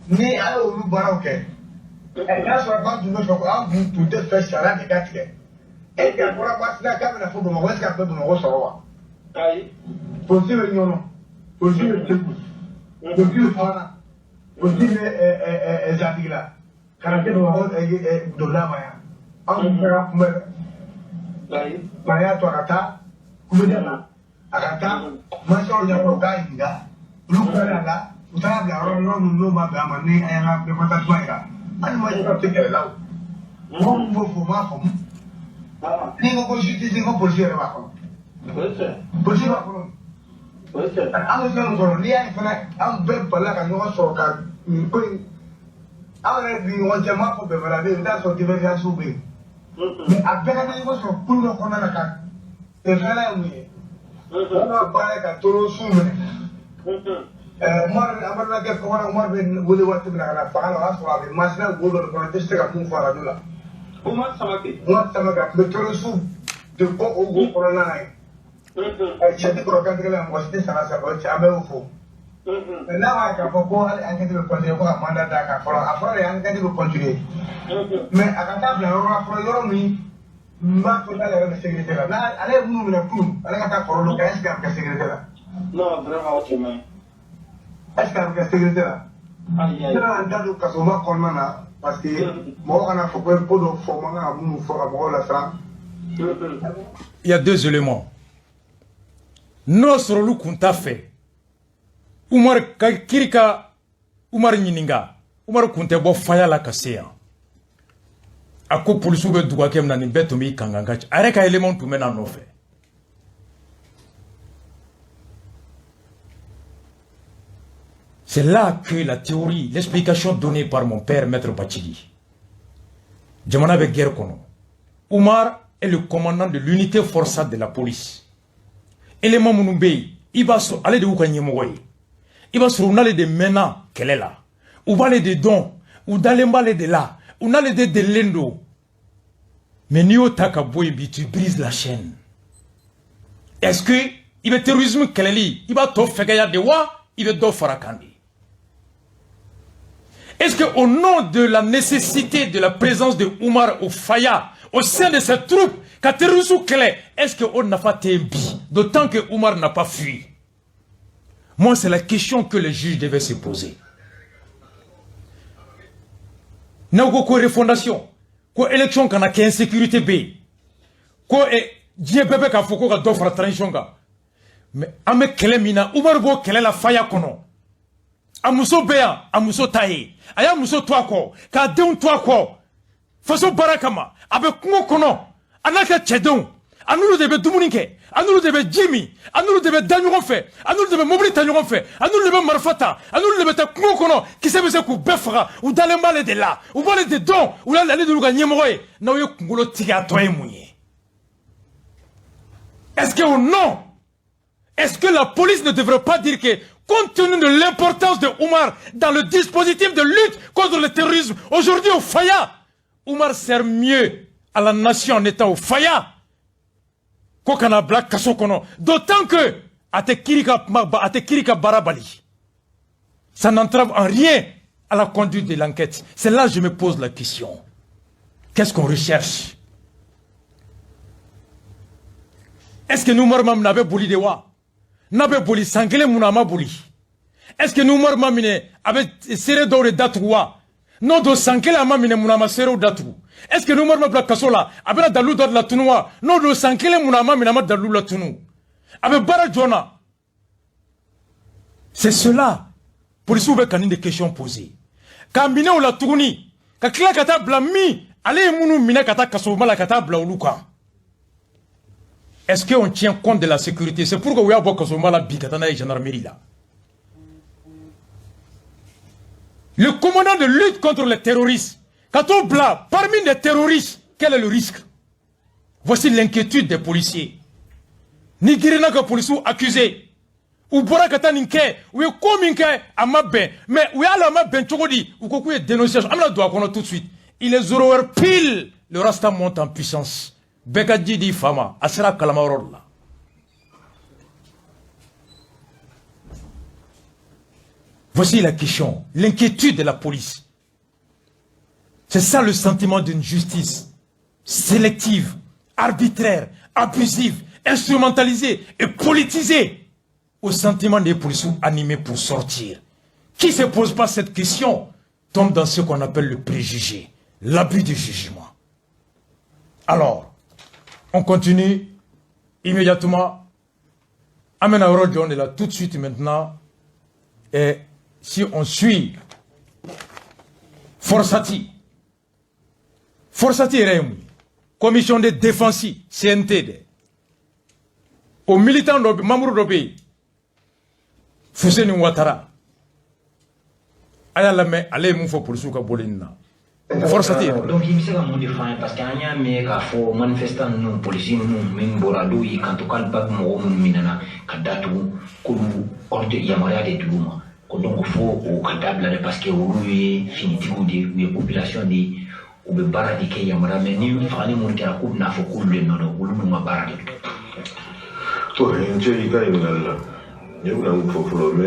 Ni a y'olu baaraw kɛ, n'a sɔrɔ k'an tun bɛ fɛ ko an tun tɛ fɛ sariya de ka tigɛ, e ka bɔra Masina k'a bɛna fɔ Bamakɔ, est ce que a bɛ Bamakɔ sɔrɔ wa? Ayi. Polisi bɛ Ɲɔnɔ, polisi bɛ Segu, polisi bɛ Fana, polisi bɛ Zatigila, ka na se Bamakɔ donda ma yan. Anw tun tɛ ka kunbɛn dɛ. Ayi. Mɛ y'a to a ka taa kubeda la, a ka taa mansaw ɲɛkɔrɔ, u k'a ɲininka, olu kilala a la, u taara bila yɔrɔ yɔrɔ min n'o ma bɛn a ma, ni an y'an ka mécontentement yira. Hali magistrat tɛ kɛlɛ la o. Mɔgɔ min b'o fɔ, o m'a faamu. N'i ko justice, ko polisi yɛrɛ b'a kɔnɔ. O ye tiɲɛ. Polisi b'a kɔnɔ. O ye tiɲɛ. An bɛ fɛn min kɔnɔ, n'i y'a ye fana, an bɛɛ balila ka ɲɔgɔn sɔrɔ ka nin ko in, aw yɛrɛ ni ɲɔgɔn cɛ, n m'a fɔ bɛnbaliya bɛ yen, i bɛ t'a sɔrɔ divergence bɛ yen. Mais a bɛɛ ka ɲɔgɔn sɔrɔ kulu dɔ kɔnɔna na ka fɛn ye mun ye? U ka baara ye ka toro su minɛ. Umaru, an balimakɛ kɔkɔna Umaru bɛ wele waati min na ka na fanga la, o y'a sɔrɔ a bɛ Masina wo dɔ de kɔnɔ, n tɛ se ka mun fɔ arajo la. Umar Samake. Umaru Samake, a tun bɛ toro su de bɔ o wo kɔnɔna na yen. Cɛ tɛ kɔrɔ kantigɛ la, mɔgɔ si tɛ sara sara, o cɛ an bɛ y'o fɔ. Mais n'a b'a ye k'a fɔ ko hali enquête bɛ continuer, ko ka mandat d'a kan fɔlɔ, a fɔra de enquête bɛ continuer. Mais a ka taa bila yɔrɔ la fɔlɔ, yɔrɔ min n b'a to n'ale yɛrɛ bɛ sécurité la, n'a ale ye minnu minɛ kunun, ale ka taa kɔrɔ dɔ kɛ, est ce que a bɛ kɛ sécurité la? Non, vraiment, o cɛ man ɲi. Est ce que a bɛ kɛ sécurité la? Ayi, ayi. Ne bɛna n da don kasoba kɔnɔna na, parce que mɔgɔ kana fɔ ko ko dɔ fɔ, man kan ka minnu fɔ ka mɔgɔw lasiran. Il y a deux éléments. N'o sɔrɔ olu kun t'a fɛ Umar ka kiri ka Umar ɲininka, Umar kun tɛ bɔ faya la ka se yan. A ko polisiw bɛ dugu hakɛ min na, nin bɛɛ tun b'i kankan ka ci, a yɛrɛ ka élément tun bɛ n'a nɔfɛ. C'est là que la théorie, l'explication donnée par mon père, Maître Bachili. Jamana bɛ guerre kɔnɔ. Umar est le commandant de l'unité forçade de la police. Élément minnu bɛ yen, i b'a sɔrɔ ale de y'u ka ɲɛmɔgɔ ye. I b'a sɔrɔ u n'ale de mɛnna kɛlɛ la. U b'ale de dɔn, u dalen b'ale de la, u n'ale de delilen don. Mais n'i y'o ta ka bɔ yen bi, tu brises la chaîne. Est-ce que i bɛ terrorisme kɛlɛli, i b'a tɔ fɛgɛya de wa, i bɛ dɔ fara kan de? Est-ce que au nom de la nécessité de la présence de Oumar au Faya, au sein de cette troupe, ka terrorisme kɛlɛ, est-ce que o nafa tɛ yen bi, d'autant que Oumar n'a pas fui? Moi, c'est la question que les juges devaient se poser. N'aw ko ko refondation, ko élection kana kɛ insécurité bɛ yen, ko diɲɛ bɛɛ bɛ k'a fɔ ko ka dɔ fara transition kan. Mais an bɛ kɛlɛ min na, Umaru b'o kɛlɛ la Faya kɔnɔ. A muso bɛ yan, a muso t'a ye. A y'a muso to a kɔ, k'a denw to a kɔ. Faso baara kama, a bɛ kungo kɔnɔ, a n'a ka cɛdenw, a n'olu de bɛ dumuni kɛ, a n'olu de bɛ ji min, a n'olu de bɛ da ɲɔgɔn fɛ, a n'olu de bɛ mobili ta ɲɔgɔn fɛ, a n'olu de bɛ marifa ta, a n'olu de bɛ taa kungo kɔnɔ, kisɛ bɛ se k'u bɛɛ faga, u dalen b'ale de la, u b'ale de dɔn, u y'ale de y'u ka ɲɛmɔgɔ ye. N'aw ye kunkolo tigɛ, a tɔ ye mun ye? Est-ce que au nom, est-ce que la police ne devrait pas dire que, compte tenu de l'importance de Oumar dans le dispositif de lutte contre le terrorisme, aujourd'hui au Faya, Oumar sert mieux à la nation en étant au Faya ko kana bila kaso kɔnɔ, d'autant que a tɛ kiiri ka kuma ba, a tɛ kiiri ka baara bali. Ça n'entrave en rien à la conduite de l'enquête. C'est là que je me pose la question. Qu'est-ce qu'on recherche? Est-ce que nous ma minɛ, a bɛ boli de wa? N'a bɛ boli, san kelen mun na a ma boli? Est-ce que n'Umar ma minɛ, a bɛ seere dɔw de datugu wa? N'o don, san kelen a ma minɛ, mun na a ma seerew datugu? Est-ce que n'Umar ma bila kaso la, a bɛna dalilu dɔ de latunu wa? N'o don, san kelen mun na a ma minɛ, a ma dalilu latunu? A bɛ baara joona. C'est cela, polisiw bɛ ka nin de question poser. K'a minɛ o la tuguni, ka tila ka taa bila min ale ye minnu minɛ ka taa kasoba la, ka taa bila olu kan. Est-ce qu'on tient compte de la sécurité? C'est pourquoi u y'a bɔ kasoba la bi ka taa n'a ye gendarmerie la. Le commandant de lutte contre les terroristes, ka t'o bila parmi les terroristes, quel est le risque? Voici l'inquiétude des policiers. Ni girinna ka polisiw accuser, u bɔra ka taa nin kɛ, u ye ko min kɛ, a ma bɛn, mais u y'a la a ma bɛn cogo di? U ko k'u ye dénonciation. An bɛna don a kɔnɔ tout de suite. Il est 0 heure pile, le rasta monte en puissance. Bɛɛ ka ji di fa ma, a sera kalama yɔrɔ de la. Voici la question, l'inquiétude de la police. C'est ça le sentiment d'une justice sélective, arbitraire, abusive, instrumentalisée et politisée au sentiment des policiers animés pour sortir. Qui ne se pose pas cette question tombe dans ce qu'on appelle le préjugé, l'abus du jugement. Alors, on continue immédiatement. Amena John est là tout de suite maintenant. Et si on suit FORSAT, FORSAT yɛrɛ ye mun ye? Commission de défense CNT dɛ. O militant dɔ, membre dɔ bɛ yen, Fuseni Ouattara. A y'a lamɛn ale ye mun fɔ polisiw ka bɔli nin na. FORSAT yɛrɛ. Donc i bɛ se ka mun de fɔ an ye? Parce que an y'a mɛn k'a fɔ manifestant ninnu, polisi ninnu min bɔra, dɔw y'i kanto k'ale ba mɔgɔ minnu minɛna ka datugu, k'olu ordre yamaruya de dir'u ma ko donc fo o ka dabila dɛ, parce que olu ye finitigiw de ye, u ye population de ye, u bɛ baara de kɛ yamaruya, mais ni fagali minnu kɛra, k'u bɛna fɔ k'olu de nɔ don, olu dun ka baara de don. To, n cɛ i ka ɲininkali la, ne bɛna mun fɔ fɔlɔ? N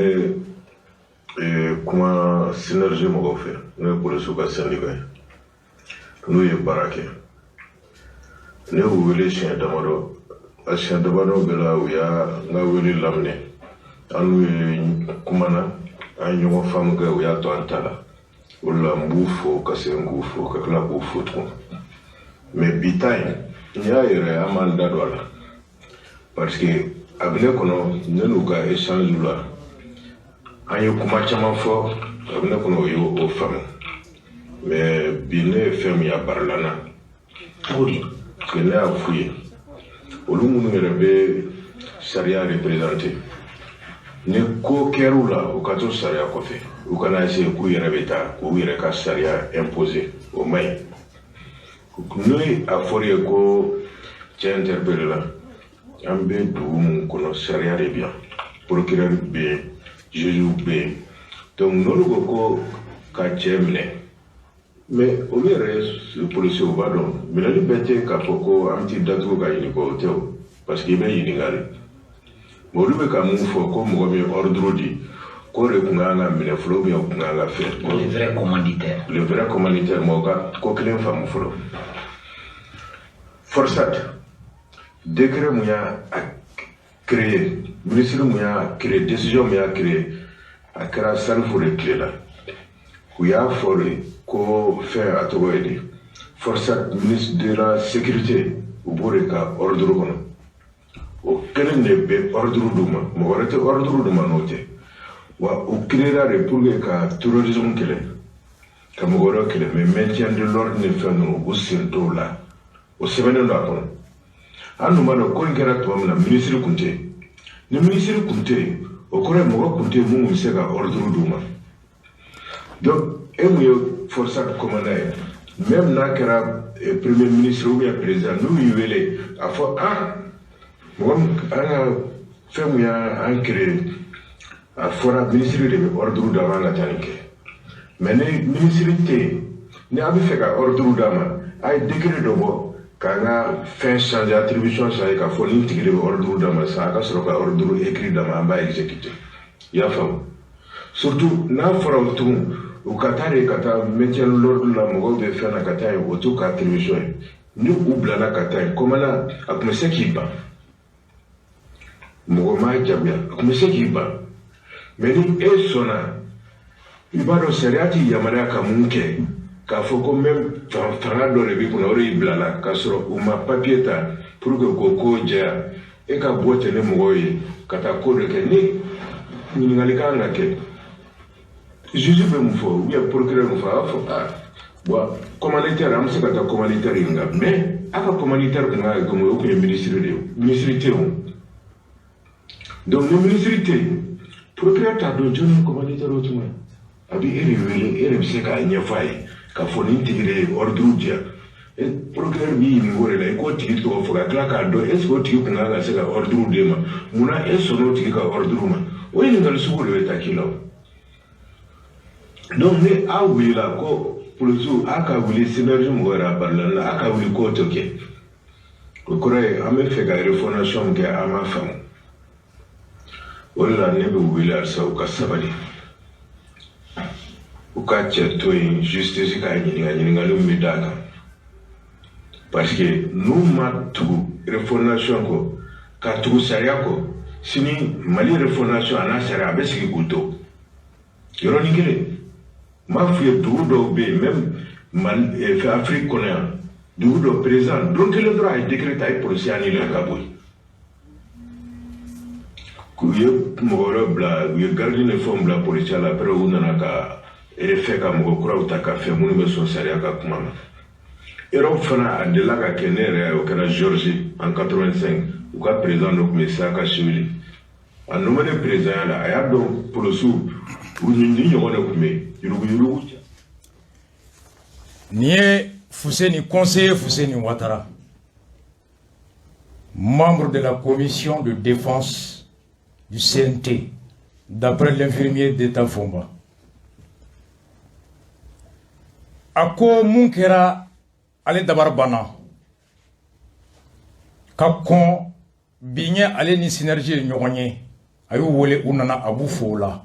bɛ kuma Synergie mɔgɔw fɛ, n'o ye polisiw ka syndicat ye, n'u ye baara kɛ. Ne y'u wele siɲɛ damadɔ, a siɲɛ damadɔ bɛɛ la, u y'a n ka wele laminɛ. An n'u ye kumana, an ye ɲɔgɔn faamu kɛ, u y'a to an ta la. O de la n b'u fo ka segin k'u fo ka tila k'u fo tugun. Mais bi ta in, n'i y'a yɛrɛ, an b'an da don a la, parce que a bɛ ne kɔnɔ, ne n'u ka échange la, an ye kuma caman fɔ, a bɛ ne kɔnɔ o y'o faamu. Mais bi ne ye fɛn min ye, a barila n na. Cogo di? Parce que ne y'a f'u ye, olu minnu yɛrɛ bɛ sariya représenter, ni ko kɛr'u la, u ka to sariya kɔfɛ, u kana essayer k'u yɛrɛ bɛ taa k'u yɛrɛ ka sariya imposer, o man ɲi. N'o a fɔra ye ko cɛ interpellé la, an bɛ dugu mun kɔnɔ, sariya de bɛ yan, procureur bɛ yen, juge bɛ yen. Donc n'olu ko ko ka cɛ minɛ, mais olu yɛrɛ ye policiers, u b'a dɔn minɛli bɛɛ tɛ k'a fɔ ko an bɛ t'i datugu ka ɲininka, o tɛ o, parce que i bɛ ɲininka de. Mais olu bɛ ka mun fɔ? Ko mɔgɔ min ye ordre di, k'o de tun kan ka minɛ fɔlɔ, ou bien o tun kan ka fɛ. Le vrai commanditaire. Le vrai commanditaire. Mɔgɔ ka ko kelen faamu fɔlɔ: FORSAT, décret mun y'a créé, ministre mun y'a créé, décision mun y'a créé, a kɛra Salifu de tile la. U y'a fɔ de ko fɛn, a tɔgɔ ye di, FORSAT, ministre de la Sécurité, u b'o de ka ordre kɔnɔ. O kelen de bɛ ordre d'u ma, mɔgɔ wɛrɛ tɛ ordre d'u ma n'o tɛ. Wa u créera de pour que ka terrorisme kɛlɛ, ka mɔgɔ wɛrɛ kɛlɛ, mais maintien de l'ordre ni fɛn ninnu, u sen t'o la. O sɛbɛnnen don a kɔnɔ. An dun b'a dɔn ko in kɛra tuma min na, ministre kun tɛ yen. Ni ministre kun tɛ yen, o kɔrɔ ye mɔgɔ kun tɛ yen mun bɛ se ka ordre d'u ma. Donc e mun ye FORSAT commandant ye, même n'a kɛra premier ministre ou bien président, n'u y'i wele a fɔ ah, mɔgɔ min, an ka fɛn mun y'an créé, a fɔra ministre de bɛ ordre d'a ma, an ka taa nin kɛ. Mais ni ministre tɛ yen, ni a bɛ fɛ ka ordre d'a ma, a ye décret dɔ bɔ k'an ka fɛn changer, attribution changer, k'a fɔ nin tigi de bɛ ordre d'a ma sisan, a ka sɔrɔ ka ordre écrit d'a ma, an b'a exécuter. I y'a faamu? Surtout n'a fɔra tugun u ka taa de ka taa maintien l'ordre la, mɔgɔw bɛ fɛn na ka taa yen, o t'u ka attribution ye. Ni u bilala ka taa yen, commandant a tun bɛ se k'i ban, mɔgɔ m'a jagoya, a tun bɛ se k'i ban. Mais ni e sɔnna, i b'a dɔn sariya t'i yamaruya ka mun kɛ, k'a fɔ ko même fanga dɔ de b'i kunna, o de y'i bila la, k'a sɔrɔ u ma papier ta pour que k'o ko jɛya, e ka bɔ ten ni mɔgɔw ye ka taa ko dɔ kɛ, ni ɲininkali kan ka kɛ, juge bɛ mun fɔ ou bien procureur mun fɔ? A b'a fɔ ah bon, commanditaire, an bɛ se ka taa commanditaire ɲininka. Mais a ka commanditaire kun kan ka kɛ mun ye? O kun ye ministre de ye, ministre tɛ yen o. Donc ni ministre tɛ yen, procureur t'a dɔn jɔn ye commanditaire. O tuma a bɛ e de wele, e de bɛ se k'a ɲɛfɔ a ye k'a fɔ nin tigi de ye ordre di yan. E procureur b'i ɲininka o de la, i k'o tigi tɔgɔ fɔ, ka tila k'a dɔn est ce que o tigi kun kan ka se ka ordre d'e ma, munna e sɔnna o tigi ka ordre ma. O ɲininkali sugu de bɛ taa k'i la o. Donc ni aw wulila ko polisiw a ka wuli, Synergie mɔgɔ yɛrɛ a balila la, a ka wuli k'o tɛ kɛ, o kɔrɔ ye an bɛ fɛ ka refondation min kɛ, an m'a faamu. O de la ne bɛ wele halisa, u ka sabali. U ka cɛ to yen, justice k'a ɲininka, ɲininkali min bɛ d'a kan, parce que n'u ma tugu refondation kɔ, ka tugu sariya kɔ, sini Mali refondation a n'a sariya a bɛ sigi k'u to yɔrɔnin kelen. N b'a f'u ye, dugu dɔw bɛ yen, même Mali, fɛ Afrique kɔnɔ yan, dugu dɔ président don kelen dɔrɔn a ye décret ta, a ye policier annulé ka bɔ yen, k'u ye mɔgɔ wɛrɛ bila, u ye garde ni fɛnw bila policier la. Après, u nana ka fɛ ka mɔgɔ kuraw ta ka fɛn minnu bɛ sɔn sariya ka kuma ma. Europe fana, a delila ka kɛ, ne yɛrɛ, o kɛra Géorgie en 85. U ka président dɔ tun bɛ, Saakashvili, a nommé président la, a y'a dɔn polisiw u ni ɲɔgɔn de tun bɛ yen, yuruguyurugu. Nin ye Fuseni, conseiller Fuseni Ouattara, membre de la commission de défense du CNT, d'après l'infirmier d'État Fomba. A ko mun kɛra, ale dabari banna ka kɔn bi ɲɛ, ale ni synergie ye ɲɔgɔn ye, a y'u wele, u nana, a b'u fo o la.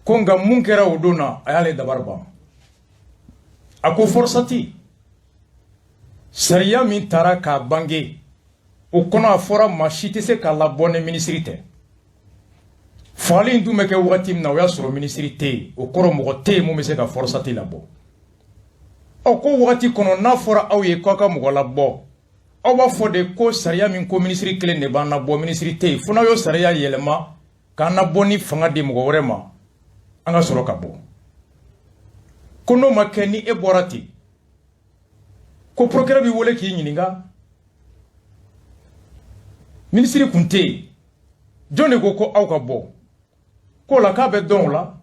Ko nka mun kɛra o don na, a y'ale dabari ban. A ko FORSAT sariya min taara k'a bange o kɔnɔ, a fɔra maa si tɛ se k'a labɔ ni minisiri tɛ. Fagali in dun bɛ kɛ wagati min na, o y'a sɔrɔ minisiri tɛ yen, o kɔrɔ mɔgɔ tɛ yen mun bɛ se ka FORSAT labɔ. Ɔ, ko wagati kɔnɔ, n'a fɔra aw ye k'aw ka mɔgɔ labɔ, aw b'a fɔ de ko sariya min ko minisiri kelen de b'an labɔ, minisiri tɛ yen, fo n'aw y'o sariya yɛlɛma k'an labɔ ni fanga di mɔgɔ wɛrɛ ma, an ka sɔrɔ ka bɔ. Ko n'o ma kɛ, ni e bɔra ten, ko procureur b'i wele k'i ɲininka, minisiri kun tɛ yen, jɔn de ko ko aw ka bɔ k'o la, k'a bɛ dɔn o la.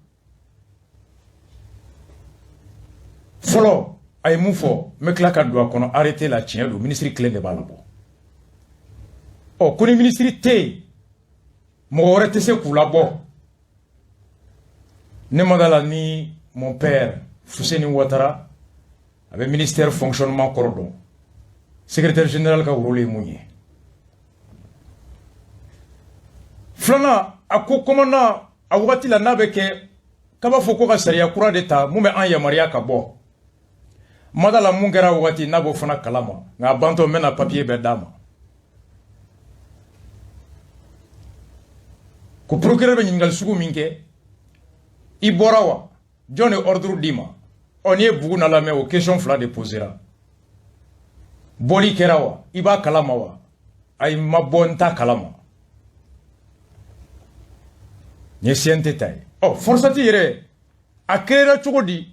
Fɔlɔ, a ye mun fɔ, n bɛ tila ka don a kɔnɔ. Arrêté la, tiɲɛ don, minisiri kelen de b'a labɔ. Ɔ, ko ni minisiri tɛ yen, mɔgɔ wɛrɛ tɛ se k'u labɔ. Ne ma da la ni mon père Fuseni Ouattara a bɛ ministère fonctionnement kɔrɔ dɔn, secrétaire général ka rôle ye mun ye. Filanan, a ko commandant a wagati la, n'a bɛ kɛ k'a b'a fɔ ko ka sariya kura de ta mun bɛ an yamaruya ka bɔ. Mada la mun kɛra wagati n'a b'o fana kalama, nka a bantɔ n bɛna papier bɛɛ d'a ma. Ko procureur bɛ ɲininkali sugu min kɛ, i bɔra wa, jɔn de ordre d'i ma? Ɔ, n'i ye bugu na lamɛn, o question fila de posera. Bɔli kɛra wa, i b'a kalama wa? Ayi, n ma bɔ, n t'a kalama. Nin ye CNT ta ye. Ɔ, FORSAT yɛrɛ a créera cogo di,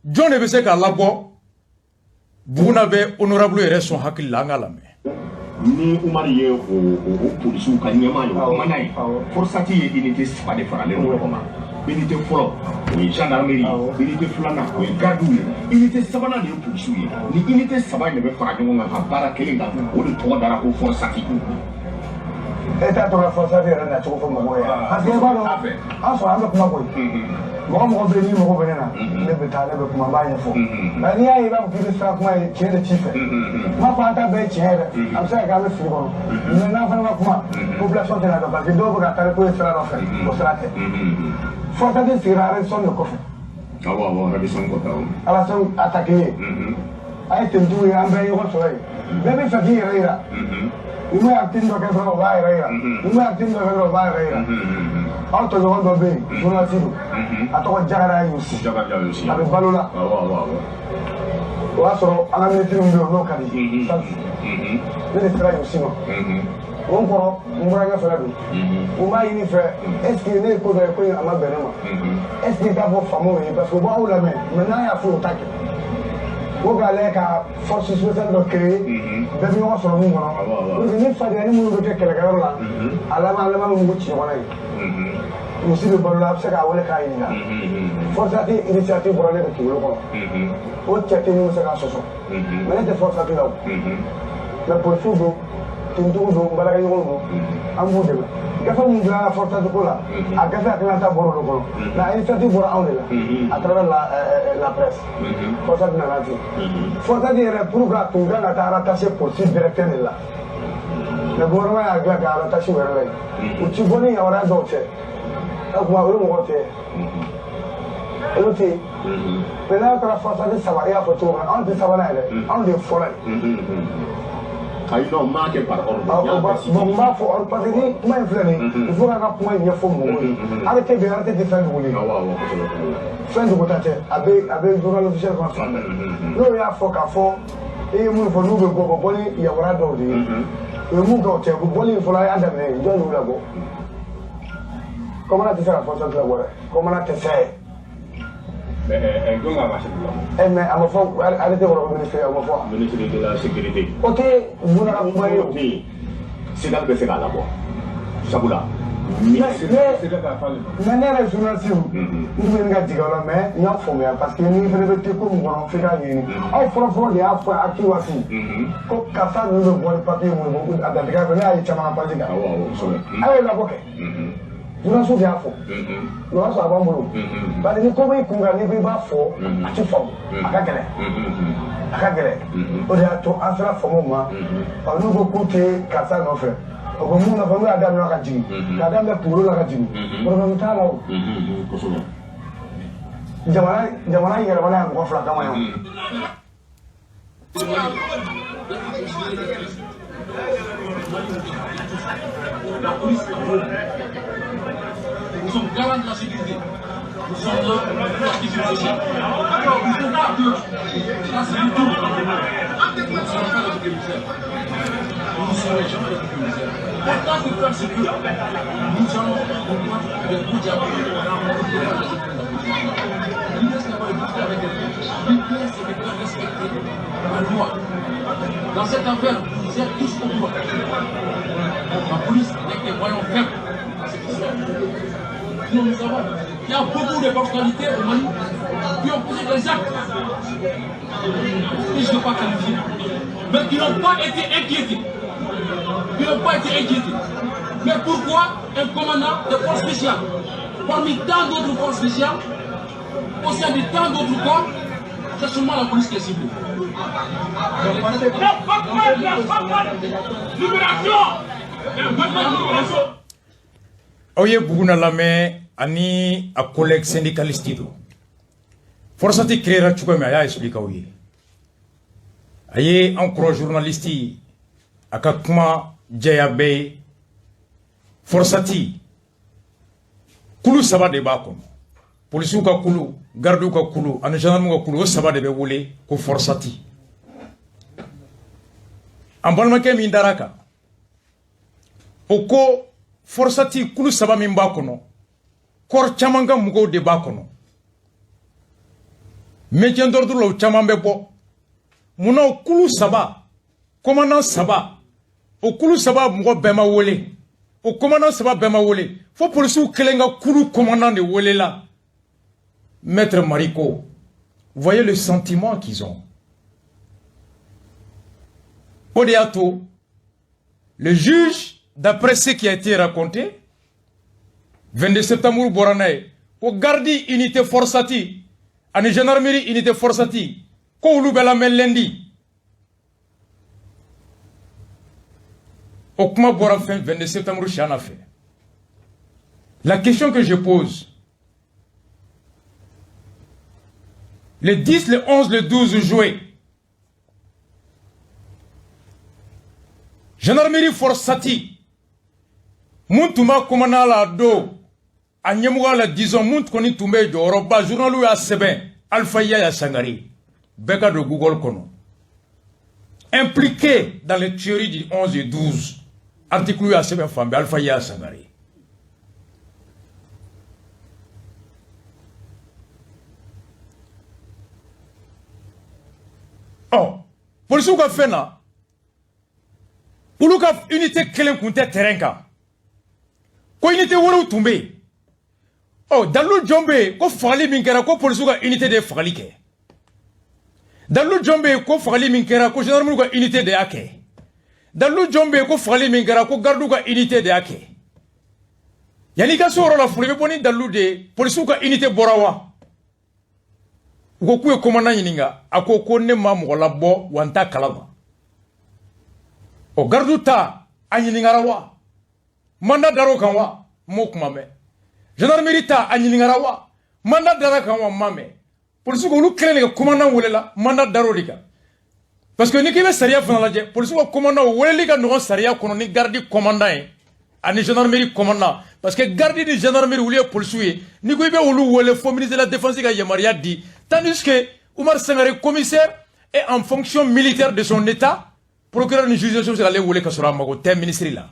jɔn de bɛ se k'a labɔ? Buguna bɛ honorable yɛrɛ sɔn hakili la, an k'a lamɛn. Ni Umaru ye o polisiw ka ɲɛmaa ye, o commandant ye, FORSAT ye unité saba de faralen ɲɔgɔn ma. Unité fɔlɔ, o ye gendarmerie ye, unité filanan, o ye gardiw ye, unité sabanan de ye polisiw ye. Ni unité saba in de bɛ fara ɲɔgɔn kan ka baara kelen kan, o de tɔgɔ dara ko FORSAT. E t'a tɔgɔ FORSAT yɛrɛ nacogo fɔ mɔgɔw ye, parce que i b'a dɔn, an sɔrɔ an bɛ kuma koyi. Mɔgɔ mɔgɔ bɛ yen, n'i mago bɛ ne na, ne bɛ taa, ne bɛ kuma, n b'a ɲɛfɔ. Nka n'i y'a ye i b'a fɔ k'i bɛ siran kuma ye, tiɲɛ de t'i fɛ. N m'a fɔ an ta bɛɛ ye tiɲɛ yɛrɛ, a bɛ se ka kɛ an bɛ fili kɔnɔ, mais n'an fana ma kuma, population tɛna dɔn, parce que dɔw bɛ ka taa ko ye sira dɔ fɛ, o sira tɛ. FORSAT sigira Radisson de kɔfɛ. Awɔ, awɔ, Radisson kɔfɛ, awɔ. Radisson attaqué, a ye tenitigiw ye, an bɛɛ ye ɲɔgɔn sɔrɔ yen. Bɛɛ bɛ fɛ k'i yɛrɛ yira. Ni ma acte dɔ kɛ dɔrɔn, o b'a yɛrɛ yira. Ni ma acte dɔ kɛ dɔrɔn, o b'a yɛrɛ yira. Aw tɔɲɔgɔn dɔ bɛ yen, journaliste don, a tɔgɔ Jakara Yusi, a bɛ balo la. O y'a sɔrɔ an ka minisiri min bɛ yen, n'o ka di Salifu, ne de sera Yusi ma. O n kɔrɔ, n burankɛ fɛnɛ don. U b'a ɲini fɛ, est ce que ne ye ko dɔ ye, ko in a ma bɛn ne ma, est ce que i t'a fɔ faamaw ye, parce que u b'aw lamɛn, mais n'a y'a fɔ, u t'a kɛ. O k'a lajɛ ka force spéciale dɔ créer, bɛɛ bɛ ɲɔgɔn sɔrɔ mun kɔnɔ, pour que ni fadenya ni minnu bɛ kɛ kɛlɛkɛyɔrɔ la, a laban a laban bɛ mugu ci ɲɔgɔn na yen. Misi bɛ balo la, a bɛ se k'a wele k'a ɲininka. FORSAT initiative bɔra ne de kunkolo kɔnɔ, o cɛ tɛ min bɛ se k'a sɔsɔ, mais ne tɛ FORSAT la o, mais polisiw don, tenitigiw don, n baarakɛɲɔgɔnw don, an b'u dɛmɛ. Gafe min dilanna FORSAT ko la, a gafe hakilinata bɔra o de kɔnɔ, mais initiative bɔra anw de la à travers la presse. FORSAT nana ten. FORSAT yɛrɛ, pour que a tun kan ka taa rattaché polisi directeur de la, mais gouvernement y'a dilan k'a rattaché u yɛrɛ la yen, u ti bɔ ni yamaruya dɔw tɛ. O tuma olu mɔgɔw tɛ, olu tɛ yen. Mais n'a taara FORSAT saba, i y'a fɔ cogo min na, anw tɛ sabanan ye dɛ, anw de ye fɔlɔ ye. Ayi, non, n m'a kɛ par ordre. Bon, n b'a fɔ parce que ni kuma in filɛ nin ye, il faut k'an ka kuma in ɲɛfɔ mɔgɔw ye. Arrêté bɛ yen, arrêté tɛ fɛn dogolen ye. Awɔ, awɔ, kosɛbɛ. Fɛn dogota tɛ, a bɛ journal officiel kɔnɔ fan bɛɛ. N'o y'a fɔ k'a fɔ i ye mun fɔ, n'u bɛ bɔ, bɔ ni yamaruya dɔw de ye. U ye mun kɛ, o tɛ bɔli in fɔlɔ, a y'a daminɛ ye, jɔn y'u labɔ? Commandant tɛ se ka FORSAT labɔ dɛ, commandant tɛ se. Mais jɔn ka marché bila? Ɛ, mais a ma fɔ arrêté kɔnɔ ko ministre, a ma fɔ. Ministre de la sécurité. O tɛ Buna ka kuma ye o. O tɛ yen. Segal bɛ se k'a labɔ. Sabula. Mais ne yɛrɛ journaliste, n tun bɛ ɲini ka jigin aw la, mais n y'a faamuya, parce que n'i fana bɛ te ko min kɔnɔ, f'i k'a ɲɛɲini. Aw fɔlɔ fɔlɔ de y'a fɔ acte waati ko karisa ninnu bɛ bɔ ni papier mun ye, a dantigɛ fɛ, ne y'a ye caman ka page kan. Awɔ, awɔ, kosɛbɛ. Aw ye labɔ kɛ. Journaliste de y'a fɔ. O y'a sɔrɔ a b'an bolo. Parce que ni ko b'i kun kan, n'i ko i b'a fɔ, a ti faamu, a ka gɛlɛn. A ka gɛlɛn. O de y'a to an sera faamuw ma. Ɔ, n'u ko k'u tɛ karisa nɔfɛ, o ko mun nɔfɛ, n'u y'a daminɛ ka jigin, k'a daminɛ kunkolo la ka jigin, problème t'a la o. Kosɛbɛ. Jamana yɛlɛmana yan mɔgɔ fila kama yan. La police est. Nous sommes garants de la sécurité. Nous sommes là pour la sécurité sociale. Il faut pas que ça c'est tout. Nous ne serons pas les boucs émissaires. Nous ne serons jamais les boucs émissaires. Autant que faire se peut, nous allons combattre les coups diables. L'idée, c'est d'avoir discuté avec elle. L'idée, c'est de faire respecter la loi. Dans cette affaire, vous êtes tous au courant. La police n'est que voyons faibles dans cette histoire. Nous, nous savons qu'il y a beaucoup de personnalités au Mali qui ont posé des actes que je ne peux pas qualifier, mais qui n'ont pas été inquiétés. Qui n'ont pas été inquiétés. Mais pourquoi un commandant de forces spéciales, parmi tant d'autres forces spéciales, au sein de tant d'autres corps, c'est seulement la police qui est ciblée? Libération! Aw ye Buguna lamɛn ani a collègue syndicaliste do. FORSAT créera cogo min, a y'a expliqué aw ye. A ye an kɔrɔ journaliste, a ka kuma jɛya bɛɛ ye. FORSAT kulu saba de b'a kɔnɔ: polisiw ka kulu, gardiw ka kulu ani gendarmew ka kulu. O saba de bɛ wele ko FORSAT. An balimakɛ min dara kan, o ko FORSAT kulu saba min b'a kɔnɔ, kɔrɔ caman ka mɔgɔw de b'a kɔnɔ, maintien d'ordre la, o caman bɛ bɔ. Munna o kulu saba, commandant saba, o kulu saba mɔgɔ bɛɛ ma wele, o commandant saba bɛɛ ma wele, fo polisiw kelen ka kulu commandant de welela, maître Mariko? Voyez le sentiment qu'ils ont. O de y'a to le juge, d'après ce qui a été raconté, 22 septembre bɔra n'a ye ko garde unité FORSAT ani gendarmerie unité FORSAT, ko olu bɛ lamɛn lundi. O kuma bɔra fɛn 22 septembre siana fɛ. La question que je pose: le 10, le 11, le 12 juillet, gendarmerie FORSAT mun tun b'a commandant la don, a ɲɛmɔgɔya la, disons, mun kɔni tun bɛ jɔyɔrɔba, journal y'a sɛbɛn, Alpha Yaya Sangare, bɛɛ ka don Google kɔnɔ, impliqué dans les tueries du 11 et 12, article y'a sɛbɛn fan bɛɛ, Alpha Yaya Sangare. Ɔ, polisiw ka fɛn na, olu ka unité kelen kun tɛ terrain kan, ko unité wɛrɛw tun bɛ yen. Ɔ, dalilu jɔn bɛ yen ko fagali min kɛra, ko polisiw ka unité de ye fagali kɛ? Dalilu jɔn bɛ yen ko fagali min kɛra, ko gendarmerie ka unité de y'a kɛ? Dalilu jɔn bɛ yen ko fagali min kɛra, ko gardiw ka unité de y'a kɛ? Yanni i ka se o yɔrɔ la fɔlɔ, i bɛ bɔ ni dalilu de ye. Polisiw ka unité bɔra wa? U ko k'u ye commandant ɲininka, a ko ko ne ma mɔgɔ labɔ wa, n t'a kalama. Ɔ, gardiw ta, a ɲininkara wa? Mandat dar'o kan wa? N m'o kuma mɛn. Gendarmerie ta a ɲininkara wa? Mandat dara kan wa? Ma mɛn. Polisiw ko olu kelen de ka commandant welela, mandat dar'o de kan. Parce que ni k'i bɛ sariya fana lajɛ, polisiw ka commandant weleli ka nɔgɔn sariya kɔnɔ ni garde commandant ye ani gendarmerie commandant, parce que garde ni gendarmerie, olu ye polisiw ye. N'i ko i bɛ olu wele, fo ministre de la Défense ka yamaruya di, tandis que Oumar Sangare, commissaire, est en fonction militaire de son état. Procureur ni juge bɛ se k'ale wele ka sɔrɔ a mago tɛ ministre la.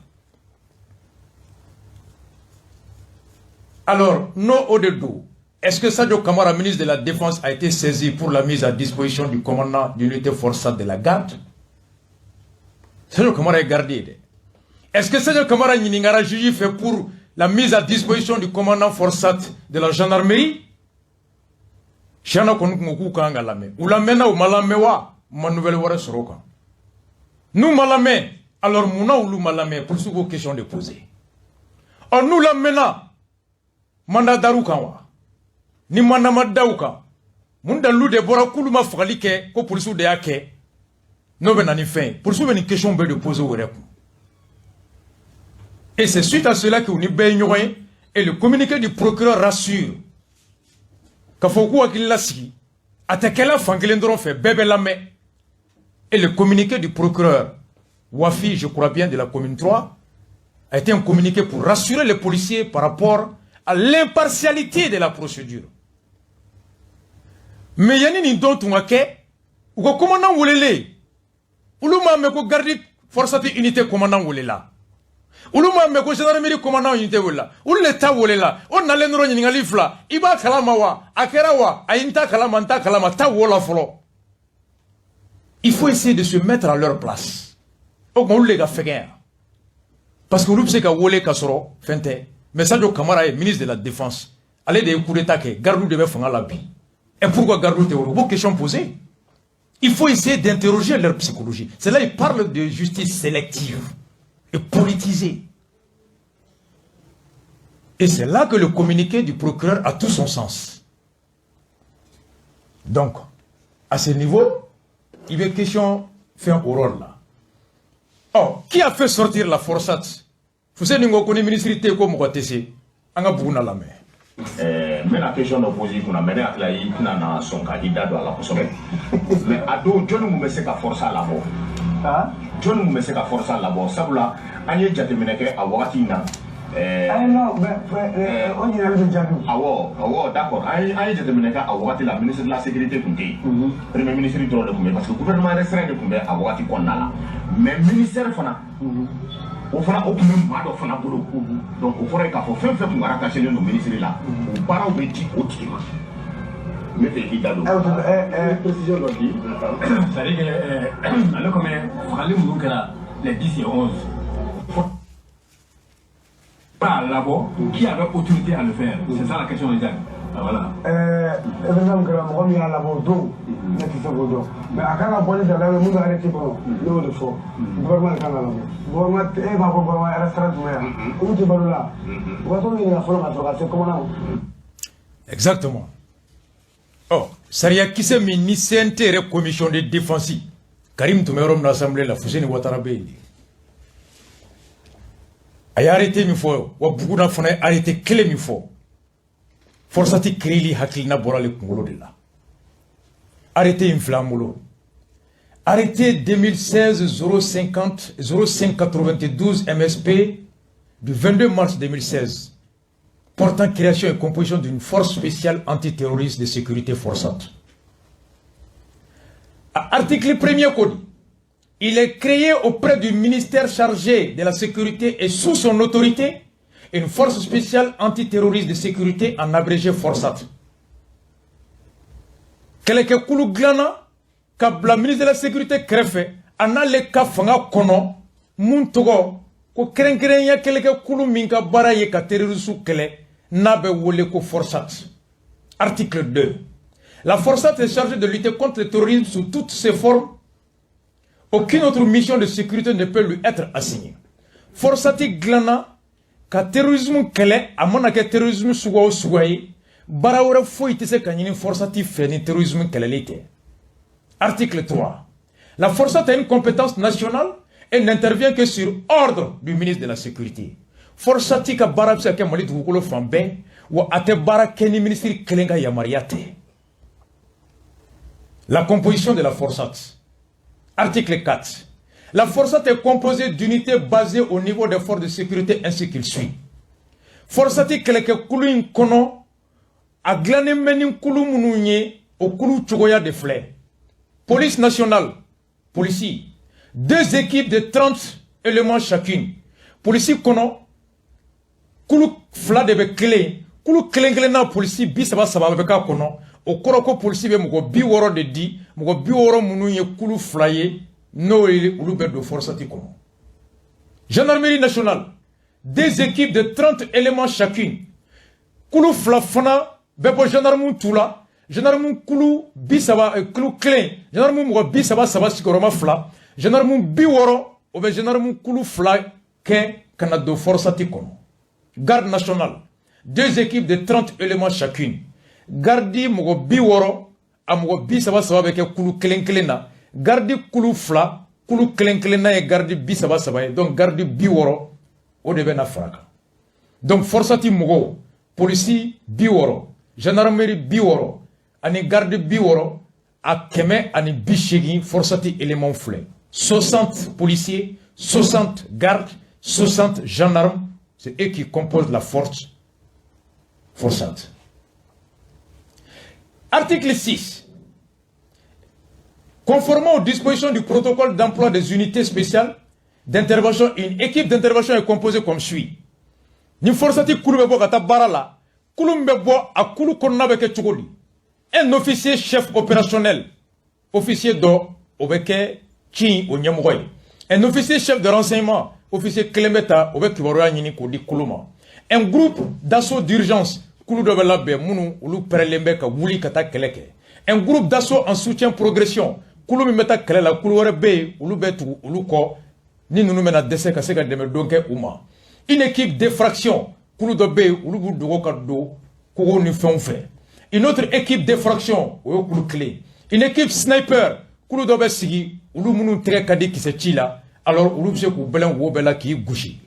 Alors, n'o o de don, est-ce que Sadio Kamara, ministre de la Défense, a été saisi pour la mise à disposition du commandant d'unité FORSAT de la garde? Sadio Kamara est gardé. Est-ce que Sadio Kamara ɲininkara juge fɛ pour la mise à disposition du commandant FORSAT de la gendarmerie? Siana kɔni kun ko k'u kan ka lamɛn. U lamɛnna, u ma lamɛn wa? Ma nouvelle wɛrɛ sɔrɔ o kan. N'u ma lamɛn, alors munna olu ma lamɛn? Polisiw k'o question de poser. Ɔ, n'u lamɛnna, mandat dar'u kan wa? Ni mandat ma da u kan, mun dalilu de bɔra k'olu ma fagali kɛ, ko polisiw de y'a kɛ? N'o bɛ na ni fɛn ye, polisiw bɛ nin question bɛɛ de poser u yɛrɛ kun. Et c'est suite à cela que u ni bɛɛ ye ɲɔgɔn ye. Et le communiqué du procureur rassure k'a fɔ k'u hakili lasigi, a tɛ kɛla fan kelen dɔrɔn fɛ, bɛɛ bɛ lamɛn. Et le communiqué du procureur Wafi, je crois bien, de la commune 3, a été un communiqué pour rassurer les policiers par rapport à l'impartialité de la procédure. Mais yanni nin don tun ka kɛ, u ka commandant welelen, olu m'a mɛn ko garde FORSAT unité commandant welela, olu m'a mɛn ko gendarmerie commandant unité welela, olu de ta welela. O nalen dɔrɔn, ɲininkali fila: i b'a kalama wa? A kɛra wa? Ayi, n t'a kalama, n t'a kalama. Taa wo la fɔlɔ. Il faut essayer de se mettre à leur place. O tuma, olu de ka fɛgɛn yan, parce que olu bɛ se ka wele ka sɔrɔ fɛn tɛ. Mais Sadio Kamara ye ministre de la Défense, ale de ye coup d'état kɛ, garde de bɛ fanga la bi. Et pourquoi garde tɛ wele? U b'o question poser. Il faut essayer d'interroger leur psychologie. C'est là, ils parlent de justice sélective et politisée. Et c'est là que le communiqué du procureur a tout son sens. Donc, à ce niveau, il est question fait aurore là. Oh, qui a fait sortir la FORSAT? Fousseni ko ko ni ministre tɛ ko mɔgɔ tɛ se. An ka bugu na lamɛn. N bɛna question dɔ poser i kunna, mais ne hakili la i tɛna na sɔn ka i da don a la kosɛbɛ. Mais a don, jɔnni kun bɛ se ka FORSAT labɔ? Jɔnni kun bɛ se ka FORSAT labɔ? Sabula an ye jateminɛ kɛ a wagati in na. Ayi, non, mais o ɲininkali bɛ jaabi. Awɔ, d'accord. An ye jateminɛ kɛ a wagati la, ministre de la Sécurité tun tɛ yen. Premier ministre dɔrɔn de tun bɛ yen, parce que gouvernement restreint de tun bɛ a wagati kɔnɔna la. Mais ministère fana, o fana, o tun bɛ maa dɔ fana bolo. Donc o kɔrɔ ye k'a fɔ fɛn fɛn tun rattaché don ministre la, o baaraw bɛ di o tigi ma. N bɛ fɛ k'i da don. Précision dɔ di, c'est à dire que ale comme fagali minnu kɛra les 10 et 11 pas labɔ, qui avait autorité à le faire? C'est ça la question exacte. Ah, voilà. Événement min kɛra, mɔgɔ min y'a labɔ o don, ne tɛ se k'o dɔn, mais a kan ka bɔ ni dabila ye mun bɛ arrêté kɔnɔ, ne y'o de fɔ. Gouvernement de kan ka labɔ. Gouvernement, e b'a fɔ gouvernement restreint tun bɛ yan, olu tɛ balo la, u ka t'olu ɲininka fɔlɔ ka sɔrɔ ka se commandant. Exactement. Ɔ, sariya kisɛ min ni CNT yɛrɛ commission de défense, Karim tun bɛ yɔrɔ min na assemblée la, Fuseni Ouattara bɛ yen de. A ye arrêté min fɔ wa, Buguna fana ye arrêté kelen min fɔ, FORSAT créeli hakilina bɔra ale kunkolo de la. Arrêté in filɛ an bolo, arrêté 2016 050 0592 MSP du 22 mars 2016 portant création et composition d'une force spéciale antiterroriste de sécurité FORSAT. Article premier code. Il est créé auprès du ministère chargé de la sécurité et sous son autorité une force spéciale antiterroriste de sécurité, en abrégé FORSAT. Kɛlɛkɛkulu dilanna ka bila ministre de la Sécurité kɛrɛfɛ, a n'ale ka fanga kɔnɔ, mun tɔgɔ ko kɛrɛnkɛrɛnya kɛlɛkɛkulu min ka baara ye ka terroriste kɛlɛ, n'a bɛ wele ko FORSAT. Article 2. La FORSAT est chargée de lutter contre le terrorisme sous toutes ses formes. Aucune autre mission de sécurité ne peut lui être assignée. FORSAT dilanna ka terrorisme kɛlɛ, a mana kɛ terrorisme suguya o suguya ye, baara wɛrɛ foyi tɛ se ka ɲini FORSAT fɛ ni terrorisme kɛlɛli tɛ. Article 3. La FORSAT a une compétence nationale et n'intervient que sur ordre du ministre de la Sécurité. FORSAT ka baara bɛ se ka kɛ Mali dugukolo fan bɛɛ. Wa a tɛ baara kɛ ni ministre kelen ka yamaruya tɛ. La composition de la FORSAT. Article 4. La FORSAT est composée d'unités basées au niveau des forces de sécurité ainsi qu'il suit. FORSAT kɛlɛkɛkulu in kɔnɔ, a dilannen bɛ ni kulu minnu ye, o kulu cogoya de filɛ. Police nationale, polisi, deux équipes de 30 éléments chacune. Polisi kɔnɔ, kulu fila de bɛ kelen, kulu kelen kelenna polisi 33 bɛ k'a kɔnɔ. O kɔrɔ ko polisi bɛ mɔgɔ 60 de di, mɔgɔ 60 minnu ye kulu fila ye, n'o ye olu bɛ don FORSAT kɔnɔ. Gendarmerie nationale, deux équipes de 30 éléments chacune. Kulu fila fana bɛ bɔ gendarme tu la, gendarme kulu 30, kulu kelen, gendarme mɔgɔ 33 sigiyɔrɔma fila, gendarme 60, o bɛ gendarme kulu fila kɛ ka na don FORSAT kɔnɔ. Garde nationale, deux équipes de 30 éléments chacune. Garde mɔgɔ 60, a mɔgɔ 33 bɛ kɛ kulu kelen kelen na. Garde kulu fila, kulu kelen kelen na ye garde 33 ye, donc garde 60, o de bɛ na fara kan. Donc FORSAT mɔgɔw, polisi 60, gendarmerie 60 ani garde 60, a 180 FORSAT éléments filɛ. 60 policiers, 60 gardes, 60 gendarmes, c'est eux qui composent la force FORSAT. Article 6. Conformément aux dispositions du protocole d'emploi des unités spéciales d'intervention, une équipe d'intervention est composée comme suit. Ni FORSAT kulu bɛ bɔ ka taa baara la, kulu min bɛ bɔ, a kulu kɔnɔna bɛ kɛ cogo di? Un officier chef opérationnel, officier dɔ, o bɛ kɛ ci o ɲɛmɔgɔ ye. Un officier chef de renseignement, officier kelen bɛ ta, o bɛ kibaruya ɲini k'o di kulu ma. Un groupe d'assaut d'urgence, kulu dɔ bɛ labɛn minnu olu pɛrɛlen bɛ ka wuli ka taa kɛlɛ kɛ. Un groupe d'assaut en soutien progression, kulu min bɛ taa kɛlɛ la, kulu wɛrɛ bɛ yen, olu bɛ tugu olu kɔ ni ninnu bɛna dɛsɛ ka se ka dɛmɛ don kɛ u ma. Une équipe d'effraction, kulu dɔ bɛ yen, olu b'u dogo ka don kogow ni fɛnw fɛ. Une autre équipe d'effraction, o ye kulu kelen. Une équipe sniper, kulu dɔ bɛ sigi, olu minnu tɛgɛ ka di kisɛ ci la, alors olu bɛ se k'u bɛlɛn wo bɛɛ la k'i gosi.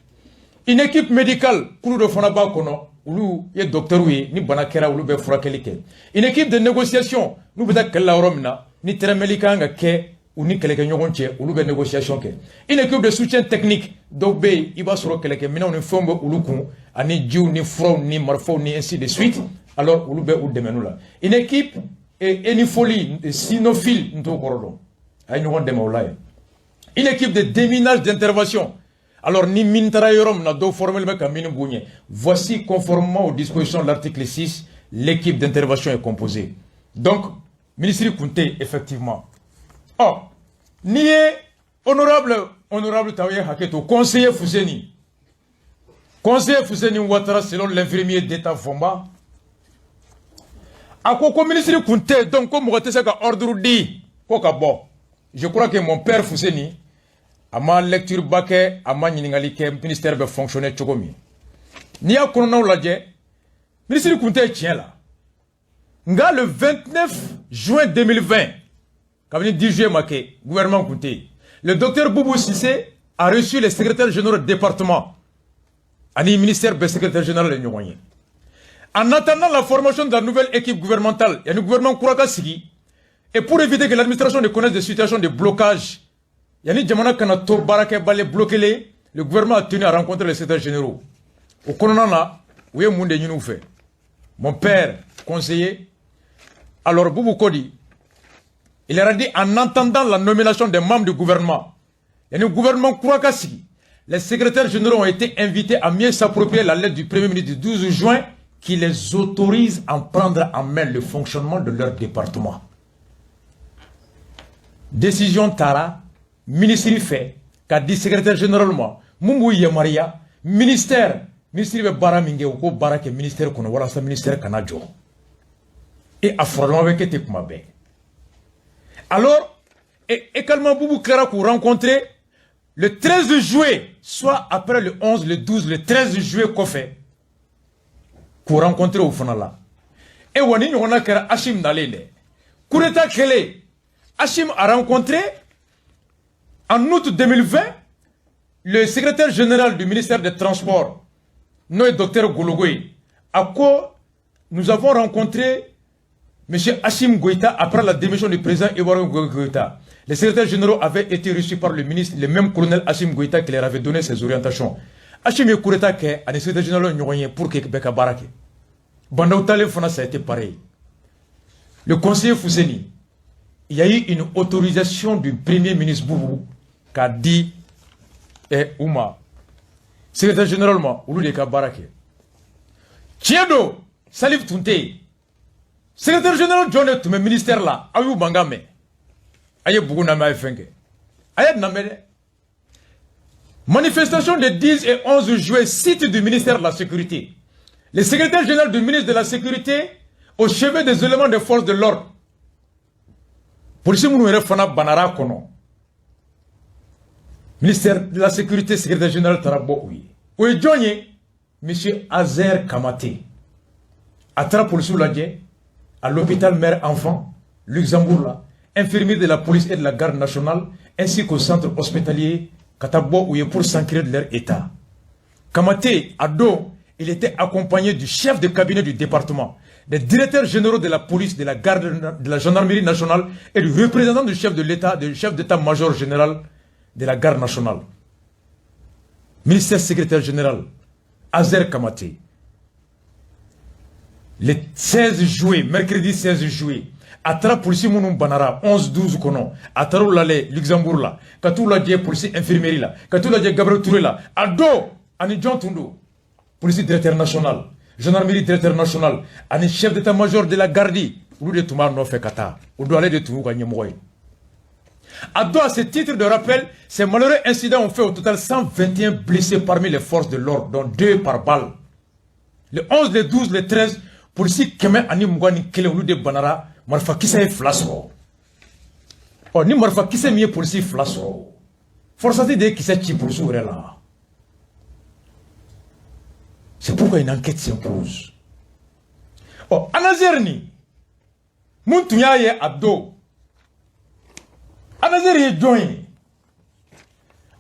Une équipe médicale, kulu dɔ fana b'a kɔnɔ, olu ye docteurs ye, ni bana kɛra, olu bɛ furakɛli kɛ. Une équipe de négociation, n'u bɛ taa kɛlɛ la yɔrɔ min na, ni tɛrɛmɛli kan ka kɛ u ni kɛlɛkɛɲɔgɔn cɛ, olu bɛ négociation kɛ. Une équipe de soutien technique, dɔw bɛ yen, i b'a sɔrɔ kɛlɛkɛminɛnw ni fɛnw bɛ olu kun, ani jiw ni furaw ni marifaw ni ainsi de suite, alors olu bɛ u dɛmɛ n'u la. Une équipe énipholie cynophile, n t'o kɔrɔ dɔn, a ye ɲɔgɔn dɛmɛ o la yen. Une équipe de déminage d'intervention, alors ni mine taara yɔrɔ min na, dɔw formé bɛ ka mine b'u ɲɛ. Voici, conformément aux dispositions de l'article 6, l'équipe d'intervention est composée. Donc ministre kun tɛ effectivement. Ɔ, n'i ye honorable taw ye, hakɛ to, conseiller Fuseni, conseiller Fuseni Ouattara, selon l'infirmier d'État Fomba, a ko ko ministre kun tɛ, donc ko mɔgɔ tɛ se ka ordre di ko ka bɔ. Je crois que mon père Fuseni a ma lecture ba kɛ, a ma ɲininkali kɛ ministère bɛ fonctionner cogo min. N'i y'a kɔnɔnaw lajɛ, ministre kun tɛ tiɲɛ la. Nka le 29 juin 2020, kabini 10 juillet ma kɛ, gouvernement kun tɛ yen, le docteur Boubou Cissé a reçu les secrétaires généraux de département ani ministère bɛɛ secrétaire général de ɲɔgɔn ye. En attendant la formation de la nouvelle équipe gouvernementale, yanni gouvernement kura ka sigi, et pour éviter que l'administration ne connaisse des situations de blocage, yanni jamana kana to baarakɛbali bloqué, le gouvernement a tenu à rencontrer les secrétaires généraux. O kɔnɔna na, u ye mun de ɲini u fɛ? Mon père conseiller, alors Boubou Kodi, il leur a dit, en attendant la nomination des membres du gouvernement, yanni gouvernement kura ka sigi, les secrétaires généraux ont été invités à mieux s'approprier la lettre du Premier ministre du 12 juin qui les autorise à prendre en main le fonctionnement de leur département. Décision tara ministre fɛ k'a di secrétaire général ma mun b'u yamaruya ministère, ministre bɛ baara min kɛ, u k'o baara kɛ ministère kɔnɔ walasa ministère kana jɔ. Et a fɔrɔlama bɛ kɛ ten kuma bɛɛ. Alors, et également, Boubou tilara k'u rencontrer le 13 juillet, soit après le 11, le 12, le 13 juillet kɔfɛ k'u rencontrer o fana la. E wa ni ɲɔgɔnna kɛra Assimi nalen dɛ, coup d'état kɛlen, Assimi a rencontré en août 2020 le secrétaire général du ministère des Transports, n'o ye docteur Gologo ye. A ko nous avons rencontré M. Assimi Goïta après la démission du président Ibrahim Goïta. Les secrétaires généraux avaient été reçus par le ministre, le même colonel Assimi Goïta qui leur avait donné ses orientations. Assimi ye coup d'état kɛ ani secrétaire général ɲɔgɔn ye pour que bɛɛ ka baara kɛ. Bah N'Daw talen fana, ça a été pareil. Le conseiller Fousseni, il y a eu une autorisation du premier ministre Boubou k'a di u ma, secrétaire général ma, olu de ka baara kɛ. Tiɲɛ don, Salif tun tɛ yen. Secrétaire général jɔn de tun bɛ ministère la? Aw y'u mankan mɛn, a ye bugu lamɛn, a ye fɛn kɛ, a ye lamɛn dɛ. Manifestation de 10 et 11 juillet, site du ministère de la Sécurité. Le secrétaire général du ministre de la Sécurité, au chevet des éléments de force de l'ordre. Policiers minnu yɛrɛ fana banara kɔnɔ. Ministère de la Sécurité, secrétaire général taara bɔ u ye. O ye jɔn ye? Monsieur Azer Kamate. A taara policiers lajɛ à l'hôpital mère enfant, Luxembourg là, infirmier de la police et de la garde nationale, ainsi qu'au centre hospitalier ka taa bɔ u ye pour s'enquérir de leur état. Kamate, a don, il était accompagné du chef de cabinet du département, des directeurs généraux de la police, de la garde, de la gendarmerie nationale et du représentant du chef de l'État, du chef d'état-major général de la garde nationale. Ministère secrétaire général, Azer Kamate. Le 16 juillet, mercredi 16 juillet, a taara polisi minnu banara 11 12 kɔnɔ, a taara u lajɛ Luxembourg la, ka t'u lajɛ polisi infirmerie la, ka t'u lajɛ Gabriel Touré la. A don, ani jɔn tun don? Police directeur national, gendarmerie directeur national ani chef d'état-major de la garde, olu de tun b'a nɔfɛ ka taa. O don, ale de tun y'u ka ɲɛmɔgɔ ye. A don, à ce titre de rappel, ces malheureux incidents ont fait au total 121 blessés parmi les forces de l'ordre, dont 2 par balle. Le 11, le 12, le 13, polisi 121, olu de banara, marifakisɛ ye fila sɔrɔ. Ɔ ni marifakisɛ min ye polisi fila sɔrɔ, FORSAT de ye kisɛ ci polisiw yɛrɛ la. C'est pourquoi une enquête s'impose. Ɔ ANASER ni mun tun y'a ye a don? ANASER ye jɔn ye?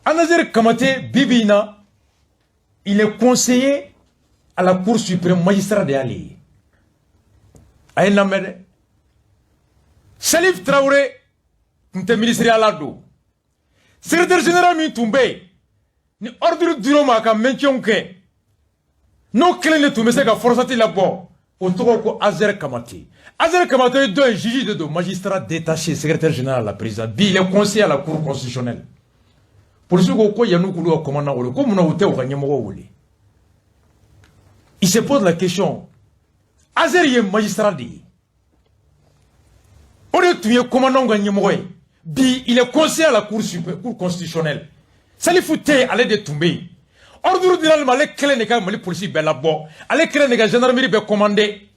Anazer Kamate, bi bi in na, il est conseiller à la Cour suprême, magistrat de y'ale ye. A ye n lamɛn dɛ. Salif Traoré tun tɛ ministériya la don. Secrétaire général min tun bɛ yen ni ordre dir'o ma a ka maintien kɛ, n'o kelen de tun bɛ se ka FORSAT labɔ, o tɔgɔ ko Azer Kamate. Azer Kamate ye dɔn ye, juge de don, magistrat détaché, secrétaire général à la présidence. Bi, il est conseiller à la Cour constitutionnelle. Polisiw ko ko yan'u k'olu ka commandant wele, ko munna u tɛ u ka ɲɛmɔgɔ wele? Il se pose la question. Azer ye magistrat de ye, o de tun ye commandant ka ɲɛmɔgɔ ye. Bi, il est conseiller à la cour constitutionnelle. Salifu tɛ yen, ale de tun bɛ yen. Ordre dira ale ma, ale kelen de ka Mali polisi bɛɛ labɔ, ale kelen de ka gendarmerie bɛɛ commander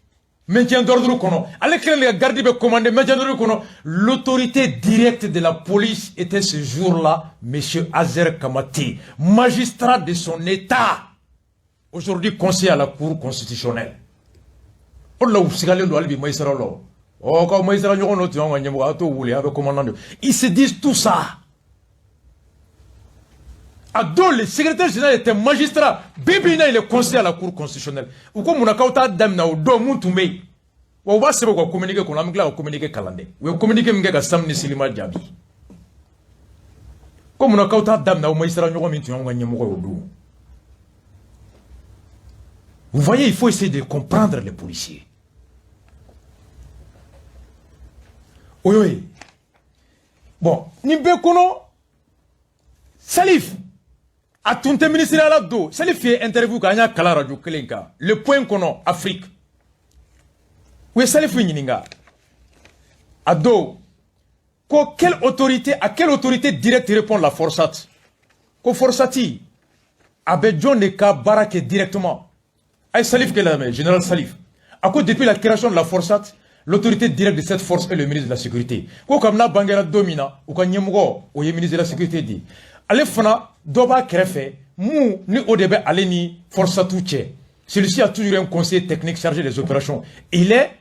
maintien d'ordre kɔnɔ, ale kelen de ka garde bɛɛ commander maintien d'ordre kɔnɔ. L'autorité directe de la police était ce jour-là monsieur Azer Kamate, magistrat de son état, aujourd'hui conseiller à la Cour constitutionnelle. O de la u sigalen don hali bi magistrat la. Ɔ k'aw magistrat ɲɔgɔn dɔ tun y'anw ka ɲɛmɔgɔ, a t'o wele, a bɛ commandant de. Ils se disent tout ça. A don, le secrétaire général était magistrat. Bi bi in na, il est conseiller à la Cour constitutionnelle. U ko munna k'aw t'a daminɛ o don mun tun bɛ yen? Wa u b'a sɛbɛn u ka communiqué kɔnɔ, an bɛ tila ka communiqué kalan dɛ. U ye communiqué min kɛ ka Sam ni Silima jaabi. Ko munna k'aw t'a daminɛ aw magistrat ɲɔgɔn min tun y'anw ka ɲɛmɔgɔ ye o don? Vous voyez, il faut essayer de comprendre les policiers. O y'o ye. Bon, nin bɛɛ kɔnɔ, Salif a tun tɛ ministériya la don. Salif ye interview kɛ, an y'a kalan radio kelen kan, Le Point kɔnɔ Afrique. U ye Salif ɲininka a don ko quelle autorité, à quelle autorité directe répond la FORSAT? Ko FORSAT a bɛ jɔn de ka baara kɛ directement? A ye Salif kɛ lamɛn, général Salif a ko depuis la création de la FORSAT, l'autorité directe de cette force est le ministre de la Sécurité. Ko kabini n'a bangera don min na, u ka ɲɛmɔgɔ o ye ministre de la Sécurité di. Ale fana dɔ b'a kɛrɛfɛ mun ni o de bɛ ale ni FORSAT cɛ. Celui-ci a toujours un conseiller technique chargé des opérations. Il est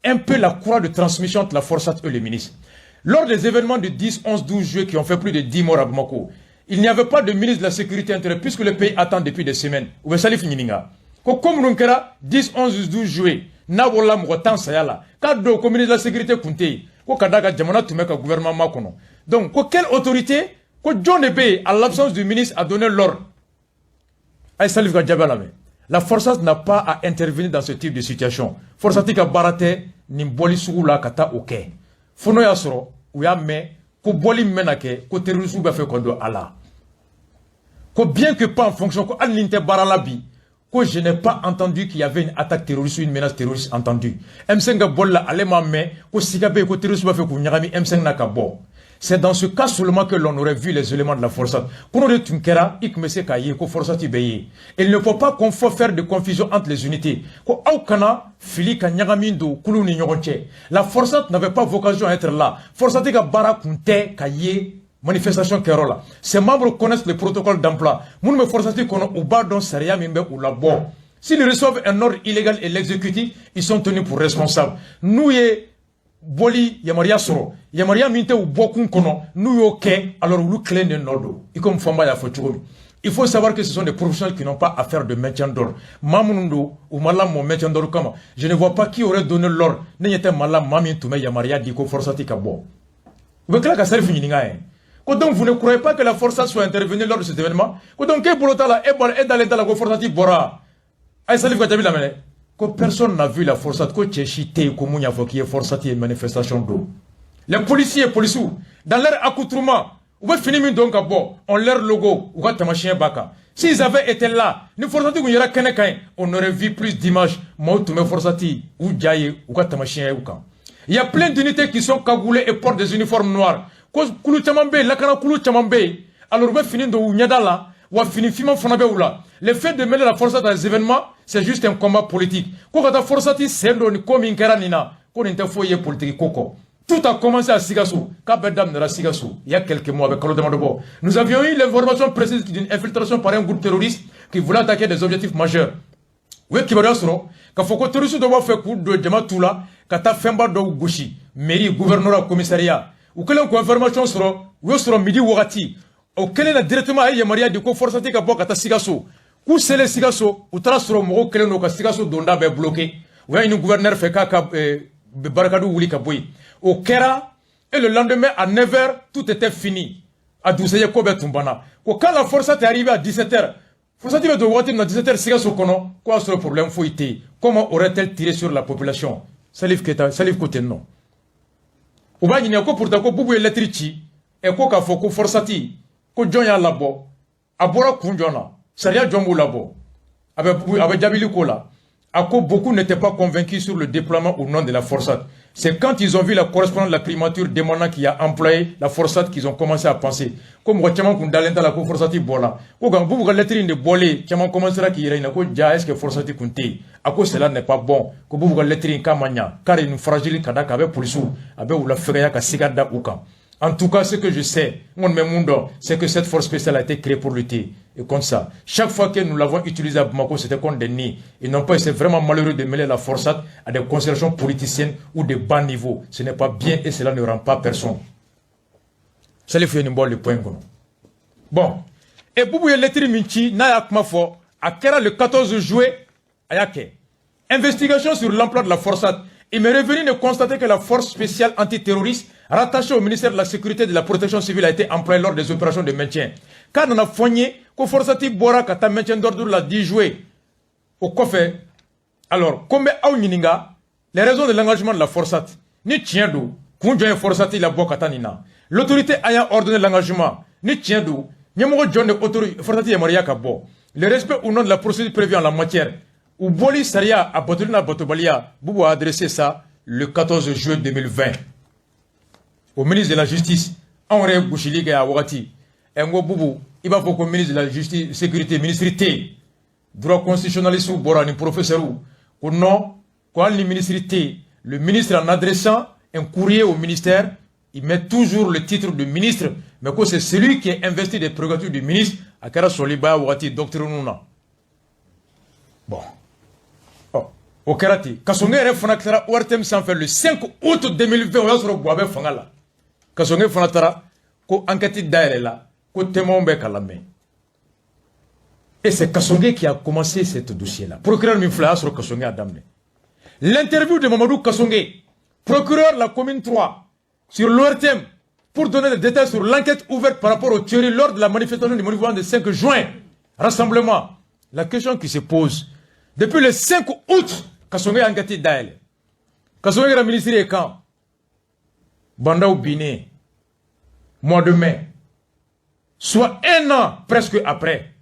un peu la courroie de transmission entre la FORSAT et le ministre. Lors des événements du 10, 11, 12 juillet qui ont fait plus de 10 morts à Bamako, il n'y avait pas de ministre de la Sécurité intérieure puisque le pays attend depuis des semaines. U bɛ Salif ɲininka. Ko ko minnu kɛra 10, 11, 12 juillet, n'a bɔra mɔgɔ 10 saya la, k'a don ko ministre de la Sécurité tun tɛ yen, ko ka d'a kan jamana tun bɛ ka gouvernement makɔnɔ. Donc ko quelle autorité, ko jɔn de bɛ yen, à l'absence du ministre, a donné l'ordre? A ye Salif ka jaabi lamɛn. La FORSAT n'a pas à intervenir dans ce type de situation. FORSAT ka baara tɛ nin bɔli sugu la ka taa o kɛ, fo n'o y'a sɔrɔ u y'a mɛn ko bɔli min bɛna kɛ, ko terroriste b'a fɛ ka don a la. Ko bien que pas en fonction, ko hali ni n tɛ baara la bi, ko je n'ai pas entendu qu'il y avait une attaque terroriste ou une menace terroriste entendue. M5 ka bɔli la, ale m'a mɛn ko siga bɛ yen ko terroriste b'a fɛ k'u ɲagami M5 na ka bɔ. C'est dans ce cas seulement que l'on aurait vu les éléments de la FORSAT. Ko n'o de tun kɛra, i tun bɛ se k'a ye ko FORSAT bɛ yen. Il ne faut pas qu'on faut faire de confusion entre les unités. Ko aw kana fili ka ɲagami don kuluw ni ɲɔgɔn cɛ. La FORSAT n'avait pas vocation à être là. FORSAT ka baara kun tɛ ka ye manifestation kɛyɔrɔ la. Ses membres connaissent le protocole d'emploi. Minnu bɛ FORSAT kɔnɔ, u b'a dɔn sariya min bɛ u labɔ. S'ils reçoivent un ordre illégal et l'exécutent, ils sont tenus pour responsables. N'u ye bɔli yamaruya sɔrɔ, yamaruya min tɛ u bɔkun kɔnɔ, n'u y'o kɛ, alors olu kelen de nɔ don, i komi Fɔnba y'a fɔ cogo min. Il faut savoir que ce sont des professionnels qui n'ont pas à faire de maintien d'ordre. Maa minnu don, u ma lamɔ maintien d'ordre kama. Je ne vois pas qui aurait donné l'ordre. Ne ɲɛ tɛ maa la, maa min tun bɛ yamaruya di ko FORSAT ka bɔ. U bɛ tila ka Salif ɲininka ye ko donc vous ne croyez pas que la FORSAT soit intervenue lors de cet événement? Ko donc e bolo t'a la, e bɔra, e dalen t'a la ko FORSAT bɔra? A ye Salif ka jaabi lamɛn dɛ. Ko personne n'a vu la FORSAT, ko cɛ si tɛ yen ko mun y'a fɔ k'i ye FORSAT ye manifestation don. Les policiers, policiers, dans leur accoutrement, u bɛ fini min don ka bɔ, ont leur logo, u ka tamasiyɛn b'a kan. S'ils avaient été là, ni FORSAT kun yera kɛnɛ kan yen, on aurait vu plus d'images, maaw tun bɛ FORSAT u ja ye, u ka tamasiyɛn u kan. Il y a plein d'unités qui sont cagoulées et portent des uniformes noirs. Ko kulu caman bɛ yen, lakana kulu caman bɛ yen, alors u bɛ fini don u ɲɛda la, wa fini finman fana bɛ u la. Le fait de mêler la FORSAT dans les événements, c'est juste un combat politique. Ko ka taa FORSAT sen don ni ko min kɛra nin na, ko nin tɛ foyi ye politique ko kɔ. Tout a commencé à Sikasso. K'a bɛɛ daminɛra Sikasso il y a quelques mois, avec kalo damadɔ bɔ. Nous avions eu l'information précise d'une infiltration par un groupe terroriste qui voulait attaquer des objectifs majeurs. U ye kibaruya sɔrɔ k'a fɔ ko terroriste dɔ b'a fɛ k'u don jama tu la ka taa fɛnba dɔw gosi, mairie, gouvernorat, commissariat. U kɛlen k'o information sɔrɔ, u y'o sɔrɔ midi wagati. O kɛlen na, directement a ye yamaruya di ko FORSAT ka bɔ ka taa Sikaso. K'u selen Sikaso, u taara sɔrɔ mɔgɔw kɛlen don ka Sikaso donda bɛɛ bloqué. U y'a ɲini gouverneur fɛ k'a ka barricade wuli ka bɔ yen. O kɛra et le lendemain à 9h, tout était fini. A dugusɛjɛ, ko bɛɛ tun banna. Ko quand la FORSAT est arrivée à 17h, FORSAT bɛ don waati min na 17h Sikaso kɔnɔ, ko y'a sɔrɔ problème foyi tɛ yen. Comment aurait-elle tiré sur la population? Salif Keita, Salif ko ten nɔ. U b'a ɲininka ko pourtant ko Bubu ye lettre ci ɛ, ko k'a fɔ ko FORSAT, ko jɔn y'a labɔ, a bɔra kun jɔn na, sariya jɔn b'u labɔ? A bɛ jaabili ko la, a ko beaucoup n'étaient pas convaincus sur le déploiement ou non de la FORSAT. C'est quand ils ont vu la correspondance de la primature demandant qui a employé la FORSAT qu'ils ont commencé à penser. Ko mɔgɔ caman kun dalen t'a la ko FORSAT bɔra. Ko nka Bubu ka lettre in de bɔlen, caman commencera k'i yɛrɛ ɲininka ko ja, est-ce que FORSAT kun tɛ yen? A ko cela n'est pas bon. Ko Bubu ka lettre in k'a ma ɲa, car il nous fragile, ka da kan a bɛ polisiw, a bɛ u la fɛgɛya ka siga da u kan. En tout cas, ce que je sais, c'est que cette force spéciale a été créée pour lutter. Et comme ça, chaque fois que nous l'avons utilisée à Bamako, c'était contre des nids. Ils n'ont pas, c'est vraiment malheureux de mêler la FORSAT à des considérations politiciennes ou de bas niveau. Ce n'est pas bien et cela ne rend pas personne. Salif ye nin bɔ le point kɔnɔ. Bon, et Boubou ye lettre min ci, n'a y'a kuma fɔ, a kɛra le 14 juillet, a y'a kɛ. Investigation sur l'emploi de la FORSAT. Il m'est revenu de constater que la force spéciale antiterroriste rattachée au ministère de la Sécurité et de la Protection civile a été employée lors des opérations de maintien. K'a nana fɔ n ye ko FORSAT bɔra ka taa maintien d'ordre la 10 juillet. O kɔfɛ, alors, ko n bɛ aw ɲininka les raisons de l'engagement de la FORSAT. Ni tiɲɛ don, kun jɔn ye FORSAT labɔ ka taa nin na? L'autorité ayant ordonné l'engagement, ni tiɲɛ don, ɲɛmɔgɔ jɔn de autorité FORSAT yamaruya ka bɔ? Le respect ou non de la procédure prévue en la matière. U bɔli sariya a batoli n'a batobaliya. Boubou a adressé ça le 14 juillet 2020 au ministre de la Justice. Anw yɛrɛ ye gosili kɛ a wagati. Ɛ, n ko Boubou, i b'a fɔ ko ministre de la Justice, Sécurité, ministre tɛ yen. Droit constitutionnaliste bɔra ni professeur ko non, ko hali ni ministre tɛ yen, le ministre, en adressant un courrier au ministère, il met toujours le titre de ministre, mais ko c'est celui qui est investi des prérogatives du ministre. A kɛra sɔliba wagati doctrine na. Bon, o kɛra ten. Kassogué yɛrɛ fana taara ORTM sanfɛ le 5 août 2020, o y'a sɔrɔ Buwa bɛ fanga la. Kassogué fana taara ko enquête dayɛlɛ la, ko témoin bɛ ka lamɛn. Et c'est Kassogué qui a commencé ce dossier-là. Procureur min filɛ, a y'a sɔrɔ Kassogué a daminɛ. L'interview de Mamadou Kassogué, procureur de la commune 3, sur l'ORTM, pour donner des détails sur l'enquête ouverte par rapport aux tueries lors de la manifestation du mouvement du 5 juin. Rassemblement. La question qui se pose, depuis le 5 août, Kassogué a enquêté d'elle. Kassogué est ministre et quand? Bah N'Daw binnen, mois de mai. Soit un an presque après.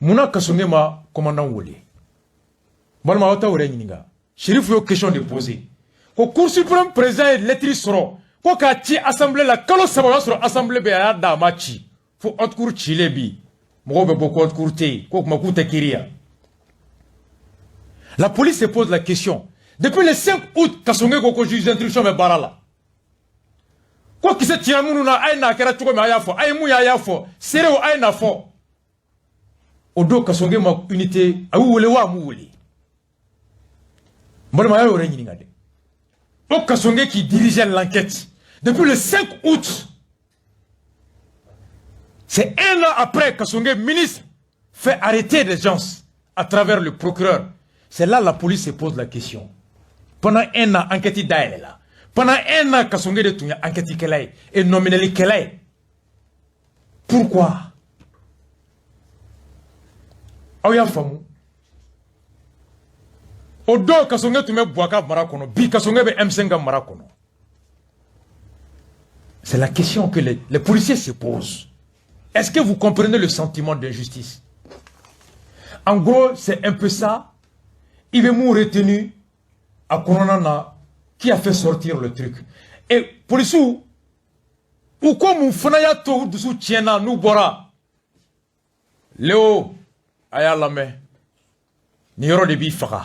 Munna Kassogué ma commandant wele. Balima, aw t'aw yɛrɛ ɲininka. Chérif y'o question de poser. Ko Cour suprême président ye lettre sɔrɔ ko k'a ci assemblée la kalo 3, o y'a sɔrɔ assemblée bɛ yen, a y'a da, a ma ci. Fo haute cour cilen bi. Mɔgɔw bɛ bɔ ko haute cour tɛ yen, k'o tuma k'u tɛ kiiri yan. La police se pose la question. Depuis le 5 août, Kassogué ko ko juge d'instruction bɛ baara la. Ko kisɛ cira minnu na, a ye n'a kɛra cogo min, a y'a fɔ. A ye mun ye, a y'a fɔ. Seerew, a ye n'a fɔ. O don, Kassogué ma unité a y'u wele wa, a m'u wele? N balima, a y'o yɛrɛ ɲininka dɛ. O Kassogué qui dirigeait l'enquête depuis le 5 août, c'est un an après, Kassogué ministre fait arrêter des gens à travers le procureur. C'est là la police se pose la question. Pendant un an, enquête dayɛlɛ la. Pendant un an, Kassogué de tun ye enquête kɛla ye et nɔminɛlikɛla ye. Pourquoi? Aw y'a faamu, o don Kassogué tun bɛ Buwa ka mara kɔnɔ, bi Kassogué bɛ M5 ka mara kɔnɔ. C'est la question que les policiers se posent. Est-ce que vous comprenez le sentiment d'injustice? En gros, c'est un peu ça. I bɛ mun retenu a kɔnɔna na, qui a fait sortir le truc? Et policiers u ko mun fana y'a to u dusu tiɲɛna n'u bɔra? Léo, a y'a lamɛn, nin yɔrɔ de b'i faga.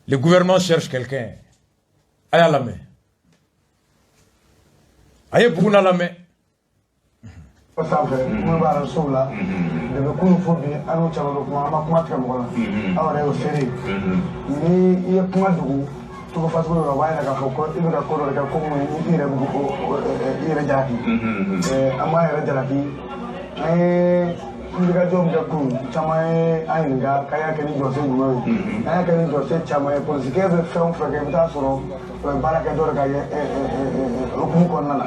Le gouvernement cherche quelqu'un. A y'a lamɛn, a ye Buguna lamɛn. O sanfɛ minnu b'a sow la depuis kunun fo bi, an n'u caman bɛ kuma, an ma kuma tigɛ mɔgɔ la, aw yɛrɛ y'o seere. Ni i ye kuma dogo cogo fasugu dɔ la, o b'a yira k'a fɔ ko i bɛ ka ko dɔ de kɛ, ko mun i yɛrɛ bɛ i yɛrɛ jalaki. An b'an yɛrɛ jalaki. An ye wulikajɔ min kɛ kunun, caman ye an ɲininka k'an y'a kɛ ni jɔsen jumɛn ye. An y'a kɛ ni jɔsen caman ye. Polisikɛ bɛ fɛn o fɛn kɛ, i bɛ taa sɔrɔ o bɛ baara kɛ dɔ de ka hukumu kɔnɔna na.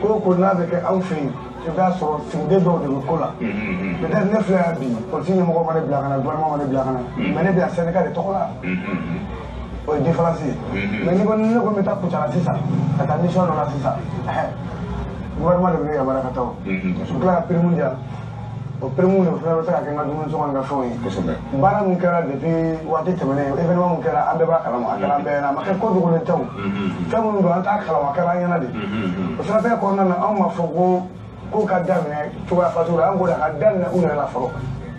Ko o ko n'a bɛ kɛ anw fɛ yen, i bɛ taa sɔrɔ sigiden dɔw de bɛ ko la. Peut-être ne filɛ yan bi, polisi ɲɛmɔgɔ ma ne bila ka na, gouvernement ma ne bila ka na, mais ne bɛ yan syndicat de tɔgɔ la. O ye différence ye. Mais ni ko ne ko n bɛ taa Kucala sisan ka taa mission dɔ la sisan, gouvernement de bɛ ne yamaruya ka taa. O u tila ka prime di yan, o prime de fana bɛ se ka kɛ n ka dumuni sɔngɔ ni ka fɛnw ye. Baara min kɛra depuis waati tɛmɛnen, événement min kɛra, an bɛɛ b'a kalama, a kɛra an bɛɛ ɲɛna, a ma kɛ ko dogolen tɛ. O fɛn minnu don, an t'a kalama, a kɛra an ɲɛna de. O siratigɛ kɔnɔna na, anw ma fɔ ko ko ka daminɛ cogoya fasugu la, an ko de a ka daminɛ u yɛrɛ la fɔlɔ.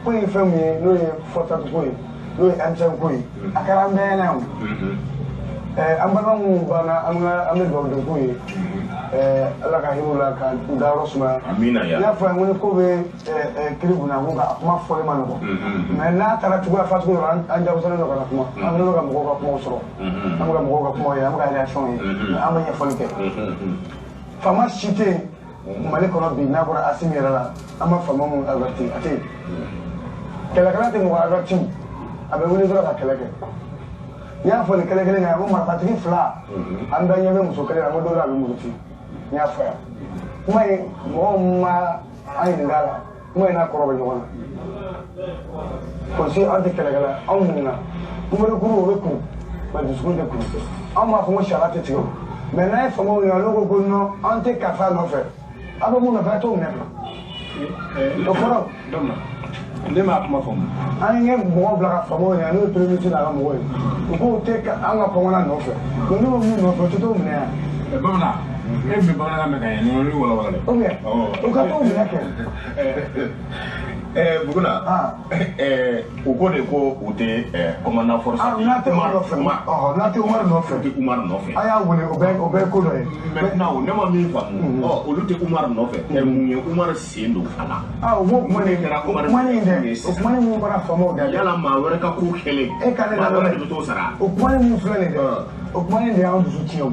Ko ye fɛn min ye, n'o ye FORSAT ko ye, n'o ye M5 ko ye, a kɛra an bɛɛ ɲɛna yan. An balima minnu banna, an ka an bɛ dugawu de k'u ye, Ala ka hinɛ u la ka u dayɔrɔ sumaya. Amina ya. N y'a fɔ yan ko ni ko bɛ kiri kunna, ko ka kuma fɔli ma nɔgɔn, mais n'a taara cogoya fasugu dɔ la, an jagoyalen don ka na kuma. An bɛ ka mɔgɔw ka kumaw sɔrɔ, an bɛ ka mɔgɔw ka kumaw ye, an bɛ ka réaction ye, mais an bɛ ɲɛfɔli kɛ. Faama si tɛ yen Mali kɔnɔ bi n'a bɔra Asimi yɛrɛ la, an ma faama mun averti, a tɛ yen. Kɛlɛkɛla tɛ mɔgɔ averti, a bɛ wuli dɔrɔn ka kɛlɛ kɛ. N y'a fɔ nin kɛlɛ kelen kan, ko marifatigi fila, an bɛɛ ɲɛ bɛ muso kelen na, ko don dɔ a bɛ muso ci. N y'a fɔ yan, kuma in mɔgɔw ma an ɲininka a la, kuma in n'a kɔrɔ bɛ ɲɔgɔn na. Polisi, an tɛ kɛlɛkɛla, anw ɲininka kunbɛrɛ kuru, o bɛ kuru, mais dusukun tɛ kuru. Anw b'a fɔ ko sariya tɛ tigɛ o, mais n'an ye faamaw ɲininka, n'u ko ko non, an tɛ karisa nɔfɛ, aw bɛ mun nɔfɛ, a t'o minɛ o fɔlɔ. Ne m'a kuma faamu. An ye mɔgɔw bila ka faamaw ɲininka, n'o ye premier ministre n'a ka mɔgɔw ye, u k'u tɛ an ka kɔngɔna nɔfɛ, mais n'u bɛ mun nɔfɛ, u tɛ t'o minɛ yan. Bamanan, e min bɛ bamanankan mɛn ka ɲɛ, nin y'olu walawala dɛ. Ou bien u ka t'o minɛ kɛ. Buguna, u ko de ko u tɛ commandant force. N'a tɛ Umaru nɔfɛ, n'a tɛ Umaru nɔfɛ. U tɛ Umaru nɔfɛ. A y'a wele, o bɛɛ ye ko dɔ ye. Maintenant, ne ma min faamu, olu tɛ Umaru nɔfɛ, mun ye Umaru sen don a la? Ah, o kuma nin, o kuma nin dɛ, o kuma nin mun bɔra faamaw da. Yala maa wɛrɛ ka ko kɛlen. E ka ne maa lamɛn. wɛrɛ de bɛ t'o sara. O kuma nin mun filɛ nin dɛ, o kuma nin de y'an dusu tiɲɛ o.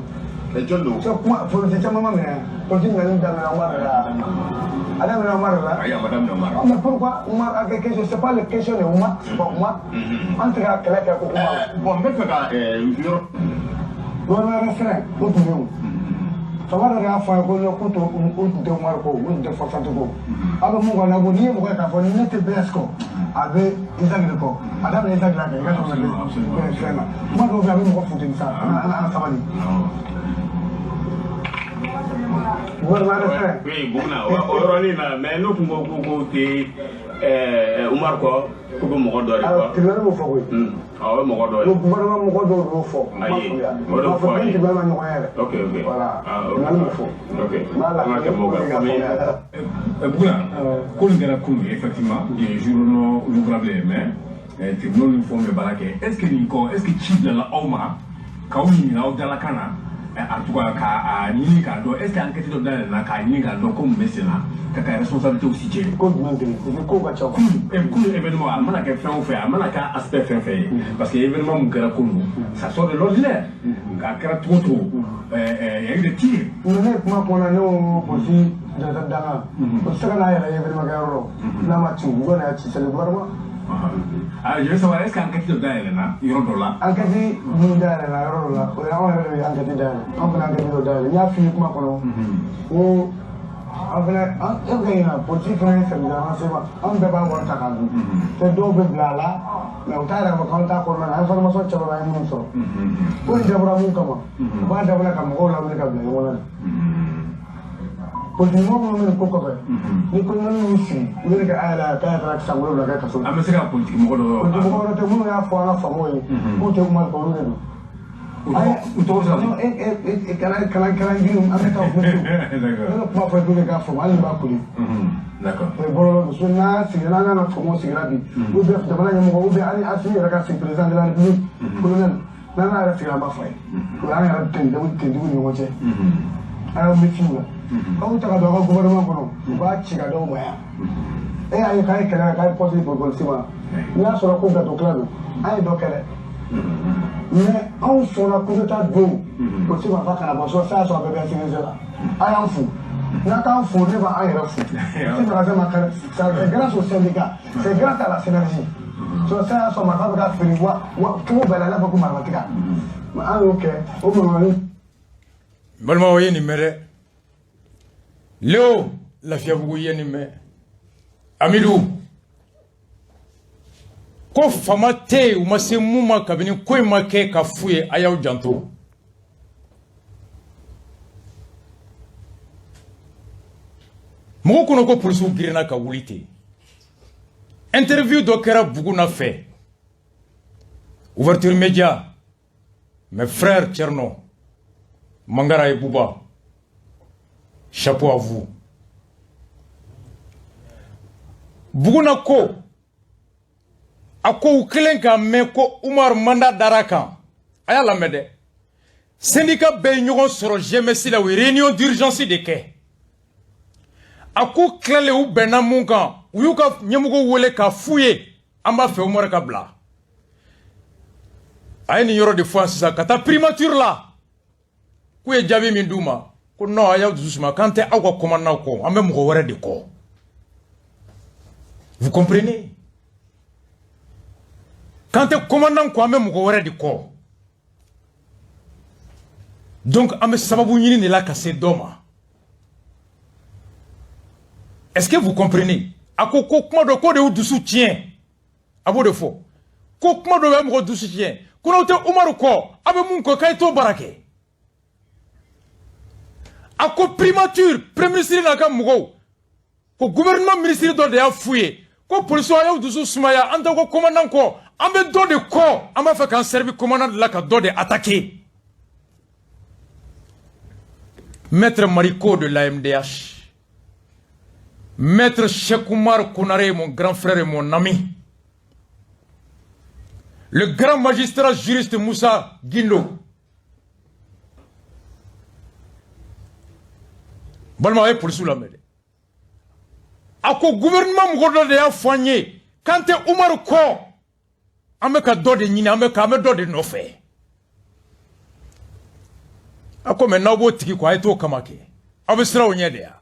Jɔn don? So kuma polisi caman ma minɛ, polisi minɛli daminɛ Umar la, a daminɛ Umar la. Ayi, a ma daminɛ Umar. Mais pourquoi Umar a kɛ question? C'est pas la question de Umar, c'est pas Umar. An tɛ ka kɛlɛ kɛ ko Umar. Bon, n bɛ fɛ ka yɔrɔ. Gouvernement restreint o tun bɛ yen. Fanga dɔ de y'a fɔ a ye ko non, k'u tɛ, u tun tɛ Umar kɔ, u tun tɛ FORSAT kɔ. A bɛ mun kɔ la ko n'i ye mɔgɔ ye k'a fɔ ne tɛ BS kɔ, a bɛ Isaac de kɔ. A daminɛ Isaac la kɛ, i ka tɛmɛ bɛ fɛn na. Kuma dɔw bɛ yen, a bɛ mɔgɔ funteni sa, an ka sabali. Gouvernement restreint. Oui, Buguna, o yɔrɔnin na, mais n'u kun ko k'u tɛ Umar kɔ, k'u bɛ mɔgɔ dɔ de kɔ. Tribunal b'o fɔ koyi. Awɔ, o ye mɔgɔ dɔ ye. Gouvernement mɔgɔ dɔw de y'o fɔ. Ayi, o de fɔ a ye. Tribunal ma ɲɔgɔn ye yɛrɛ. Ok, ok. Voilà. Ah, ok. Tribunal b'o fɔ. Ok. N b'a la. An ka kɛ mɔgɔ kan komi. Buguna, ko nin kɛra kunun, effectivement, ye jour non ouvrable ye, mais tribunal ni fɛnw bɛ baara kɛ. Est ce que nin kɔ, est ce que ci bilala aw ma k'aw ɲininka aw dalakan na, en tout cas k'a ɲini k'a dɔn, est ce que enquête dɔ dayɛlɛnna k'a ɲini k'a dɔn ko mun bɛ sen na ka responsabilité situer? Ko jumɛn kelen? Parce que kow ka ca. Kunun événement, a mana kɛ fɛn o fɛn, a mana kɛ aspect fɛn fɛn ye, parce que événement mun kɛra kunun, ça sort de l'ordinaire. A kɛra cogo o cogo, il y a eu des tirs. Mais ne ye kuma kɔnɔ, ne ko polisi directeur dangan o tɛ se ka n'a yɛrɛ ye événement kɛyɔrɔ la n'a ma ci. Jɔn de y'a ci? C'est le gouvernement. Ah, je veux savoir, est-ce qu'enquête dɔ dayɛlɛnna yɔrɔ dɔ la? Enquête mun dayɛlɛnna yɔrɔ dɔ la, o ye anw yɛrɛ de ye enquête dayɛlɛ. Anw fana enquête dɔ dayɛlɛ. N y'a f'i ye kuma kɔnɔ ko an fana an e bɛ ka ɲina, polisi fana ye service de renseignement, anw bɛɛ b'a wari ta k'a dun. Fɛn dɔw bɛ bila a la, mais u t'a yɛrɛ k'a fɔ k'an t'a kɔnɔna na. Information caman an ye minnu sɔrɔ, ko in dabɔra mun kama, u b'a dabɔra ka mɔgɔw lawuli ka bila ɲɔgɔn na de. Politique mɔgɔ minnu bɛ nin ko kɔfɛ, ni colonel y'u sigi, u bɛ kɛ a yɛrɛ k'a yɛrɛ san 7 kɛ kaso la. An bɛ se ka politique mɔgɔ dɔ. Politique mɔgɔ wɛrɛ tɛ, minnu y'a fɔ an ka faamaw ye k'u tɛ Umar kɔ, olu de don. U tɔgɔ bɛ se ka Kana kana kana girin, an bɛ taa o fɛ. Ne bɛ kuma fɔ pour que k'a faamu, hali ni b'a kule. D'accord. O ye bɔlɔlɔ don. So n'an sigira, n'an nana faamaw sigira bi, ou bien jamana ɲɛmɔgɔ, ou bien hali Assimi yɛrɛ ka sigi, président de la République, colonel, n'an n'a yɛrɛ sigira, an b'a fɔ a ye. O y'an yɛrɛ tentigiw ni ɲɔgɔn cɛ. A y'aw méfier u la. K'aw ta ka don aw ka gouvernement kɔnɔ, u b'a ci ka d'aw ma yan. E y'a ye k'a ye kɛlɛ kɛ, k'a ye poste di polisi ma. N'i y'a sɔrɔ ko gâteau tila don, an ye dɔ kɛ dɛ. Mais anw sɔnna coup d'état don, polisi ma fa kana bɔ so, sa y'a sɔrɔ a bɛɛ bɛ sécurité la. A y'an fo. N'a t'an fo, ne b'an yɛrɛ fo. C'est grâce au syndicat, c'est grâce à la synergie. So sa y'a sɔrɔ marifa bɛ ka feere wa cogo bɛɛ la, i n'a fɔ ko marifatigɛ. Mais an y'o kɛ, o mankan. N balimaw ye nin mɛn dɛ. Léo Lafiyabugu ye nin mɛn. Amidou ko fama tɛ yen, u ma se mun ma kabini ko in ma kɛ ka f'u ye, a y'aw janto. Mɔgɔw kɔnɔ ko polisiw girinna ka wuli ten. Interview dɔ kɛra Buguna fɛ, Ouverture Média, mes frères Tcherno Mangara et Bouba, chapeau à vous. Buguna ko a ko u kelen k'a mɛn ko Umar mandat dara kan, a y'a lamɛn dɛ. Syndicat bɛɛ ye ɲɔgɔn sɔrɔ GMS la, u ye réunion d'urgence de kɛ. A ko tilalen, u bɛnna mun kan, u y'u ka ɲɛmɔgɔw wele k'a f'u ye an b'a fɛ Umar ka bila. A ye nin yɔrɔ de fɔ yan sisan ka taa primature la, k'u ye jaabi min d'u ma ko non, a y'aw dusu suma, k'an tɛ aw ka commandant kɔ, an bɛ mɔgɔ wɛrɛ de kɔ. Vous comprenez? K'an tɛ commandant kɔ, an bɛ mɔgɔ wɛrɛ de kɔ. Donc an bɛ sababu ɲini de la ka se dɔ ma. Est-ce que vous comprenez? A ko ko kuma dɔ ko de y'u dusu tiɲɛ. A b'o de fɔ. Ko kuma dɔ bɛ mɔgɔ dusu tiɲɛ. Ko n'aw tɛ Umaru kɔ, aw bɛ mun kɔ, k'a ye t'o baara kɛ. A ko primature, premier ministre n'a ka mɔgɔw, ko gouvernement ministre dɔ de y'a f'u ye ko polisiw a y'aw dusu sumaya, an t'aw ka commandant kɔ, an bɛ dɔ de kɔ, an b'a fɛ k'an servir commandant de la ka dɔ de attaquer. Maître Mariko de l'AMDH, Maître Cheikh Oumar Konaré, mon grand frère et mon ami, le grand magistrat juriste Moussa Guindo. Balima, a ye polisiw lamɛn dɛ. A ko gouvernement mɔgɔ dɔ de y'a fɔ an ye k'an tɛ Umaru kɔ, an bɛ ka dɔ de ɲini, an bɛ dɔ de nɔfɛ. A ko mais n'aw b'o tigi kɔ, a ye t'o kama kɛ, aw bɛ siran o ɲɛ de ya.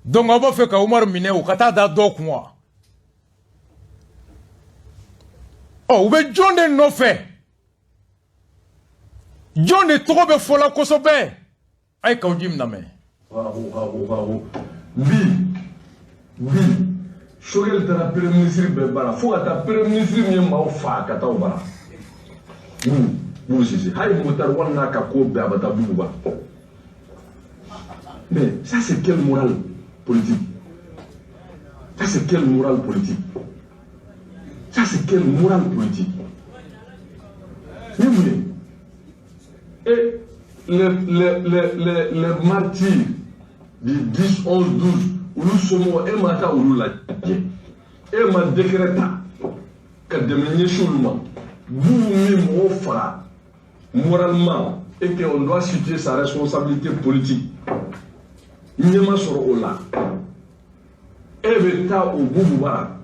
Donc aw b'a fɛ ka Umaru minɛ o ka taa da dɔ kun wa? Ɔ, u bɛ jɔn de nɔfɛ? Jɔn de tɔgɔ bɛ fɔ la kosɛbɛ? A ye Kaou Djim lamɛn. Bi bi, Choguel taara premier ministre bɛɛ bara fo ka taa premier ministre min ye maaw faa ka taa o bara, Boubou Cissé. Hali Moctar Ouane n'a ka ko bɛɛ, a ma taa Boubou bara. Mais ça, c'est quelle morale politique? Ça, c'est quelle morale politique? Ça, c'est quelle morale politique? Ni mun ye? Et les martyrs du 10, 11, 12, olu somɔgɔw, e ma taa olu lajɛ, e ma décret ta ka dɛmɛ ɲɛsin olu ma. Boubou min mɔgɔw faga moralement et qu'on doit situer sa responsabilité politique, ɲɛ ma sɔrɔ o la, e bɛ taa o Boubou bara.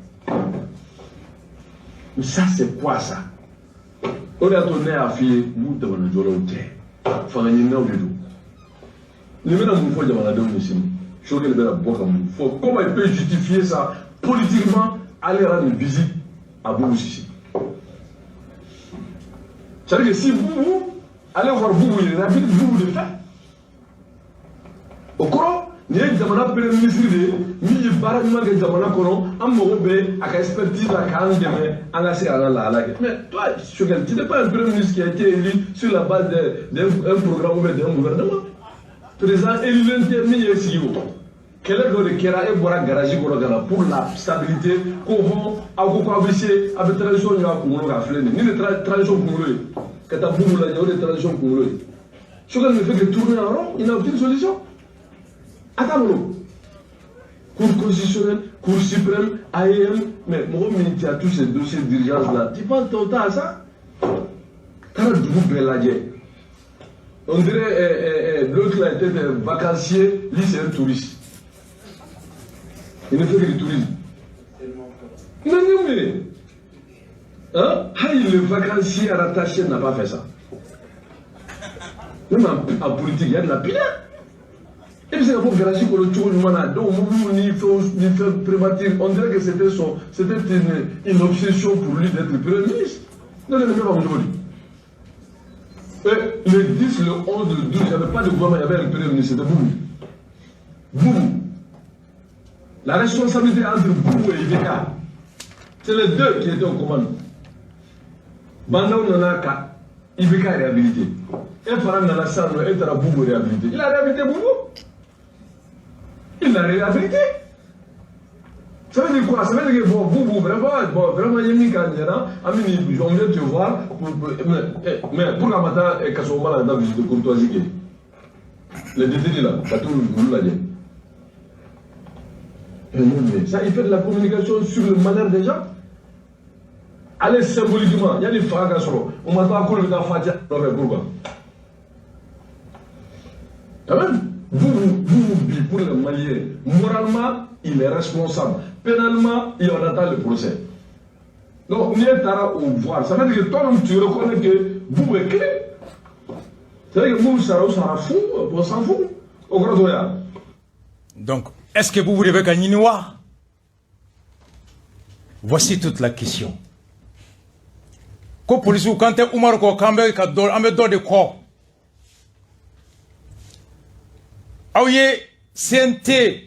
Ça, c'est quoi, ça? O de y'a to ne y'a f'i ye n b'u dabalijɔlaw tɛ, fanga ɲininaw de don. Nin bɛna mun fɔ jamanadenw ye sini? Choguel bɛna bɔ ka mun fɔ? Comment il peut justifier ça politiquement, aller rendre visite à Boubou Cissé? C'est-à-dire que si Boubou allait voir Boubou, il réhabilite Boubou de fait. O kɔrɔ, nin ye jamana premier ministre de ye min ye baara ɲuman kɛ jamana kɔnɔ, an mago bɛ a ka expertise la k'an dɛmɛ an ka se k'an ka lahala kɛ. Mais toi, Choguel, tu n'es pas un premier ministre qui a été élu sur la base d'un programme ou bien d'un gouvernement. Président élu tɛ min ye sigi o kɛlɛ dɔ de kɛra, e bɔra garage kɔnɔ ka na pour la stabilité ko hɔn, aw ko k'aw bɛ se, a bɛ transition ɲɔ a kunkolo kan filɛ nin ye, ni de transition kunkolo ye ka taa Boubou lajɛ, o de ye transition kunkolo ye. Choguel ne fait que tourner en rond, il n'a aucune solution. A t'a bolo. Cour constitutionnelle, Cour suprême, AEM, mais mɔgɔ min tu as tous ces dossiers d'urgence là, tu passes ton temps à ça. Taara dugu bɛɛ lajɛ. On dirait l'autre là était un vacancier, lui c'est un touriste. Il ne fait que du tourisme. Non, non, mais hein? Hali le vacancier rattaché n'a pas fait ça. Même en politique, il y a de la pudeur. Et puis c'est la garage kɔnɔ cogo ɲuman na, donc mobili ni fɛnw ni fɛn primature, on dirait que c'était une obsession pour lui d'être premier ministre. Ne ne bɛ faamu cogo di? Et le 10, le 11, le 12, il n'y avait pas de gouvernement, il y avait un premier ministre, c'était Boubou. Boubou. La responsabilité entre Boubou et IBK, c'est les deux qui étaient aux commandes. Bah N'Daw nana ka IBK réhabilité. E fana nana sisan nɔ, e taara Boubou réhabilité. Il a réhabilité Boubou. Il l'a réhabilité. Ça veut dire quoi? Ça veut dire que bon, Boubou, vraiment, bon, vraiment, il y a mis quand on vient te voir, mais pour la matin, kaso la dans visite de courtoisie, les détenus là, ça tout le l'a dit. Mais ça, il fait de la communication sur le malheur des gens. Allez, symboliquement, il y a des frères qui sont. On m'a dit, pourquoi? Quand même, vous, pour les Maliens, moralement, il est responsable. Pénalement, il en attend le procès. Donc, ni taara o voir, ça veut dire que toi-même, tu reconnais que Boubou est clé. C'est-à-dire que Boubou sara ou sara fou, on s'en fout. Au grand. Donc, est-ce que Boubou de bɛ ka ɲini wa? Voici toute la question. Ko polisiw kan tɛ Umaru kɔ, k'an bɛ ka dɔ, an bɛ dɔ de kɔ. Aw ye CNT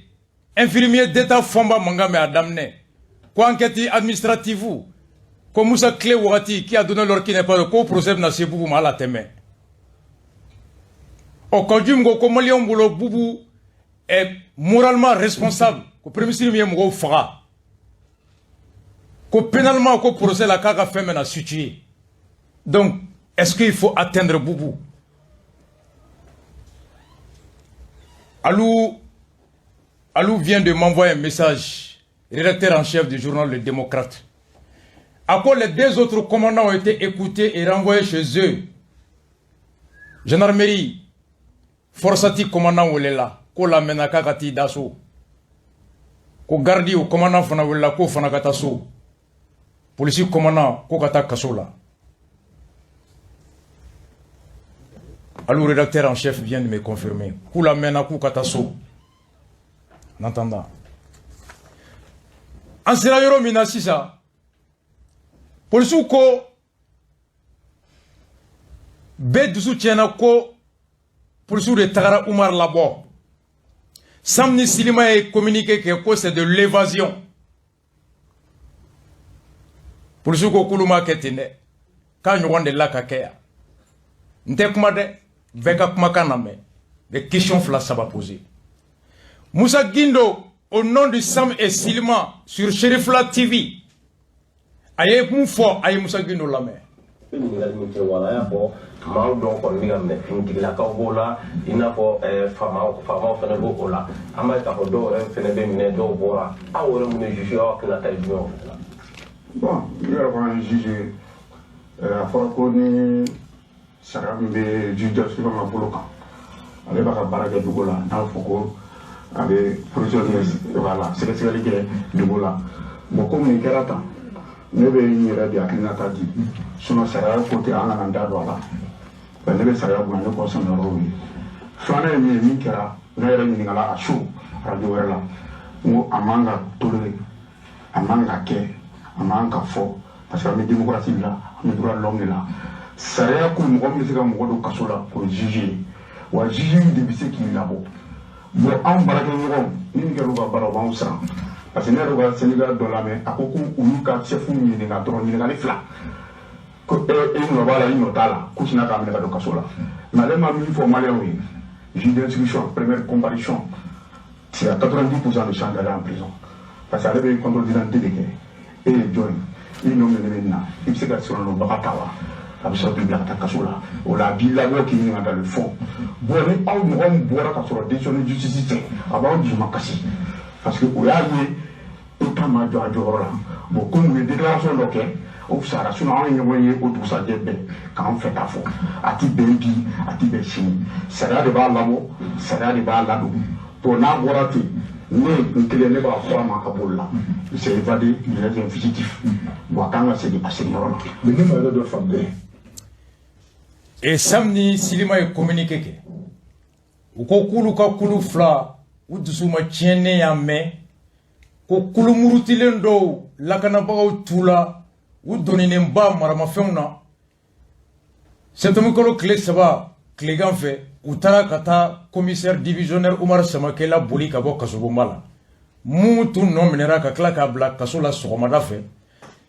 infirmier d'État Fɔnba mankan mɛn a daminɛ ko enquête administrative ko Musa Tile wagati qui a donné l'ordre qui n'est pas, ko procès bɛna se Boubou ma, ala tɛmɛ. Ɔ, Kaou Djim ko ko maliyɛnw bolo, Boubou est moralement responsable, ko premier ministre min ye mɔgɔw faga, ko pénalement, ko procès la k'a ka fɛn bɛna situer. Donc est-ce qu'il faut atteindre Boubou? Alou vient de m'envoyer un message, rédacteur en chef du journal Le Démocrate. À quoi les deux autres commandants ont été écoutés et renvoyés chez eux. Gendarmerie, Forsati commandant welela, ko la mɛnna k'a ka t'i da so. Ko gardi o commandant fana welela k'o fana ka taa so. Polisi commandant ko ka taa kaso la. Hali rédacteur en chef vient de me confirmer k'u lamɛnna, k'u ka taa so. En attendant, an sera yɔrɔ min na sisan, polisiw ko bɛɛ dusu tiɲɛna ko polisiw de tagara Umar labɔ. Sam ni Silima ye communiqué kɛ ko c'est de l'évasion. Polisiw ko k'olu ma kɛ ten dɛ, k'a ɲɔgɔn delila ka kɛ yan. N tɛ kuma dɛ, bɛɛ ka kumakan lamɛn, bɛ question fila saba poser. Moussa Guindo, au nom de Sam et Silima, sur Cherifla TV, a ye mun fɔ? A ye Moussa Guindo lamɛn. Ɲininkali min kɛ wala, a y'a fɔ maaw dɔw kɔni bɛ ka minɛ, finitigilakaw b'o la, i n'a fɔ faamaw, faamaw fana b'o o la. An b'a ye k'a fɔ dɔw yɛrɛ fana bɛ minɛ, dɔw bɔra. Aw yɛrɛ mun ye juge, aw hakilinata ye jumɛn o fana la? Bon, ne yɛrɛ kɔni juge, a fɔra ko ni sariya min bɛ juge d'instruction ka bolo kan, ale b'a ka baara kɛ dugu la, n'a fɔ ko a bɛ procédure, voilà, sɛgɛsɛgɛli kɛ dugu la. Bon, komi nin kɛra tan, ne bɛ n yɛrɛ de hakilinata di, sinon sariya ko tɛ, an kana n da don a la. Bɛn, ne bɛ sariya bonya, ne kɔ sɛnɛyɔrɔw ye. Filanan ye min ye, min kɛra, ne yɛrɛ ɲininkala a su radio wɛrɛ la, n ko a man ka tolérer, a man ka kɛ, a man ka fɔ, parce que an bɛ démocratie de la, an bɛ droit de l'homme de la. Sariya ko mɔgɔ min bɛ se ka mɔgɔ don kaso la, o ye juge ye, wa juge de bɛ se k'i labɔ. Bon, anw baarakɛɲɔgɔnw ni min kɛra u ka baara, u b'anw siran, parce que ne yɛrɛ ka syndicat dɔ lamɛn, a ko ko olu ka chef ɲininka dɔrɔn, ɲininkali fila, ko e nɔ b'a la, i nɔ t'a la, k'u sinna k'a minɛ ka don kaso la. Mais ale ma min fɔ maliyɛnw ye, juge d'instruction, première comparution, c'est à 90% de chance d'aller en prison, parce que ale bɛ contrôle d'identité de kɛ. E ye jɔn ye? I nɔ minɛ bɛ nin na, i bɛ se ka sɔrɔbaga ta wa? A bɛ sɔrɔ k'i bila ka taa kaso la. O la, a b'i labɔ k'i ɲininka dans le fond. Bon, ni aw mɔgɔ min bɔra ka sɔrɔ décision de justice tɛ, a b'aw dusu ma kasi, parce que o y'a ye État ma jɔ a jɔyɔrɔ la. Bon, komi u ye déclaration dɔ kɛ, o fisayara, sinon anw ye ɲɔgɔn ye o dugusajɛ bɛɛ k'an fɛ k'a fɔ a ti bɛn bi, a ti bɛn sini. Sariya de b'a labɔ, sariya de b'a ladon. Bon, n'a bɔra ten, ne n kelen, ne b'a fɔ a ma a boli la, il s'est évadé, il est un fugitif. Bon, a kan ka segin a seginyɔrɔ la. Mais ne ma yɔrɔ dɔ faamu dɛ. Et Sam ni Silima ye communiqué kɛ, u ko k'olu ka kulu fila, u dusu ma tiɲɛnen y'a mɛn ko kulu murutilen dɔw lakanabagaw t'u la, u donninen ba maramafɛnw na. Septembre kalo tile 3 tilegan fɛ, u taara ka taa commissaire divisionnaire Umar Samakɛ la boli ka bɔ kasobonba la. Mun tun nɔ minɛra ka tila k'a bila kaso la sɔgɔmada fɛ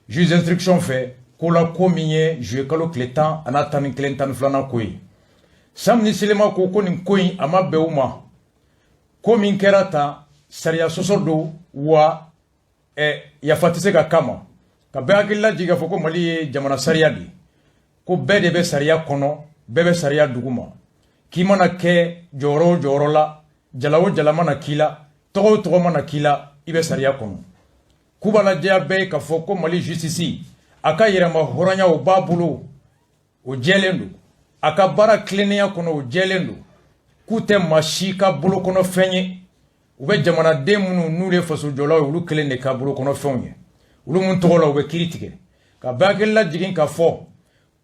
juge d'instruction fɛ, ko la ko min ye juillet kalo tile 10 a n'a 11, 12nan ko ye. Sam ni Selema ko ko nin ko in a ma bɛn u ma. Ko min kɛra tan, sariya sɔsɔ don wa, yafa tɛ se ka kama ka bɛɛ hakili lajigin k'a fɔ ko Mali ye jamana sariya de ye, ko bɛɛ de bɛ sariya kɔnɔ, bɛɛ bɛ sariya dugu ma. K'i mana kɛ jɔyɔrɔ o jɔyɔrɔ la, jala o jala mana k'i la, tɔgɔ o tɔgɔ mana k'i la, i bɛ sariya kɔnɔ. K'u b'a lajɛya bɛɛ ye k'a fɔ ko Mali justice a ka yɛrɛma hɔrɔnya, o b'a bolo, o jɛlen don, a ka baara tilennenya kɔnɔ, o jɛlen don, k'u tɛ maa si ka bolokɔnɔfɛn ye. U bɛ jamanaden minnu n'u ye fasojɔlaw ye, olu kelen de ka bolokɔnɔfɛnw ye, olu mun tɔgɔ la u bɛ kiiri tigɛ. Ka bɛɛ hakili lajigin k'a fɔ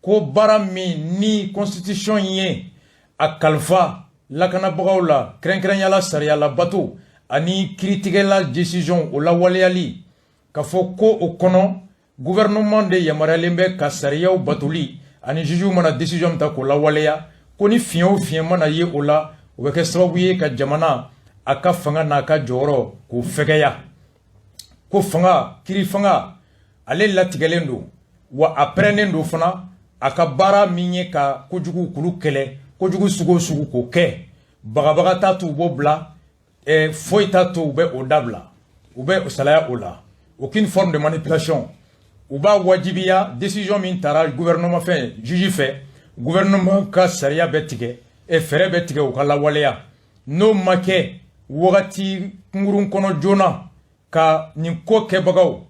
ko baara min ni constitution ye a kalifa lakanabagaw la, kɛrɛnkɛrɛnyala sariya labato ani kiiritigɛla décision o lawaleyali, ka fɔ ko o kɔnɔ gouvernement de yamaruyalen bɛ ka sariyaw batoli ani juge mana décision min ta k'o lawaleya, ko ni fiɲɛ o fiɲɛ mana ye o la, o bɛ kɛ sababu ye ka jamana a ka fanga n'a ka jɔyɔrɔ k'o fɛgɛya. Ko fanga, kiiri fanga, ale latigɛlen don wa, a pɛrɛnnen don fana. A ka baara min ye ka kojugu kulu kɛlɛ, kojugu sugu o sugu k'o kɛ, bagabaga t'a to u b'o bila, foyi t'a to u bɛ o dabila, u bɛ salaya o la. Aucune forme de manipulation. U b'a wajibiya décision min taara gouvernement fɛ, juge fɛ, gouvernement ka sariya bɛ tigɛ, fɛɛrɛ bɛ tigɛ u ka lawaleya. N'o ma kɛ wagati kunkurun kɔnɔ joona, ka nin ko kɛbagaw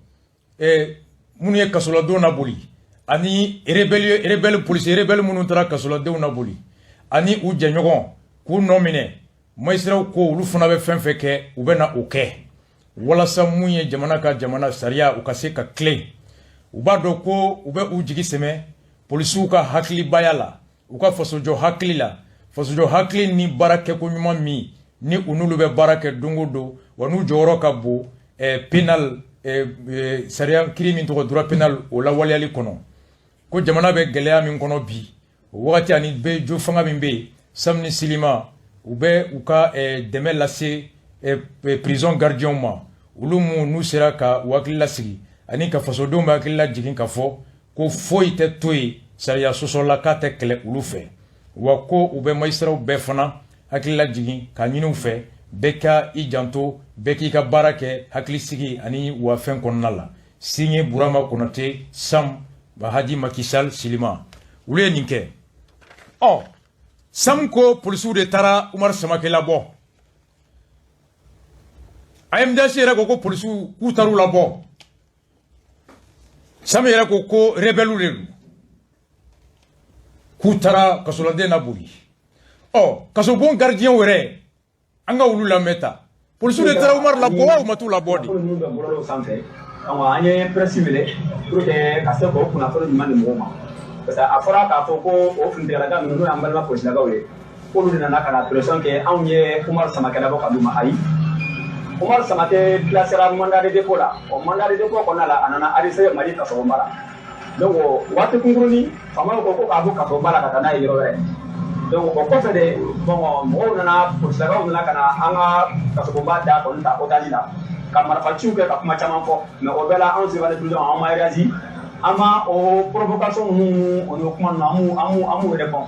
minnu ye kasoladenw laboli ani rebelle, rebelle, policier rebelle minnu taara kasoladenw laboli ani u jɛɲɔgɔn k'u nɔ minɛ, magistraw ko olu fana bɛ fɛn fɛn kɛ, u bɛ na o kɛ walasa mun ye jamana ka jamana sariya u ka se ka tilen. U b'a dɔn ko u bɛ u jigi sɛmɛ polisiw ka hakilibaya la, u ka fasojɔ hakili la. Fasojɔ hakili ni baara kɛko ɲuman min ni u n'olu bɛ baara kɛ don o don, wa n'u jɔyɔrɔ ka bon pénal, sariya kiri min tɔgɔ droit pénal, o lawaleyali kɔnɔ, ko jamana bɛ gɛlɛya min kɔnɔ bi, o wagati ani bɛ jo fanga min bɛ yen, Sam ni Silima u bɛ u ka dɛmɛ lase prison gardien ma, olu mun n'u sera ka u hakili lasigi ani ka fasodenw bɛ hakili lajigin ka fɔ ko foyi tɛ to yen sariya sɔsɔla k'a tɛ kɛlɛ olu fɛ, wa ko u bɛ magistraw bɛɛ fana hakili lajigin k'a ɲini u fɛ bɛɛ ka i janto, bɛɛ k'i ka baara kɛ hakilisigi ani wa fɛn kɔnɔna la. Signé Burama Konate, Sam Bahadi Makisal Silima. Olu ye nin kɛ. Ɔ, Sam ko polisiw de taara Umar Samake labɔ. AMDH yɛrɛ ko ko polisiw k'u taar'u labɔ. Sam yɛrɛ ko ko rebelle de don, k'u taara kasoladen laboli. Ɔ, kasobon gardien yɛrɛ, an ka olu lamɛn ta. Polisiw de taara Umar labɔ wa, u ma t'u labɔ de? Minnu bɛ bɔlɔlɔw sanfɛ, donc an ye presse wele pour que ka se k'o kunnafoni ɲuman di mɔgɔw ma, parce que a fɔra k'a fɔ ko o finitigilaka ninnu, n'o y'an balima polisilakaw ye, k'olu de nana ka na pression kɛ anw ye Umar Samakɛ labɔ ka d'u ma. Ayi, Umar Samakɛ placera mandat de dépôt la. O mandat de dépôt kɔnɔna la, a nana arrêté Mali kasobonba la. Donc waati kunkurunin, faamaw ko ko k'a bɔ kasobonba la ka taa n'a ye yɔrɔ wɛrɛ. Donc o kɔfɛ de, bon, mɔgɔw nana, polisilakaw nana ka na an ka kasobonba da kɔni ta otage la, ka marifaciw kɛ, ka kuma caman fɔ. Mais o bɛɛ la, anw surveillant de prison, an ma réagi, an ma o provocation ninnu, o n'o kuma ninnu, an m'u répond.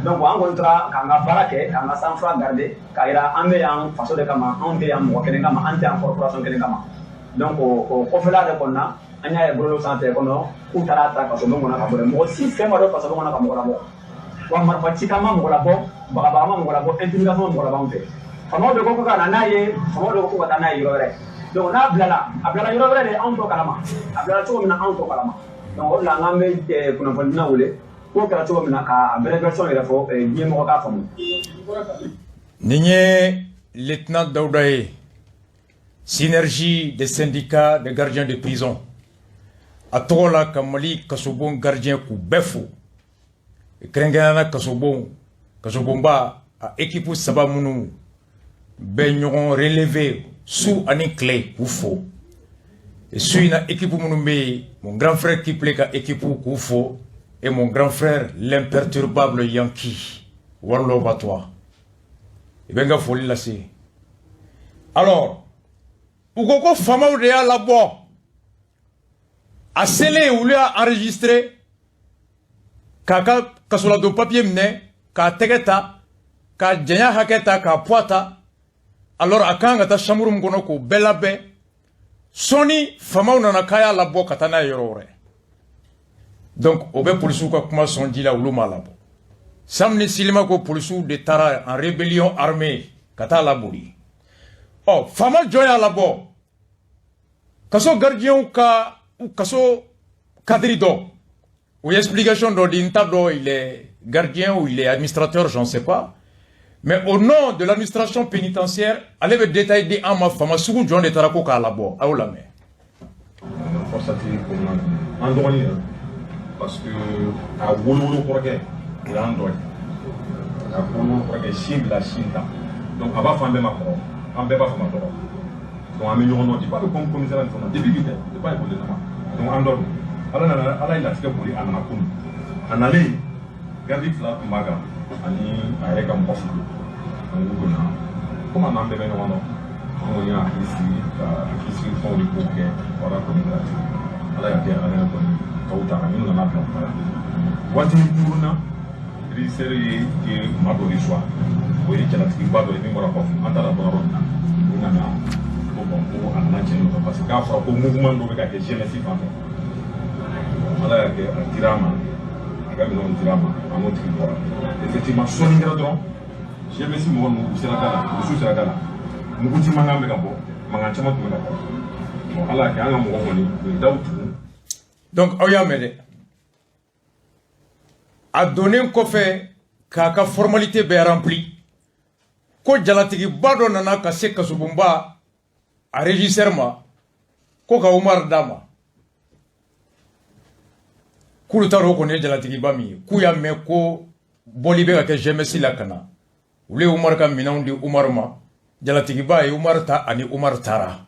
Donc an kɔni tora k'an ka baara kɛ, k'an ka sang-froid garder, k'a yira an bɛ yan faso de kama, anw tɛ yan mɔgɔ kelen kama, an tɛ yan corporation kelen kama. Donc o kɔfɛla de kɔnɔna, an y'a ye bɔlɔlɔ sanfɛ kɔnɔ k'u taara ta kasobon kɔnɔ ka bɔ dɛ. Mɔgɔ si fɛn ma dɔn kasobon kɔnɔ ka mɔgɔ labɔ, wa marifa cikan ma mɔgɔ labɔ, bagabaga ma mɔgɔ labɔ, intimidation ma mɔgɔ labɔ anw fɛ. Faamaw de ko ko ka na n'a ye, faamaw de ko ko ka taa n'a ye yɔrɔ wɛrɛ. Donc n'a bilala, a bilala yɔrɔ wɛrɛ de, anw t'o kalama. A bilala cogo min na, anw t'o kalama. Donc o de la, an bɛ kunnafonidila wele k'o kɛra cogo min na, k'a bɛɛ version yɛrɛ fɔ, diɲɛ mɔgɔ k'a faamu. Nin ye lieutenant Dawuda ye, Synergie des syndicats des gardiens de prison, a tɔgɔ la ka Mali kasobon gardien k'u bɛɛ fo, kɛrɛnkɛrɛnnenya la kasobon, kasobonba a équipe saba minnu bɛ ɲɔgɔn relever su ani tile, k'u fo. Su in na, équipe minnu bɛ yen, mon grand frère Kiple ka équipe, k'u fo, et mon grand frère l'imperturbable Yankee, one love à toi, i bɛ n ka foli lase. Alors u ko ko faamaw de y'a labɔ. A selen, olu y'a enregistré k'a ka kasoladon papier minɛ, k'a tɛgɛ ta, k'a janya hakɛ ta, k'a poids ta. Alors a kan ka taa chambre min kɔnɔ, k'o bɛɛ labɛn. Sɔɔni faamaw nana k'a y'a labɔ ka taa n'a ye yɔrɔ wɛrɛ. Donc o bɛ polisiw ka kuma sɔn ji la, olu m'a labɔ. Sam ni Silima ko polisiw de taara en rébellion armée ka taa laboli. Ɔ, faama jɔn y'a labɔ? Kaso gardien ka kaso cadre dɔ, o ye explication dɔ di. N t'a dɔn, il est gardien ou il est administrateur, j'en sais pas, mais au nom de l'administration pénitentiaire, ale bɛ détail di an ma, faama sugu jɔn de taara ko k'a labɔ. A y'o lamɛn. FORSAT kɔnɔna an dɔgɔnin yɛrɛ, parce que a wolowolo kɔrɔkɛ, o y'an dɔ ye. A wolowolo kɔrɔkɛ sin bila sin ta, donc a b'a fɔ an bɛɛ ma kɔrɔ, an bɛɛ b'a fɔ ma dɔgɔ. Donc an bɛ ɲɔgɔn dɔn depuis a bɛ comme commissariat ni fɛnw na, depuis bi tɛ, depuis a ye boli kama. Donc an dɔ don. Ala nana, ala ye latigɛ boli, a nana kunun. A nalen, garde fila tun b'a kan ani a yɛrɛ ka mɔgɔ fila. Donc u donna, komi a n'an bɛɛ bɛ ɲɔgɔn dɔn, an kɔni y'a hakili sigi ka hakili sigi fɛnw de kow kɛ. Wala kɔni kɛra ten, ala y'a kɛ, ala y'a kɔni tɔw ta minnu nana bila u taara. Waati kunkurun na, régisseur ye maa dɔ reçoit, o ye jalatigiba dɔ ye min bɔra kɔfɛ, an taara bɔ yɔrɔ min na. U nana ko bon, ko a nana cɛ nɔfɛ, parce que k'a fɔra ko mouvement dɔ bɛ ka kɛ jeunesse fan fɛ. Ala y'a kɛ, a dira a ma, a ka minɛnw dira a ma, an n'o tigi bɔra. Effectivement, sɔɔni kɛra dɔrɔn, jeunesse mɔgɔ ninnu, u sera da la, polisiw sera da la, muguci mankan bɛ ka bɔ, mankan caman tun bɛ ka bɔ. Bon, ala y'a kɛ, an ka mɔgɔ kɔni, u ye daw tugu. Donc aw y'a mɛn dɛ. A donnen kɔfɛ k'a ka formalité bɛɛ rempli, ko jalatigiba dɔ nana ka se kasobonba a régisseur ma ko ka Umar d'a ma. K'olu t'a dɔn o kɔni ye jalatigiba min ye, k'u y'a mɛn ko bɔli bɛ ka kɛ GMS la ka na, olu ye Umaru ka minɛnw di Umaru ma. Jalatigiba ye Umaru ta ani Umaru taara.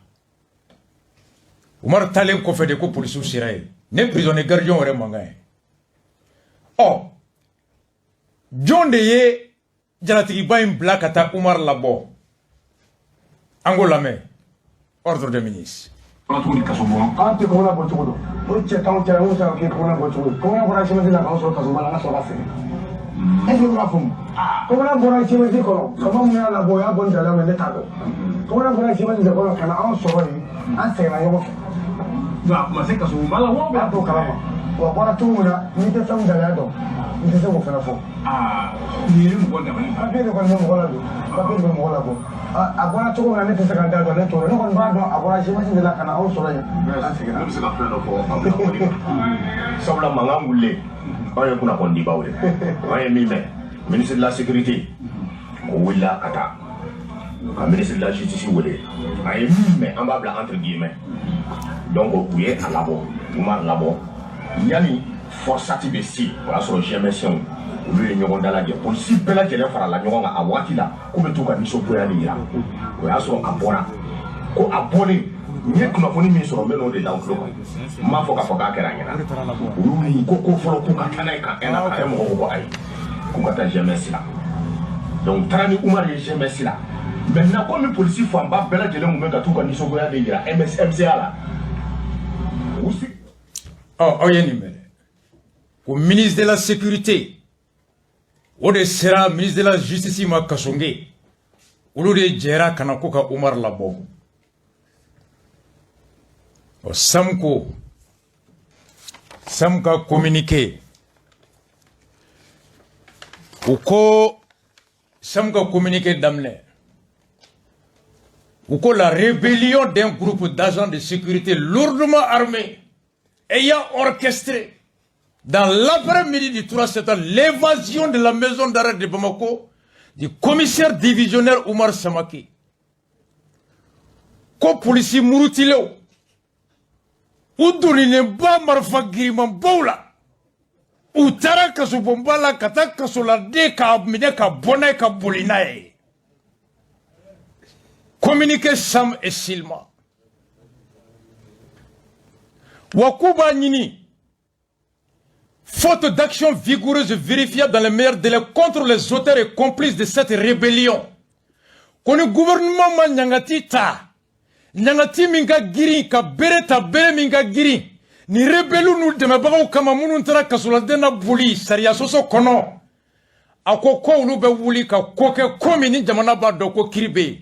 Umaru taalen kɔfɛ de ko polisiw sera yen, ne prisonnier gardien yɛrɛ mankan ye. Ɔ, jɔn de ye jalatigiba in bila ka taa Umaru labɔ? An k'o lamɛn, ordre des ministres. An tɛ kɔnɔna bɔ cogo dɔn. O cɛ t'anw cɛ la, n'o sera k'e kɔnɔna bɔ cogo di? Kɔnɔna bɔra CMAS la k'anw sɔrɔ kasoba la, an ka sɔrɔ ka segin. Est ce que i b'a faamu? Kɔnɔna bɔra CMAS kɔnɔ, faama mun y'a labɔ, o y'a bɔ ni daluya min ye, ne t'a dɔn. Kɔnɔna bɔra CMAS de kɔnɔ ka na anw sɔrɔ yen, an seginna ɲɔgɔn fɛ. A ma se kasoba la wa? An t'o kalama. Wa bɔra cogo min na, n'i tɛ fɛn min daluya dɔn, n tɛ se k'o fana fɔ. Nin ye mɔgɔ dabali. Papier de kɔni bɛ mɔgɔ ladon, papier de bɛ mɔgɔ labɔ. A bɔra cogo min na, ne tɛ se ka n da dɔn, ne t'o dɔn. Ne kɔni b'a dɔn, a bɔra GMS de la ka na anw sɔrɔ yen, an seginna. Ne bɛ se ka fɛn dɔ fɔ aw la, sabula mankan wulilen, anw ye kunnafonidibaw ye, anw ye min mɛn, ministre de la sécurité o wulila ka taa ka ministre de la justice wele. A ye min mɛn, an b'a bila entre guillemets. Donc u ye a labɔ, u m'a labɔ yanni FORSAT bɛ se, o y'a sɔrɔ GMSienw olu ye ɲɔgɔn dalajɛ, polisi bɛɛ lajɛlen farala ɲɔgɔn kan a waati la k'u bɛ t'u ka nisɔngoya de yira. O y'a sɔrɔ a bɔra, ko a bɔlen, n ye kunnafoni min sɔrɔ, n bɛ n'o de da aw tulo kan. N m'a fɔ k'a fɔ k'a kɛra a ɲɛna. Olu ko fɔlɔ k'u ka taa n'a ye ka na, a ye mɔgɔw ko ayi, k'u ka taa GMS la. Donc u taara ni Umaru ye GMS la. Maintenant, komi polisi fanba bɛɛ lajɛlen tun bɛ ka t'u ka nisɔngoya de yira MCA la, u sigi. Ɔ, aw ye nin mɛn dɛ, ko ministre de la sécurité o de sera ministre de la justice ma Kasonge, olu de jɛra ka na ko ka Umaru labɔ. Ɔ, SAM ko, SAM ka communiqué, u ko, SAM ka communiqué daminɛ, u ko la rébellion d'un groupe d'agents de sécurité lourdement armés ayant orchestré dans l'après-midi du 3 septembre l'évasion de la maison d'arrêt de Bamako du commissaire divisionnaire Oumar Samake. Ko polisi murutilenw, u donnenba marifa girimanbaw la, u taara kasobonba la ka taa kasoladen k'a minɛ ka bɔ n'a ye ka boli n'a ye. Communiqué SAM et Silma. Wa k'u b'a ɲini, faute d'action vigoureuse vérifiable dans les meilleurs délais contre les auteurs et complices de cette rébellion, ko ni gouvernement ma ɲangati ta, ɲangati min ka girin, ka bere ta, bere min ka girin ni rebelle n'u dɛmɛbagaw kama minnu taara kasoladen na boli sariya sɔsɔ kɔnɔ, a ko ko olu bɛ wuli ka ko kɛ ko min ni jamana b'a dɔn ko kiri bɛ yen.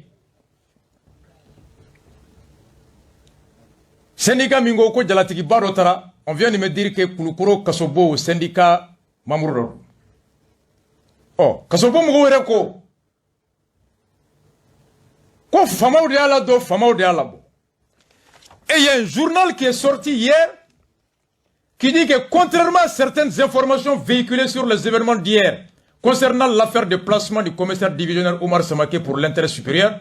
Syndicat min ko ko jalatigiba dɔ taara, on vient de me dire que Kulukoro kasobo syndicat membre dɔ don. Ɔ, kasobo mɔgɔw yɛrɛ ko ko faamaw de y'a ladon, faamaw de y'a labɔ. Et il y a un journal qui est sorti hier qui dit que contrairement à certaines informations véhiculées sur les événements d'hier concernant l'affaire de placement du commissaire divisionnaire Oumar Samake pour l'intérêt supérieur,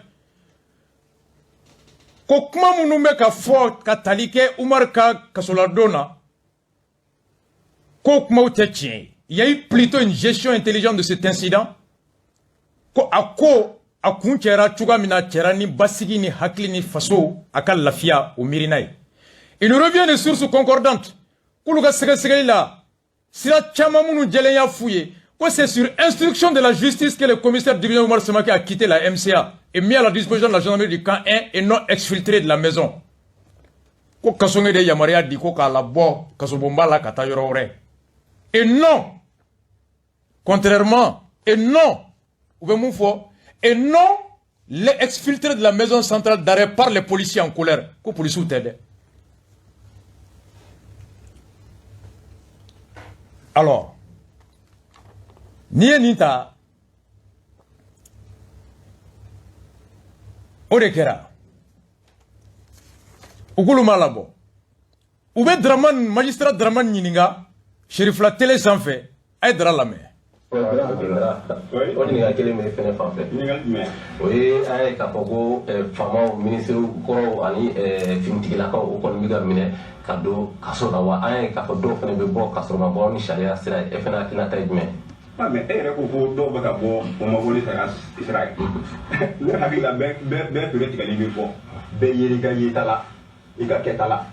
ko kuma minnu bɛ ka fɔ ka tali kɛ Umar ka kasoladon na, ko kumaw tɛ tiɲɛ ye. Il y a eu plutôt une gestion intelligente de cet incident. Ko a ko a kun cɛra cogoya min na, a cɛra ni basigi ni hakili ni faso a ka lafiya o miirina ye. Il nous revient des sources concordantes k'olu ka sɛgɛsɛgɛli la, sira caman minnu jɛlen y'a f'u ye, ko c'est sur instruction de la justice que le commissaire divisionnaire Oumar Samake a quitté la MCA et mis à la disposition de la gendarmerie du camp 1 et non exfiltré de la maison. Ko Kasonge de yamaruya di ko k'a labɔ kasobonba la ka taa yɔrɔ wɛrɛ. Et non, contrairement, et non, u bɛ mun fɔ? Et non, les exfiltrés de la maison centrale d'arrêt par les policiers en colère. Ko policiers tɛ dɛ. Alors, n'i ye nin ta, o de kɛra. U k'olu m'a labɔ. U bɛ Dramane, magistrat Dramane ɲininka Serifila télé sanfɛ, a ye Dra lamɛn. O ɲininkali kelen bɛ fɛnɛ fan fɛ, o ye an ye k'a fɔ ko faamaw, minisiriw kɔrɔw ani finitigilakaw, o kɔni bɛ ka minɛ ka don kaso la. Wa an ye k'a fɔ dɔw fɛnɛ bɛ bɔ ka sɔrɔ ma bɔ ni sariya sira ye. E fɛnɛ hakilinata ye jumɛn? Ah, mais e yɛrɛ ko ko dɔw bɛ ka bɔ, o ma bɔ ni sariya sira ye. Ne hakili la, bɛɛ bɛɛ bɛɛ feere tigɛli bɛ fɔ, bɛɛ ye i ka yeta la, i ka kɛta la.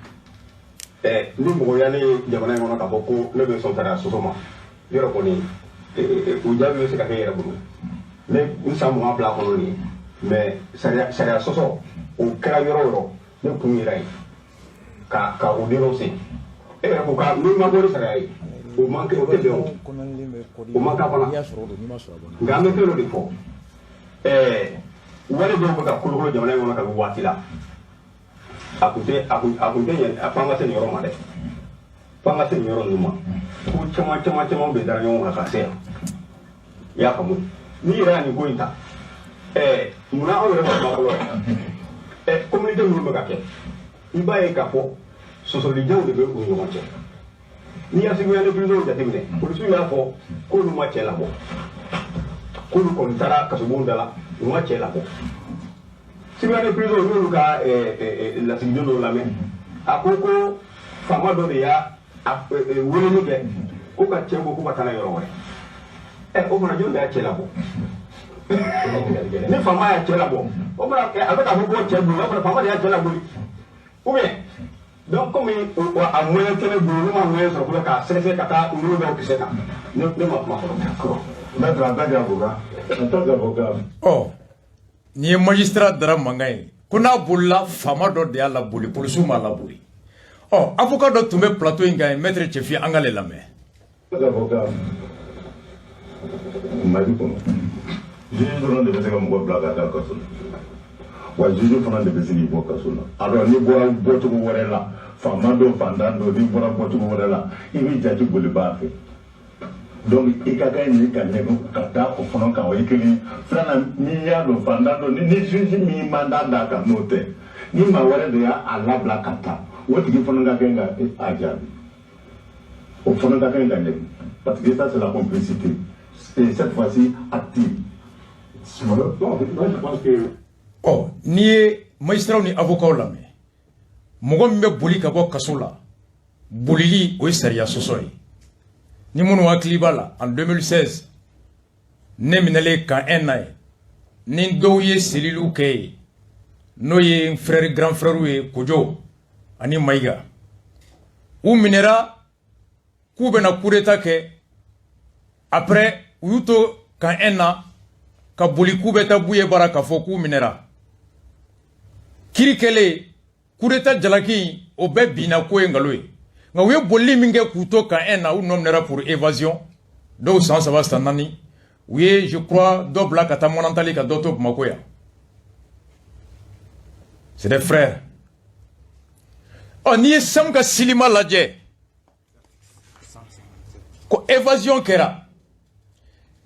Ni mɔgɔ y'ale jamana in kɔnɔ k'a fɔ ko ne bɛ sɔn sariya sɔsɔ ma, yɔrɔ kɔni, o jaabi bɛ se ka kɛ e yɛrɛ bolo. Ne n san 22 kɔnɔ nin ye, mais sariya sɔsɔ, o kɛra yɔrɔ o yɔrɔ, ne kun yera yen ka o dénoncer. E yɛrɛ ko ka n'i ma bɔ ni sariya ye, o man kɛ, o tɛ bɛn, o man kan fana. Nka an bɛ fɛn dɔ de fɔ, wale dɔw bɛ ka kolokolo jamana in kɔnɔ kabi waati la. A kun tɛ ɲɛ f'an ka se nin yɔrɔ ma dɛ, f'an ka se nin yɔrɔ ninnu ma. Ko caman caman caman bɛ dara ɲɔgɔn kan ka se yan, i y'a faamu? N'i yɛrɛ y'a nin ko in ta, munna aw yɛrɛ ma kuma fɔlɔ yɛrɛ? Communauté minnu bɛ ka kɛ, i b'a ye k'a fɔ sɔsɔlijanw de bɛ u ni ɲɔgɔn cɛ. N'i y'a surveillant de prison jateminɛ, polisiw y'a fɔ k'olu ma cɛ labɔ, k'olu kɔni taara kasobon da la, u ma cɛ labɔ. Surveillant de prison, n'olu ka lasigiden dɔw lamɛn, a ko ko faama dɔ de y'a weleli kɛ ko ka cɛ bɔ, ko ka taa n'a ye yɔrɔ wɛrɛ. O fana, jɔn de y'a cɛ labɔ? Ni faama y'a cɛ labɔ, o fana, a bɛ k'a fɔ ko cɛ bolo, o fana, faama de y'a cɛ labɔ. Ou bien donc, komi a moyen tɛ ne bolo, ne ma moyen sɔrɔ fɔlɔ k'a sɛgɛsɛgɛ ka taa ninnu dɔw kisɛ kan, ne ma kuma fɔlɔ. D'accord. Maître, en tant qu'avocat, en tant qu'avocat. Ɔ, nin ye magistrat dara mankan ye ko n'a bolila, faama dɔ de y'a laboli, polisiw m'a laboli. Ɔ, avocat dɔ tun bɛ plateau in kan ye, maître Cɛfi, an k'ale lamɛn. Avocat, Mali kɔnɔ, juge dɔrɔn de bɛ se ka mɔgɔ bila ka taa kaso la, wa juge fana de bɛ se k'i bɔ kaso la. Alors n'i bɔra bɔcogo wɛrɛ la, faama dɔ, fantan dɔ, n'i bɔra bɔcogo wɛrɛ la, i bɛ jate bolibaa fɛ. Donc i ka kan ni ka ɲɛgɛn ka taa o fana kan, o ye kelen ye. Filanan, n'i y'a dɔn fantan dɔ, ni juge min mandat d'a kan, n'o tɛ, ni maa wɛrɛ de y'a labila ka taa, o tigi fana ka kan ka a jaabi, o fana ka kan ka ɲɛgɛn, parce que ça, c'est la complicité, et cette fois-ci active. Non, moi je pense que Ɔ, n'i ye magistrat ni avocat lamɛn, mɔgɔ min bɛ boli ka bɔ kaso la, bolili o ye sariya sɔsɔ ye. Ni minnu hakili b'a la, en 2016, ne minɛlen camp 1 na ye, ni dɔw ye seliliw kɛ yen, n'o ye n frère, grand frère ye, Kojo ani Mayiga, u minɛra k'u bɛna coup d'état kɛ. Après, u y'u to camp 1 na ka boli k'u bɛ taa Buye bara k'a fɔ k'u minɛra. Kiri kɛlen, coup d'état jalaki o bɛɛ binna ko ye nkalon ye. Nka u ye bolili min kɛ k'u to camp 1 na, u nɔ minɛra pour évasion. Dɔw san 3, san 4. U ye, je crois, dɔ bila ka taa Mɔnantali, ka dɔ to Bamakɔ yan. C'est des frères. Ɔ, n'i ye Sam ka silima lajɛ ko évasion kɛra,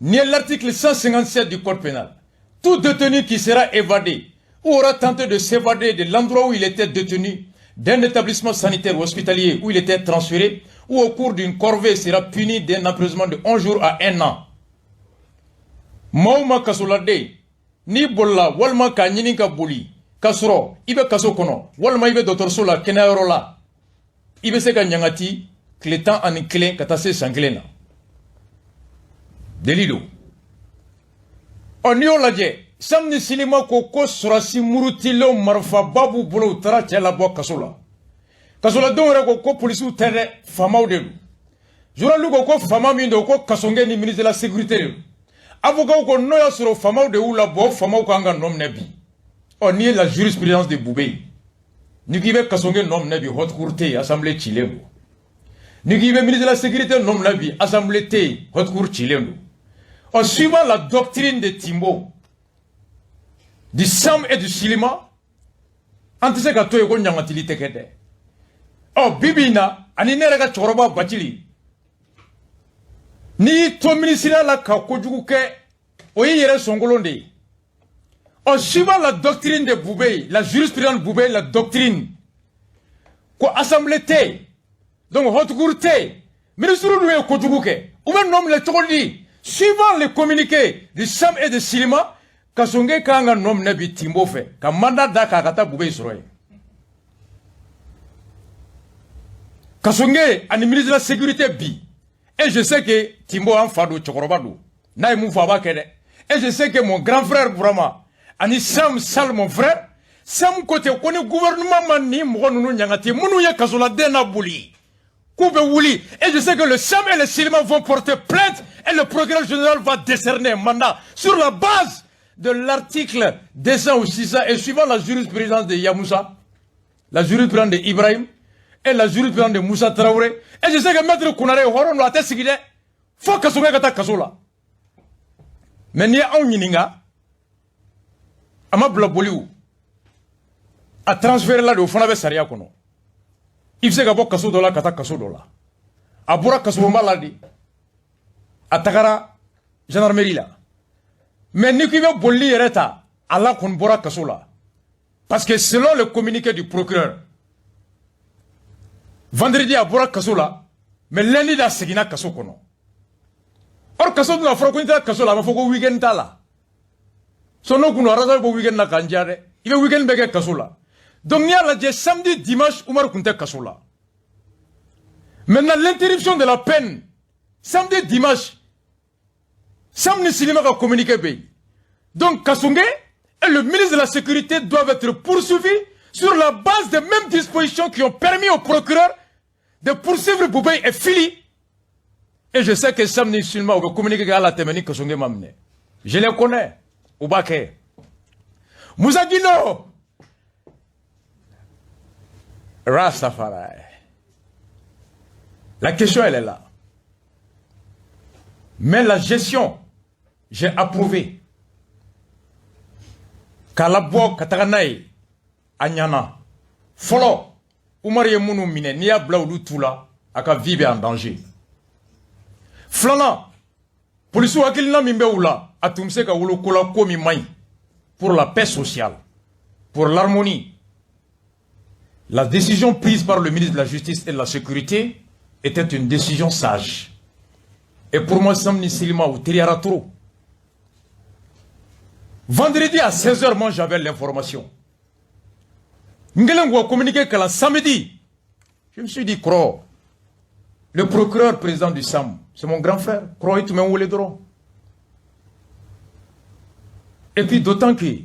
n'i ye l'article 157 du code pénal, tout détenu qui sera évadé ou aura tenté de s'évader de l'endroit où il était détenu, d'un établissement sanitaire ou hospitalier où il était transféré, ou au cours d'une corvée sera puni d'un emprisonnement de 11 jours à 1 an. Maa o maa kasoladen, n'i bolila walima k'a ɲini ka boli k'a sɔrɔ i bɛ kaso kɔnɔ walima i bɛ dɔgɔtɔrɔso la, kɛnɛyayɔrɔ la, i bɛ se ka ɲangati tile 11 ka taa se san 1 na. Délit don. Ɔ, n'i y'o lajɛ, Sam ni Silima ko ko sɔrɔsi murutilenw, marifaba b'u bolo, u taara cɛ labɔ kaso la. Kasoladenw yɛrɛ ko ko polisiw tɛ dɛ, faamaw de don. Journal ko ko faama min don, ko Kasɔnkɛ ni ministre de la sécurité de don. Avocat ko n'o y'a sɔrɔ faamaw de y'u labɔ, faamaw kan ka nɔ minɛ bi. Ɔ, n'i ye la jurisprudence de Boubèye, n'i k'i bɛ Kasɔnkɛ nɔ minɛ bi, haute cour tɛ yen, assemblée cilen don. N'i k'i bɛ ministre de la sécurité nɔ minɛ bi, assemblée tɛ yen, haute cour cilen don. Ɔ, suivant la doctrine de Timbo, du Sam et du Silima, an tɛ se ka to yen ko ɲangatili tɛ kɛ dɛ. Ɔ, bi bi in na, ani ne yɛrɛ ka cɛkɔrɔba Bacili, n'i y'i to minisiriya la ka kojugu kɛ, o y'i yɛrɛ sɔnkolon de ye. Ɔ, suivant la doctrine de Boubèye, la jurisprudence de Boubèye, la doctrine ko assemblée tɛ yen, donc haute cour tɛ yen, ministre dun ye kojugu kɛ, u bɛ nɔ minɛ cogo di? Suivant les communiqués de Sam et de Silima, Kasonge kan ka nɔ minɛ bi Timbo fɛ ka mandat da k'a ka taa Boubèye sɔrɔ yen. Kasonge ani ministre de la sécurité bi, Et je sais que Timbo an fa don, cɛkɔrɔba don, n'a ye mun fɔ, a b'a kɛ dɛ. Et je sais que mon grand frère Burama ani Sam Sall, mon frère Sam, ko ten ko ni gouvernement ma nin mɔgɔ ninnu ɲangati minnu ye kasoladen na boli, k'u bɛ wuli. Et je sais que le SAM et le SYLIMA vont porter plainte et le procureur général va décerner un mandat sur la base de l'article 200 ou 600 et suivant la jurisprudence de Yamoussa, la jurisprudence de Ibrahim et la jurisprudence de Moussa Traoré. Et je sais que maître Konare, hɔrɔn don, a tɛ sigi dɛ, fo Kassogué ka taa kaso la. Mais n'i ye anw ɲininka, a ma bila boli, o a transféré la de. O fana bɛ sariya kɔnɔ, i bɛ se ka bɔ kaso dɔ la ka taa kaso dɔ la. A bɔra kasobonba la de, a tagara gendarmerie la. Mais n'i ko i bɛ bolili yɛrɛ ta, a la kɔni bɔra kaso la, parce que selon le communiqué du procureur, vendredi a bɔra kaso la, mais lundi da seginna kaso kɔnɔ. Or kaso dun, a fɔra ko n'i taara kaso la, a b'a fɔ ko weekend t'a la. So n'o kun don, arasa bɛ bɔ weekend na k'an diya dɛ. I bɛ weekend bɛɛ kɛ kaso la. Donc n'i y'a lajɛ, samedi, dimanche, Umaru kun tɛ kaso la. Maintenant, l'interruption de la peine samedi, dimanche, SAM ni SYLIMA ka communiqué bɛ yen. Donc Kassogué et le ministre de la Sécurité doivent être poursuivis sur la base des mêmes dispositions qui ont permis au procureur de poursuivre Boubèye et Fily. Et je sais que SAM ni SYLIMA u bɛ communiqué kɛ hali a tɛmɛ ni Kassogué ma minɛ. Je les connais, u b'a kɛ. Moussa Guindo Rastafari, la question, elle est là. Mais la gestion, j'ai approuvé k'a labɔ ka taga n'a ye, a ɲana. Fɔlɔ, Umaru ye minnu minɛ, n'i y'a bila olu tu la, a ka vie bɛ en danger. Filanan, polisiw hakilina min bɛ u la, a tun bɛ se ka wolo ko la, ko min man ɲi pour la paix sociale, pour l'harmonie. La décision prise par le ministre de la Justice et de la Sécurité était une décision sage. Et pour moi, SAM ni SYLIMA u teliyara trop. Vendredi à 16h, moi j'avais l'information. N kɛlen k'u ka communiqué kalan samedi, je me suis dit, kɔrɔ, le procureur président du SAM, c'est mon grand frère. Kɔrɔ, i tun bɛ n wele dɔrɔn. Et puis d'autant que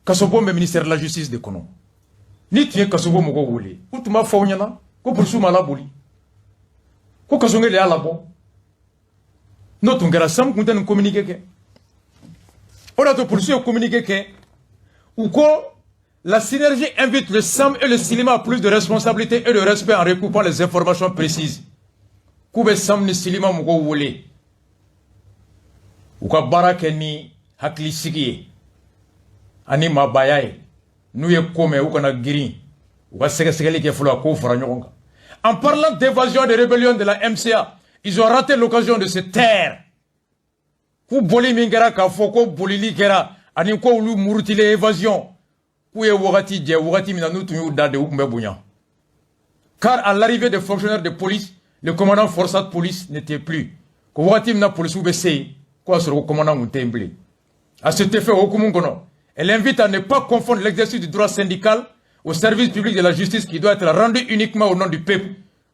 kasobon bɛ ministère de la Justice de kɔnɔ. N'i tun ye kasobon mɔgɔw wele, u tun b'a fɔ aw ɲɛna ko polisiw ma laboli, ko Kassogué de y'a labɔ. N'o tun kɛra, SAM tun tɛ nin communiqué kɛ. O de y'a to polisiw ye communiqué kɛ, u ko: la synergie invite le SAM et le SYLIMA à plus de responsabilité et de respect en recoupant les informations précises. K'u bɛ SAM ni SYLIMA mɔgɔw wele u ka baara kɛ ni hakilisigi ye ani maabaya ye. N'u ye ko mɛn, u kana girin, u ka sɛgɛsɛgɛli kɛ fɔlɔ, a k'o fara ɲɔgɔn kan. En parlant d'évasion et de rébellion de la MCA, ils ont raté l'occasion de se taire. K'u boli min kɛra, k'a fɔ ko bolili kɛra ani ko olu murutilen, évasion, k'u ye wagati jɛ, wagati min na n'u tun y'u da de, u tun bɛ bonya. Car à l'arrivée des fonctionnaires de police, le commandant forçat de police n'était plus. Ko wagati min na polisiw bɛ se yen, k'o y'a sɔrɔ ko commandant tun tɛ yen bilen. À cet effet, o hukumu kɔnɔ, elle invite à ne pas confondre l'exercice du droit syndical au service public de la justice qui doit être rendu uniquement au nom du peuple.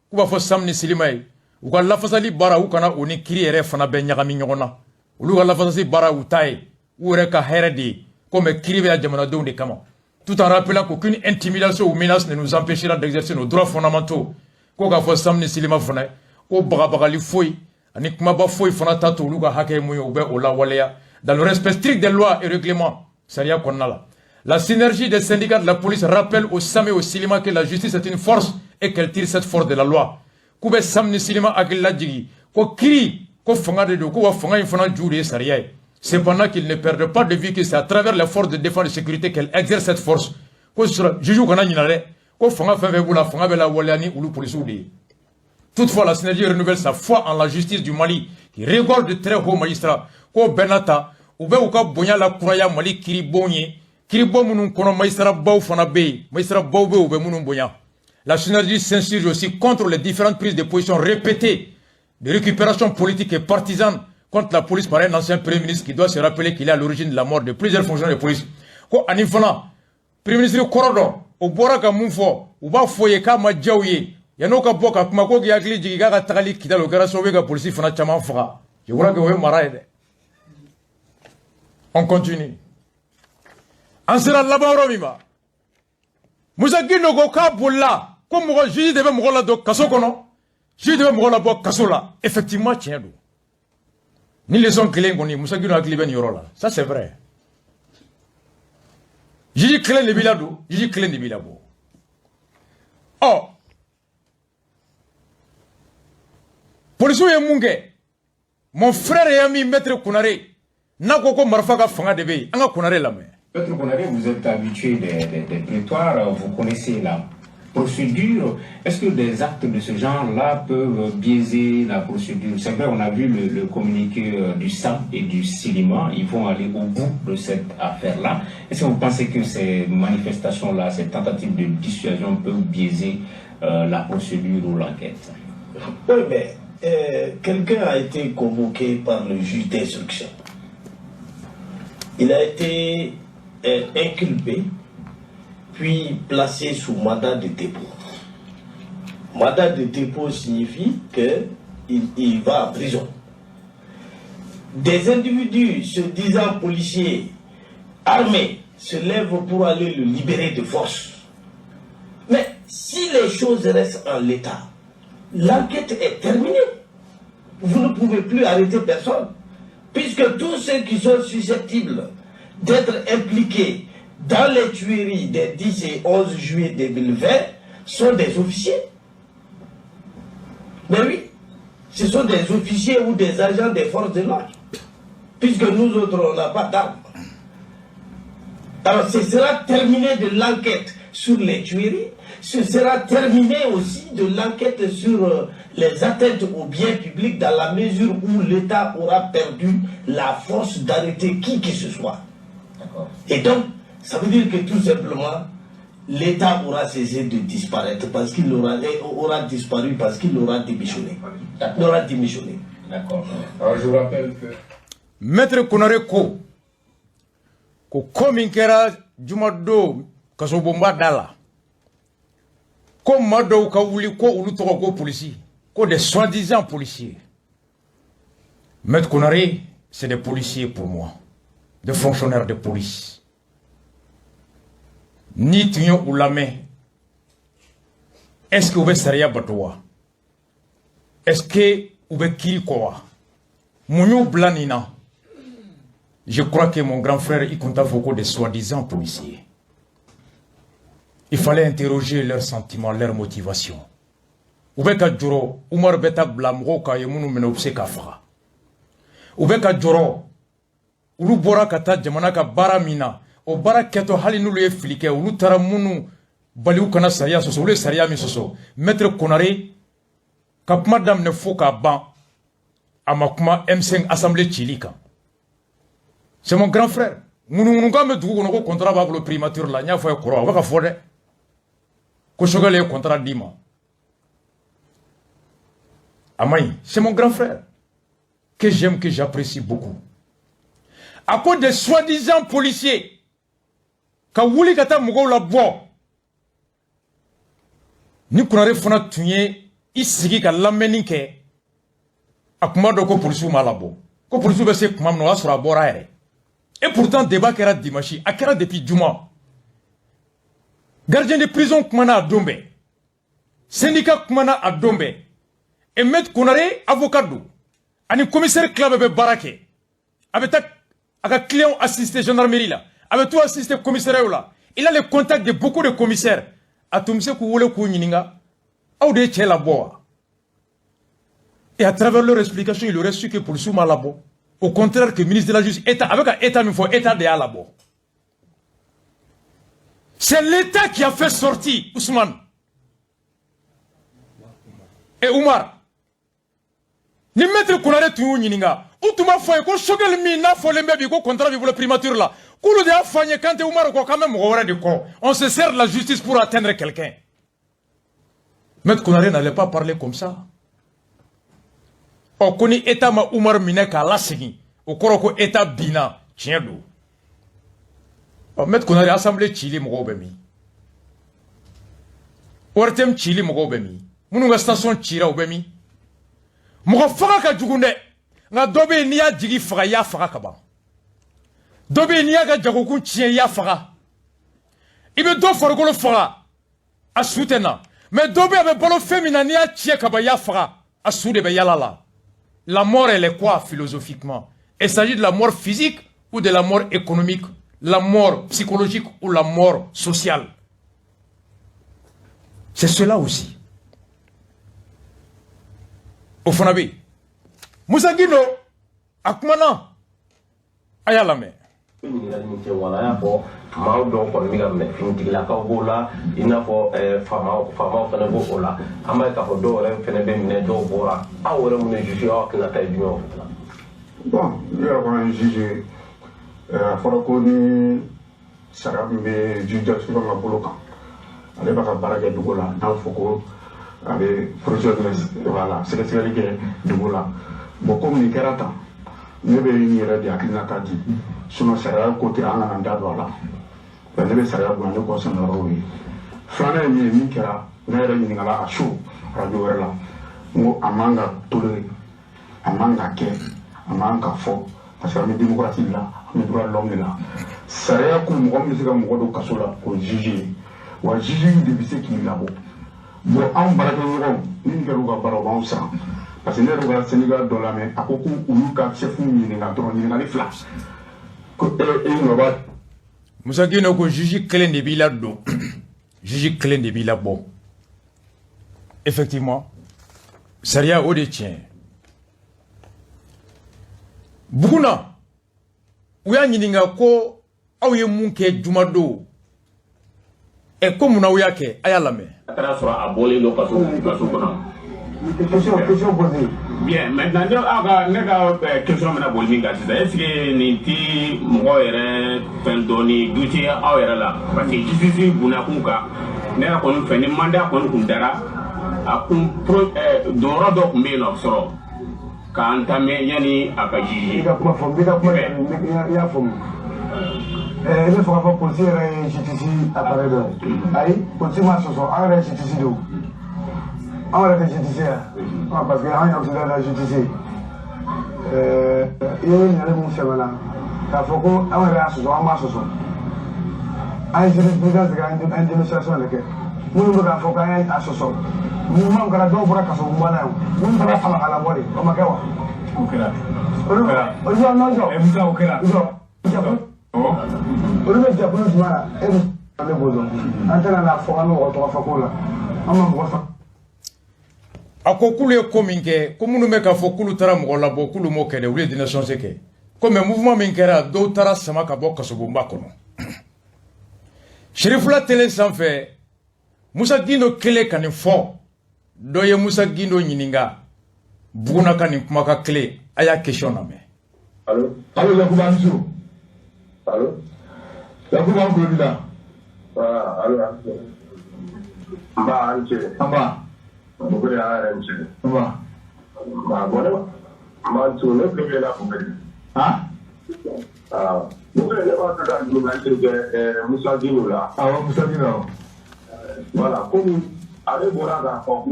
K'u b'a fɔ SAM ni SYLIMA ye, u ka lafasali baara, u kana o ni kiiri yɛrɛ fana bɛɛ ɲagami ɲɔgɔn na. Olu ka lafasali baara, u ta ye u yɛrɛ ka hɛrɛ de ye, komi kiiri bɛ jamanadenw de kama. Tout en rappelant qu'aucune intimidation ou menace ne nous empêchera d'exercer nos droits fondamentaux. Ko k'a fɔ SAM ni SYLIMA fana ko bagabagali foyi ani kumaba foyi fana t'a to olu ka hakɛ ye mun ye, u bɛ o lawaleya dans le respect strict des lois et règlements, sariya kɔnɔna la. La synergie des syndicats de la police rappelle au SAM et au SYLIMA que la justice est une force et qu'elle tire cette force de la loi. K'u bɛ SAM ni SYLIMA hakili lajigin ko kiiri ko fanga de don, ko wa fanga in fana ju de ye sariya ye. Cependant, qu'ils ne perdent pas de vue que c'est à travers les forces de défense et de sécurité qu'elle exerce cette force. Ko sɔrɔ juge kana ɲinɛ dɛ, ko fanga fɛn fɛn b'u la, fanga bɛ lawaleya ni olu polisiw de ye. Toutefois, la synergie renouvelle sa foi en la justice du Mali qui regorge de très hauts magistrats. Ko bɛɛ n'a ta, u bɛ u ka bonya la kuraya Mali kiiribon ye, kiiribon minnu kɔnɔ magistrat baw fana bɛ yen, magistrat baw bɛ yen, u bɛ minnu bonya. La synergie s'insurge aussi contre les différentes prises de position répétées de récupération politique et partisane contre la police par un ancien premier ministre qui doit se rappeler qu'il est à l'origine de la mort de plusieurs fonctionnaires de police. Ko ani fana premier ministre kɔrɔ dɔ, o bɔra ka mun fɔ, u b'a fɔ ye k'a ma diya u ye. Yan'o ka bɔ ka kuma ko k'i hakili jigin k'a ka tagali Kidali, o kɛra sababu ye ka polisi fana caman faga. Je crois que o ye mara ye dɛ. On continue. An sera laban yɔrɔ min ma, Musa Gindo ko k'a bolila ko mɔgɔ juge de bɛ mɔgɔ ladon kaso kɔnɔ, juge de bɛ mɔgɔ labɔ kaso la. Effectivement, tiɲɛ don. Ni leçon kelen kɔni, Musa Gindo hakili bɛ nin yɔrɔ la, ça c'est vrai. Juge kelen de b'i ladon, juge kelen de b'i labɔ. Ɔ, polisiw ye mun kɛ? Mon frère et ami Maître Konaré n'a ko ko marifa ka fanga de bɛ yen, an ka Konaré lamɛn. Maître Konaré, vous êtes habitué des prétoires, vous connaissez la procédure. Est-ce que des actes de ce genre-là peuvent biaiser la procédure? C'est vrai, on a vu le communiqué du SAM et du SILIMA, ils vont aller au bout de cette affaire-là. Est-ce que vous pensez que ces manifestations-là, ces tentatives de dissuasion peuvent biaiser la procédure ou l'enquête? Oui, mais quelqu'un a été convoqué par le juge d'instruction. Il a été inculpé, puis placé sous mandat de dépôt. Mandat de dépôt signifie qu'il il va en prison. Des individus se disant policiers armés se lèvent pour aller le libérer de force. Mais si les choses restent en l'état, l'enquête est terminée. Vous ne pouvez plus arrêter personne, puisque tous ceux qui sont susceptibles d'être impliqués dans les tueries des 10 et 11 juillet 2020 sont des officiers. Mais oui, ce sont des officiers ou des agents des forces de l'ordre, puisque nous autres, on n'a pas d'armes. Alors, ce sera terminé de l'enquête sur les tueries, ce sera terminé aussi de l'enquête sur les atteintes aux biens publics dans la mesure où l'État aura perdu la force d'arrêter qui que ce soit. Et donc, ça veut dire que tout simplement, l'État aura cessé de disparaître parce qu'il aura disparu parce qu'il aura démissionné. Il aura démissionné. D'accord. Alors je vous rappelle que... Maître Konaré ko ko min kɛra jumadon kasobonba da la, ko maa dɔw ka wuli ko olu tɔgɔ ko polisi, ko des soi-disant policiers. Maître Konaré, c'est des policiers pour moi, des fonctionnaires de police. Ni tun ye u lamɛn, est-ce que u bɛ sariya bato wa? Est-ce que u bɛ kiiri kɔ wa? Mun y'u bila nin na? Je crois que mon grand frère, il compte beaucoup des soi-disant policiers. Il fallait interroger leurs sentiments, leurs motivations. U bɛ ka jɔrɔ Umaru bɛ taa bila mɔgɔw kan ye minnu minɛ u bɛ se k'a faga. U bɛ ka jɔrɔ olu bɔra ka taa jamana ka baara min na, o baara kɛtɔ, hali n'olu ye fili kɛ, olu taara minnu bali u kana sariya sɔsɔ, olu ye sariya min sɔsɔ. Maître Konaré ka kuma daminɛ fo k'a ban, a ma kuma M5 assemblée cili kan. C'est mon grand frère. Ŋunuŋunukan bɛ dugu kɔnɔ ko contrat b'a bolo primature la. N y'a fɔ a ye kɔrɔ, a bɛ ka fɔ dɛ ko Choguel ye contrat d'i ma, a ma ɲi. C'est mon grand frère que j'aime, que j'apprécie beaucoup. A ko des soi-disant policiers ka wuli ka taa mɔgɔw la bɔ. Ni Konaré fana tun ye i sigi ka lamɛnni kɛ, a kun b'a dɔn ko polisiw m'a labɔ, ko polisiw bɛ se kuma min na, o y'a sɔrɔ a bɔra yɛrɛ. Et pourtant, débat kɛra dimanche, a kɛra depuis juma. Gardien de prison kumana a don bɛɛ, syndicat kumana a don bɛɛ. Et Maître Konaré, avocat don, ani commissaire tila bɛɛ bɛ baara kɛ. A bɛ taa a ka client assister gendarmerie la, a bɛ tout assister commissariat la. Il a le contact de beaucoup de commissaires. A tun bɛ se k'u wele k'u ɲininka: aw de ye cɛ labɔ wa? Et à travers leur explication, il aurait su que polisiw m'a labɔ, au contraire que ministre de la Justice, état a bɛ ka état min fɔ, état de y'a labɔ. C'est l'État qui a fait sortir Ousmane et Oumar. Ni Maître Konaré tun y'u ɲininka, u tun b'a fɔ a ye ko Choguel min n'a fɔlen bɛ bi ko contrat b'i bolo primature la, k'olu de y'a fɔ an ye k'an tɛ Umaru kɔ, k'an bɛ mɔgɔ wɛrɛ de kɔ. On se sert de la justice pour atteindre quelqu'un. Maître Konaré n'allait pas parler comme ça. Ɔ, ko ni État ma Umaru minɛ k'a lasegin, o kɔrɔ ko État binna. Tiɲɛ don. Ɔ, Maître Konaré, assemblée cili mɔgɔw bɛ min? ORTM cili mɔgɔw bɛ min? Minnu ka station cira, u bɛ min? Mɔgɔ faga ka jugu dɛ, nka dɔ bɛ yen, n'i y'a jigi faga, i y'a faga ka ban. Dɔ bɛ yen, n'i y'a ka jagokun tiɲɛ, i y'a faga. I bɛ dɔ farikolo faga, a su tɛ na, mais dɔ bɛ yen, a bɛ balo fɛn min na, n'i y'a tiɲɛ ka ban, i y'a faga, a su de bɛ yala la. La mort, elle est quoi philosophiquement? Il s'agit de la mort physique ou de la mort économique, la mort psychologique ou la mort sociale? C'est cela aussi. O fana bɛ yen. Musa Gindo a kumana, a y'a lamɛn. Ɲininkali min kɛ wala, y'a fɔ maaw dɔw kɔni bɛ ka minɛ, finitigilakaw b'o la, i n'a fɔ faamaw, faamaw fana b'o o la. An b'a ye k'a fɔ dɔw yɛrɛ fana bɛ minɛ, dɔw bɔra. Aw yɛrɛ mun ye juge, aw hakilinata ye jumɛn o la? Bon, ne yɛrɛ kɔni juge, a fɔra ko ni sariya min bɛ juge d'instruction ka bolo kan, ale b'a ka baara kɛ dugu la, n'a fɔ ko a bɛ procédure, voilà, sɛgɛsɛgɛli kɛ dugu la. Bon, komi nin kɛra tan, ne bɛ n yɛrɛ de hakilinata di, sinon sariya ko tɛ, an kana n da don a la. Ne bɛ sariya bonya, ne kɔ sɛnɛyɔrɔw ye. Filanan ye min ye, min kɛra, ne yɛrɛ ɲininkala a so radio wɛrɛ la, n ko a man ka tolérer, a man ka kɛ, a man ka fɔ, parce que an bɛ démocratie de la, an bɛ droit de l'homme de la. Sariya ko mɔgɔ min bɛ se ka mɔgɔ don kaso la, o ye juge ye, wa juge de bɛ se k'i labɔ. Bon, anw baarakɛɲɔgɔnw, min kɛra u ka baara, u b'anw siran, parce que ne yɛrɛ ka syndicat dɔ lamɛn, a ko ko olu ka chef ɲininka dɔrɔn, ɲininkali fila, ko e nɔ b'a. Musa Gindo ko juge kelen de b'i la don, juge kelen de b'i la bɔ. Effectivement, sariya o de ye tiɲɛ ye. Buguna, u y'a ɲininka ko aw ye mun kɛ jumadon ɛ, ko munna aw y'a kɛ? A y'a lamɛn. A taara sɔrɔ a bɔlen don kaso kɔnɔ. Question, question posée. Bien, maintenant ne aw ka ne ka question bɛna boli min kan sisan, est ce que nin ti mɔgɔ yɛrɛ fɛn dɔɔni doute aw yɛrɛ la? Parce que justice bunakun kan, ne yɛrɛ kɔni fɛ, ni mandat kɔni kun dara a kun pro donyɔrɔ dɔ kun bɛ yen nɔ sɔrɔ k'an entamer yanni a ka juger. I ka kuma faamu, i ka kuma, i y'a faamu. I bɛ fɛ k'a fɔ polisi yɛrɛ ye justice appareil dɔ ye? Ayi, polisi ma sɔsɔ, an yɛrɛ ye justice de o. Anw yɛrɛ tɛ justice ya, parce que an ye auxiliaire de la justice ye. I ye ɲininkali mun sɛbɛn k'a fɔ ko anw yɛrɛ y'a sɔsɔ, an m'a sɔsɔ. An ye jurisprudence kɛ, an ye dénonciation de kɛ. Minnu bɛ k'a fɔ k'an ye a sɔsɔ, mouvement kɛra, dɔw bɔra kaso bonba la yan, minnu taara sama ka labɔ de, o ma kɛ wa? O kɛra. Olu olu nɔ jɔ. Ɛ Musa, o kɛra. Jɔ. Olu bɛ jɛkulu jumɛn na? E bɛ ne b'o dɔn. An tɛna n'a fɔ k'an bɛ mɔgɔ tɔgɔ fɔ ko la. An ma mɔgɔ sɔrɔ. A ko k'olu ye ko min kɛ, ko minnu bɛ k'a fɔ k'olu taara mɔgɔ labɔ, k'olu m'o kɛ dɛ, olu ye dénonciation kɛ. Ko mais mouvement min kɛra, dɔw taara sama ka bɔ kasobonba kɔnɔ. Serifula télé sanfɛ, Musa Gindo kelen ka nin fɔ. Dɔ ye Musa Gindo ɲininka Buguna ka nin kumakan kelen, a y'a question lamɛn. Allo. Allo, Yakuba Ansu. Allo. Yakuba, an tulo b'i la. Voilà, allo. Nba, an ce. Nba. Buguri, a yɛrɛ n ce. Nba. Nba, bon, ne ma tu ne tulo b'i la, Buguri. Han? Ah, Buguri, ne b'a fɛ ka ɲininkali kɛ Musa Gindo la. Awɔ, Musa Gindo, awɔ. Voilà, komi ale bɔra k'a fɔ ko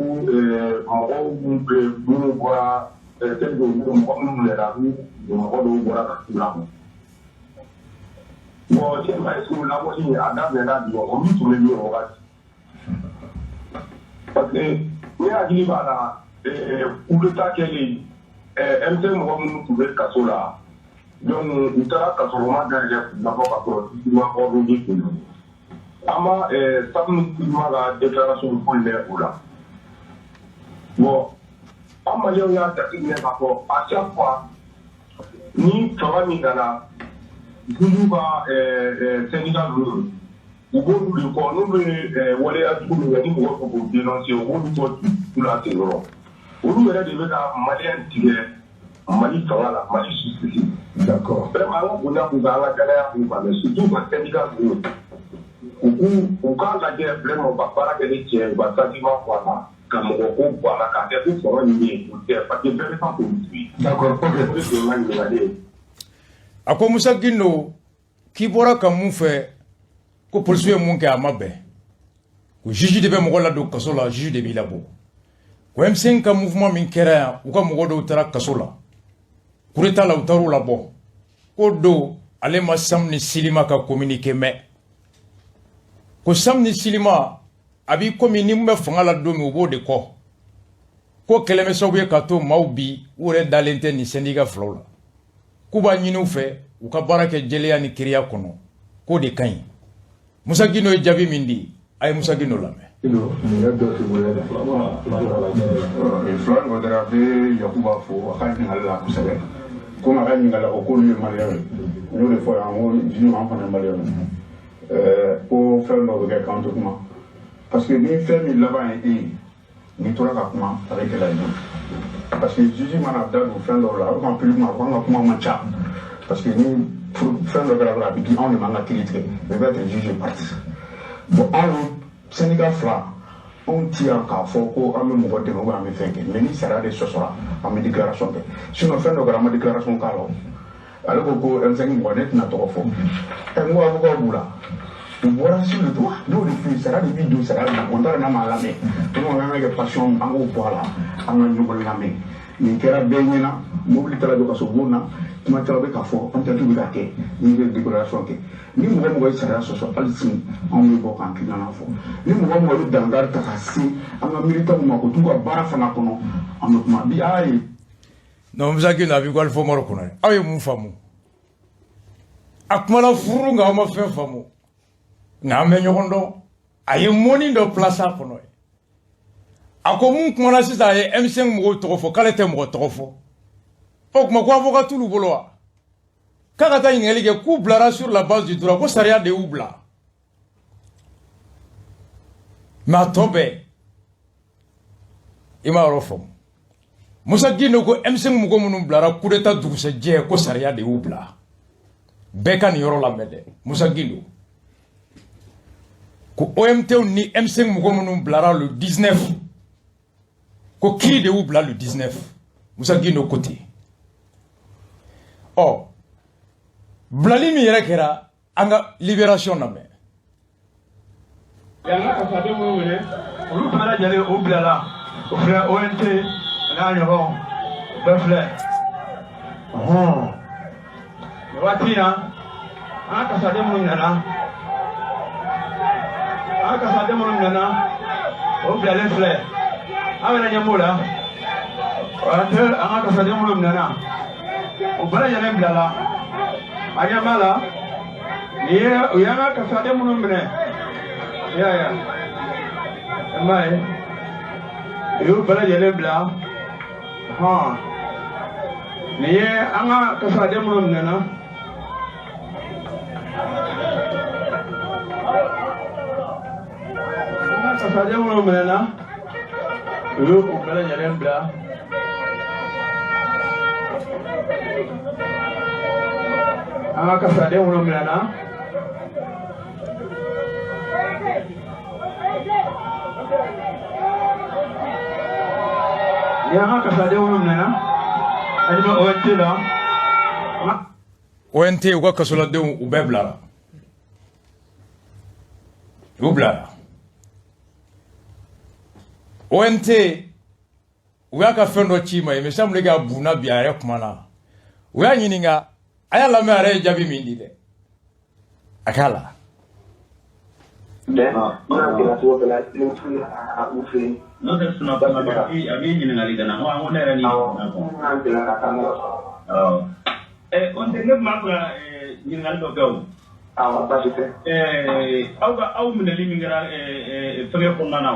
mɔgɔw bɛ minnu bɔra tel que mɔgɔ minnu minɛra, mɔgɔ dɔw bɔra ka t'u la. Bon, cɛ, est ce que o labɔli a daminɛna bi wa? Olu tun bɛ min o wagati? Parce que ne hakili b'a la, coup d'état kɛlen, M5 mɔgɔ minnu tun bɛ kaso la, donc u taara kasoloma dayɛlɛ k'u labɔ ka sɔrɔ jugement ordre kun don. An ma Samu Kuma ka déclaration foyi mɛn o la. Bon, an maliyɛnw y'a jateminɛ k'a fɔ à chaque fois ni fanga min nana, juge ka syndicat ninnu, u b'olu de kɔ, n'u bɛ waleya jugu min kɛ, ni mɔgɔ fɛ k'o dénoncer, u b'olu kɔ tu la ten dɔrɔn. Olu yɛrɛ de bɛ ka maliyɛn tigɛ Mali fanga la, Mali justice. Vraiment, an ka bonya k'u kan, an ka danaya k'u kan, mais surtout ka syndicat ninnu, u k'a lajɛ vraiment, u ka baara kɛ ni tiɲɛ ye, u ka sentiment bɔ a la, ka mɔgɔ ko bɔ a la, k'a kɛ ko fanga nin bɛ yen, o tɛ, parce que bɛɛ bɛ taa k'olu to yen. D'accord, ok. O de tun ye n ka ɲininkali ye. A ko Musa Gindo k'i bɔra ka mun fɛ, ko polisiw ye mun kɛ, a ma bɛn, ko juge de bɛ mɔgɔ ladon kaso la, juge de b'i labɔ. Ko M5 ka mouvement min kɛra yan, u ka mɔgɔ dɔw taara kaso la, coup d'état la, u taar'u labɔ. Ko don ale ma Sam ni Silima ka communiqué mɛn. Ko Sam ni Silima a b'i komi ni mun bɛ fanga la don min, u b'o de kɔ. Ko kɛlɛ bɛ sababu ye k'a to maaw bi u yɛrɛ dalen tɛ nin syndicat filaw la. K'u b'a ɲini u fɛ u ka baara kɛ jɛlenya ni kiriya kɔnɔ, k'o de ka ɲi. Musa Gindo ye jaabi min di, a ye Musa Gindo lamɛn. Filan Kɔdara bɛ Yakuba fo a ka ɲininkali la kosɛbɛ. Komi a ka ɲininkali la ko k'olu ye maliyɛnw ye, n y'o de fɔ yan, ko junior an fana ye maliyɛnw ye. Ko fɛn dɔ bɛ kɛ k'an tɛ kuma, parce que ni fɛn min laban ye e ye, n'i tora ka kuma a bɛ gɛlɛya i bolo, parce que juge mana da don fɛn dɔw la, a bɛ kan public ma ko an ka kuma man ca, parce que ni fɛn dɔ kɛra dɔrɔn a bɛ di anw de ma an ka kiiri tigɛ, o bɛ être juge partie. Bon, anw syndicat fila, anw ti yan k'a fɔ ko an bɛ mɔgɔ dɛmɛ ou an bɛ fɛn kɛ, mais ni sariya de sɔsɔra, an bɛ déclaration kɛ. Sinon fɛn dɔ kɛra, an ma déclaration k'a la. O ale ko ko M5 mɔgɔ, ne tɛna tɔgɔ fɔ. Ɛ, n ko avocat b'u la, u bɔra sur le droit, n'o de f'i ye, sariya de b'i don, sariya de b'i bɔ. N t'a dɔn n'a m'a lamɛn. Donc an ka kɛ passion, an k'o bɔ a la, an ka ɲɔgɔn lamɛn. Nin kɛra bɛɛ ɲɛna, mobili taara jɔ kaso bon na, kuma caman bɛ ka fɔ, an tɛ bɛ ka kɛ ni bɛ déclaration kɛ. Ni mɔgɔ mɔgɔ ye sariya sɔsɔ, hali sini anw bɛ bɔ k'an hakilina fɔ. Ni mɔgɔ mɔgɔ bɛ dankari ta ka se an ka militants ma, k'u t'u ka baara fana kɔnɔ, an bɛ kuma bi ala ye. Non, Musa Gindo a b'i ko Alifa Umaru kɔnɔ, aw ye mun faamu? A kumana furu, nka aw ma fɛn faamu. Nka an bɛ ɲɔgɔn dɔn. A ye mɔni dɔ place a kɔnɔ. A ko mun kumana sisan, a ye M5 mɔgɔw tɔgɔ fɔ, k'ale tɛ mɔgɔ tɔgɔ fɔ. O tuma ko avocat t'olu bolo wa? K'a ka taa ɲininkali kɛ, k'u bilara sur la base du droit, ko sariya de y'u bila. Mais a tɔ bɛɛ, i m'a yɔrɔ faamu. Musa Gindo ko M5 mɔgɔ minnu bilara coup d'état dugusɛjɛ, ko sariya de y'u bila. Bɛɛ ka nin yɔrɔ lamɛn dɛ. Musa Gindo ko OMT ni M5 mɔgɔ minnu bilara le 19, ko kiiri de y'u bila le 19. Musa Gindo ko ten. Ɔ, bilali min yɛrɛ kɛra, an ka libération lamɛn. Yan ka kasaden minnu minɛ, olu bɛɛ lajɛlen o bilala. O filɛ, ONT n'a ɲɔgɔn, o bɛɛ filɛ. Ɔhɔn, nin waati in na, an ka kasaden minnu minɛna, an ka kasaden minnu minɛna, o bilalen filɛ. An yɛrɛ ɲɛ b'o la. ONT, an ka kasaden minnu minɛna, o bɛɛ lajɛlen bilala. A ɲɛ b'a la, nin ye u y'an ka kasaden minnu minɛ. I y'a ye, i m'a ye, u y'u bɛɛ lajɛlen bila. Hɔn, nin ye an ka kasaden minnu minɛna. An ka kasaden minnu minɛna, u y'u bɛɛ lajɛlen bila. An ka kasaden minnu minɛna, ni an ka kasaden minnu minɛna, an bɛ ONT la. ONT, u ka kasoladenw, u bɛɛ bilara, u bilara. ONT, u y'a ka fɛn dɔ ci ma, il me semble que a bunna bi a yɛrɛ kuma na. U y'a ɲininka, a y'a lamɛn, a yɛrɛ ye jaabi min di dɛ, a k'a la. N'o tɛ sunɔgɔ a b'i ɲininkali kɛ na, n ko ne yɛrɛ ni. Awɔ. O tɛ, ne tun b'a fɛ ka ɲininkali dɔ kɛ o. Awɔ, baasi tɛ. Aw ka aw minɛli min kɛra fɛngɛ kɔnɔna na o.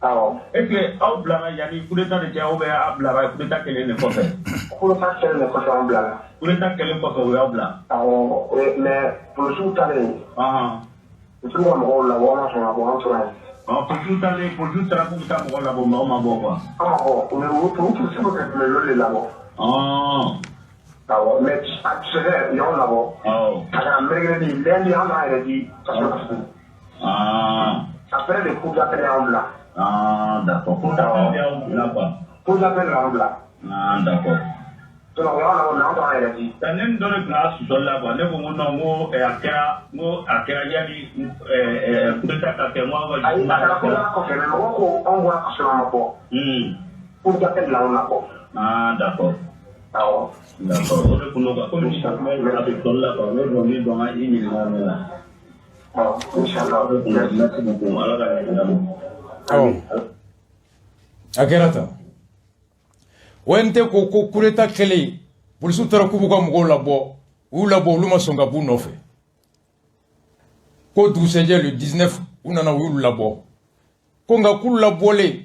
Awɔ. Est ce que aw bilara yanni coup d'état de cɛ, ou bien aw bilara coup d'état kɛlen de kɔfɛ? Coup d'état kɛlen de kɔfɛ an bilara. Coup d'état kɛlen kɔfɛ u y'aw bila. Awɔ, mais polisiw taalen. U t'u ka mɔgɔw labɔ, an ma sɔn ka bɔ, an tora yen. Polisiw taalen, polisiw taara k'u bɛ taa mɔgɔw labɔ, mais aw ma bɔ quoi. Awɔ, mais u polisiw tun bɛ olu de labɔ. Awɔ, mais a c'est vrai, u y'anw labɔ. Awɔ. A kɛra mercredi, lundi an t'an yɛrɛ di kaso la tuguni. Après le cour d'appel y'anw bila. Ah, d'accord. Cour d'appel y'aw bila quoi. Cour d'appel y'anw bila. Ah, d'accord. Sinon o y'an labɔ mais an t'an yɛrɛ di. Ne ni dɔ de tun y'a susɔli la quoi. Ne ko n ko non, n ko a kɛra, n ko a kɛra yanni coup d'état ka kɛ, n ko aw ka. Ayi, a kɛra coup d'état kɔfɛ, mais mɔgɔw ko anw bɔra ka sɔrɔ a ma bɔ. Coup d'état tɛ bila anw na kɔ. Ah, d'accord. Awɔ. D'accord, o de kun don quoi. Komi ni tun bɛ a susɔli la quoi, n bɛ dɔnkili dɔn ka i ɲininka mɛn la. Awɔ, inchallah. O de kun don. Merci beaucoup, Ala ka ɲɛ ma. Awɔ, a kɛra tan. ONT ko ko coup d'état kɛlen, polisiw taara k'u b'u ka mɔgɔw labɔ, u y'u labɔ, olu ma sɔn ka b'u nɔfɛ. Ko dugusɛjɛ le 19, u nana u y'olu labɔ. Ko nka k'olu labɔlen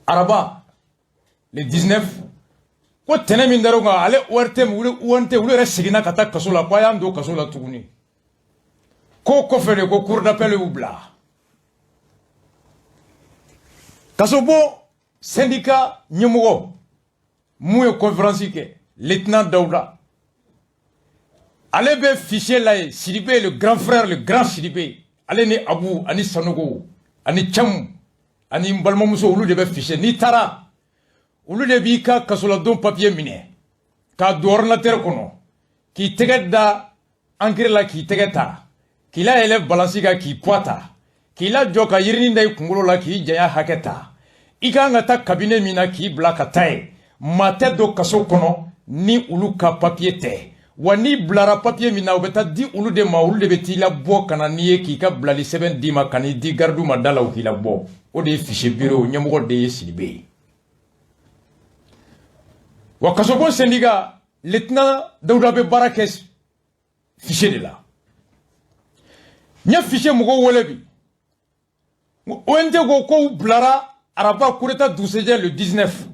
araba le 19, ko tɛnɛ min dar'u kan, ale ORTM, ONT, olu yɛrɛ seginna ka taa kaso la, ko a y'an don kaso la tuguni. Ko kɔfɛ de ko cour d'appel y'u bila. Kasobon syndicat ɲɛmɔgɔ mun ye conférence kɛ, lieutenant Dawuda, ale bɛ fichier la yen. Sidibe, le grand frère, le grand Sidibe, ale ni Abu ani Sanogo ani Camu ani n balimamuso, olu de bɛ fichier. N'i taara, olu de b'i ka kasoladon papier minɛ k'a don ordinateur kɔnɔ, k'i tɛgɛ da encre la, k'i tɛgɛ ta, k'i layɛlɛ balance kan, k'i poids ta, k'i lajɔ ka yirinin da i kunkolo la, k'i janya hakɛ ta, i kan ka taa cabinet min na, k'i bila ka taa yen. Maa tɛ don kaso kɔnɔ ni olu ka papier tɛ. Wa n'i bilara papier min na, o bɛ taa di olu de ma, olu de bɛ t'i labɔ ka na n'i ye, k'i ka bilali sɛbɛn d'i ma, ka n'i di gardiw ma da la, u k'i labɔ. O de ye fichier bureau ɲɛmɔgɔ de ye Sidibe ye. Wa kasobon syndicat, lieutenant Dawuda bɛ baara kɛ fichier de la. N ye fichier mɔgɔw wele bi. ONT ko k'u bilara araba coup d'état dugusɛjɛ le 19,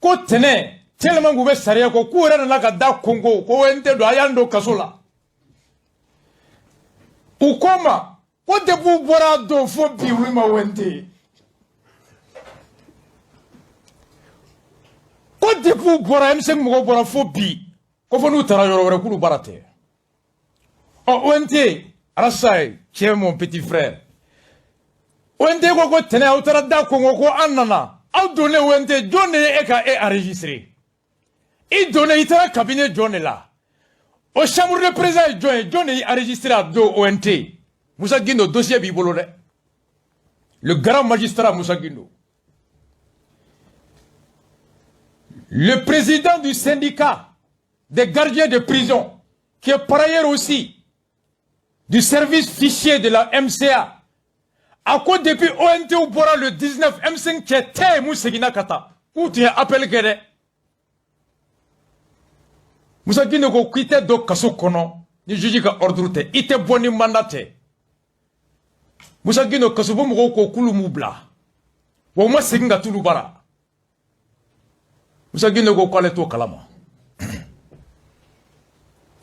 ko tɛnɛ tellement k'u bɛ sariya kɔ, k'u yɛrɛ nana ka da konko ko ONT don, a y'an don kaso la. U ko ma ko depuis u bɔra don fo bi, olu ma ONT ye. Ko depuis u bɔra, M5 mɔgɔw bɔra fo bi, ko fo n'u taara yɔrɔ wɛrɛ, k'olu baara tɛ. Ɔ, ONT Arasa ye cɛ, mon petit frère, ONT ko ko tɛnɛ aw taara da konko ko an nana aw donnen. ONT, jɔn de ye e ka e enregistré? I donnen, i taara cabinet jɔn de la? O chambre de président ye jɔn ye? Jɔn de y'i enregistré a don? ONT Musa Gindo, dossier b'i bolo dɛ, le grand magistrat Musa Gindo, le président du syndicat des gardiens de prison, qui est par ailleurs aussi du service fichier de la MCA, a ko depuis ONT bɔra le 19, M5 cɛ tɛ yen mun seginna ka taa, k'u tun ye appel kɛ dɛ. Musa Gindo ko k'i tɛ don kaso kɔnɔ ni juge ka ordre tɛ, i tɛ bɔ ni mandat tɛ. Musa Gindo, kasobon mɔgɔw ko k'olu m'u bila, wa u ma segin ka t'olu bara. Musa Gindo ko k'ale t'o kalama.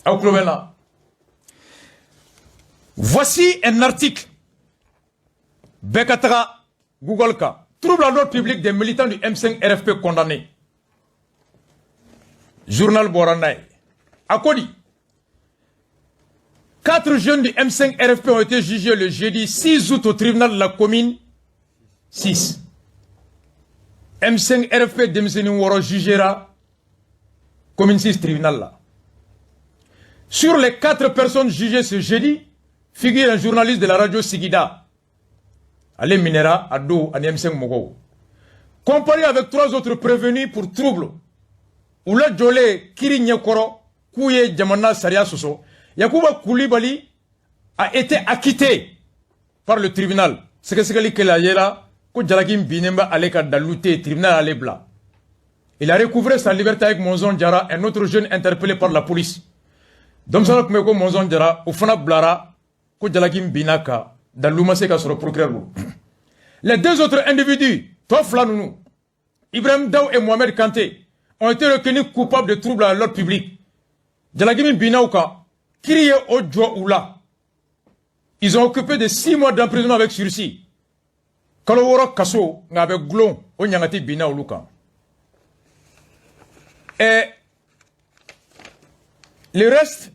Aw tulo bɛ n na. Voici un article bɛɛ ka taga Google kan. Trouble à l'ordre public, des militants du M5 RFP condamnés. Journal bɔra n'a ye. A ko di? Quatre jeunes du M5 RFP ont été jugés le jeudi 6 août au tribunal de la commune 6. M5 RFP denmisɛnnin wɔɔrɔ jugera commune 6 tribunal la. Sur les quatre personnes jugées ce jeudi, figure un journaliste de la radio Sigida. Ale minɛra a don ani M5 mɔgɔw. Comparé avec trois autres prévenus pour trouble, u lajɔlen kiri ɲɛkɔrɔ k'u ye jamana sariya sɔsɔ. Yakuba Koulibaly a été acquitté par le tribunal. Sɛgɛsɛgɛli kɛlen, a yera ko jalaki binnen bɛ ale ka dalilu tɛ yen, tribunal y'ale bila. Il a recouvré sa liberté avec Monzon Diarra, un autre jeune interpellé par la police. Denmisɛnnin tun bɛ ko Monzon Diarra, o fana bilara, ko jalaki binna kan, dalilu ma se ka sɔrɔ procureur bolo. Les deux autres individus, tɔ fila ninnu, Ibrahim Daw et Mohamed Kanté, ont été reconnus coupables de troubles à l'ordre public. Jalaki min binna u kan, kiri ye o jɔ u la. Ils ont occupé de 6 mois d'emprisonnement avec sursis. Kalo 6 kaso, nka a bɛ gulon, o ɲangati binna olu kan. Et le reste,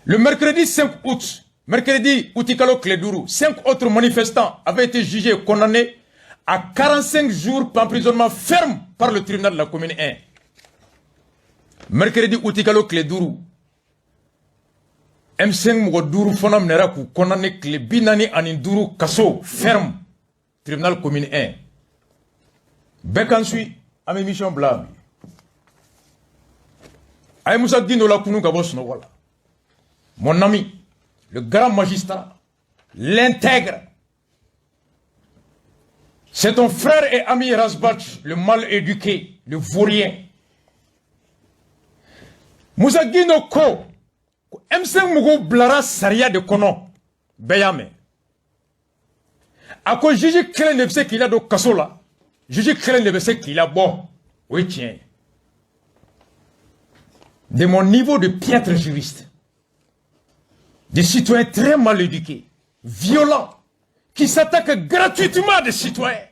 le mercredi 5 août, mercredi août kalo tile 5, cinq autres manifestants avaient été jugés et condamnés à 45 jours d'emprisonnement ferme par le tribunal de la commune 1. Mercredi août kalo tile 5, M5 mɔgɔ duuru fana minɛra k'u condamné tile 45 kaso ferme, tribunal commune 1. Bɛɛ kan suit, an bɛ mission bila bi. A ye Musa Gindo la kunu ka bɔ sunɔgɔ la. Mon ami, le grand magistrat, l'intègre. C'est ton frère et ami Ras Bath, le mal éduqué, le vaurien. Musa Gindo ko ko M5 mɔgɔw bilara sariya de kɔnɔ, bɛɛ y'a mɛn. A ko juge kelen de bɛ se k'i ladon kaso la, juge kelen de bɛ se k'i labɔ, o ye tiɲɛ ye. De mon niveau de piètre juriste, des citoyens très mal éduqués, violents, qui s'attaquent gratuitement à des citoyens.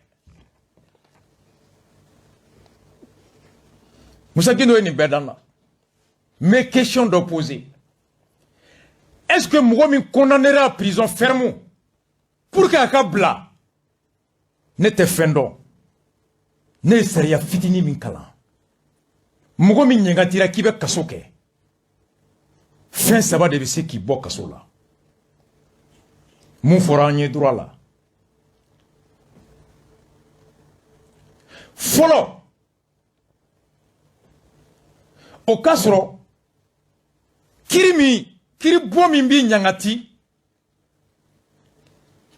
Moussa Guindo ye nin bɛɛ dan na. Mais question dɔ poser. Est-ce que mɔgɔ min condamnera à prison ferme pour que a ka bila, ne tɛ fɛn dɔn. Ne ye sariya fitinin min kalan. Mɔgɔ min ɲɛngatira k'i bɛ kaso kɛ, fɛn saba de bɛ se k'i bɔ kaso la. Mun fɔra an ye droit la? Fɔlɔ, o ka sɔrɔ kiri min, kiri bɔ min b'i ɲangati,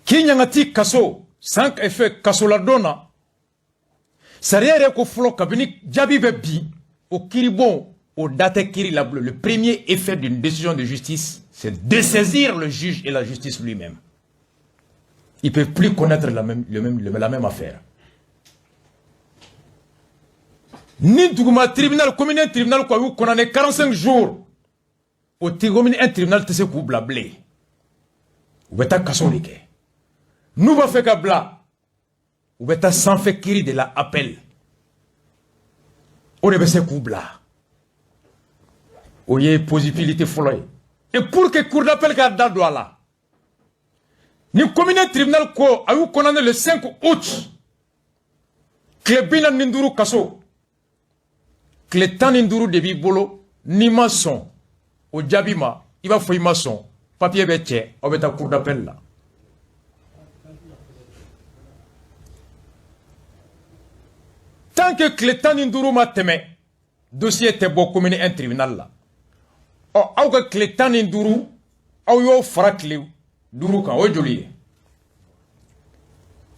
k'i ɲangati kaso san fɛ kasoladon na, sariya yɛrɛ ko fɔlɔ kabini jaabi bɛ bin, o kiri bon o da tɛ kiri la bilen. Le premier effet d'une décision de justice, c'est de saisir le juge et la justice lui-même. Ils peuvent plus connaître la même affaire. Ni duguma tribunal, commune tribunal ko a y'u condamné 45 jours, o ti commune un tribunal tɛ se k'u bila bilen. U bɛ taa kaso de kɛ. N'u b'a fɛ ka bila, u bɛ taa sanfɛ kiri de la appel. O de bɛ se k'u bila. O ye possibilité fɔlɔ ye. Et pour que cour d'appel ka da don a la, ni commune tribunal ko a y'u condamné le 5 août, tile 45 kaso, tile 15 de b'i bolo, n'i ma sɔn o jaabi ma, i b'a fɔ i ma sɔn, papier bɛ cɛ, aw bɛ taa cour d'appel la. Tant que tile 15 ma tɛmɛ, dossier tɛ bɔ commune 1 tribunal la. Ɔ, aw ka tile 15, aw y'o fara tile 5 kan, o ye joli ye?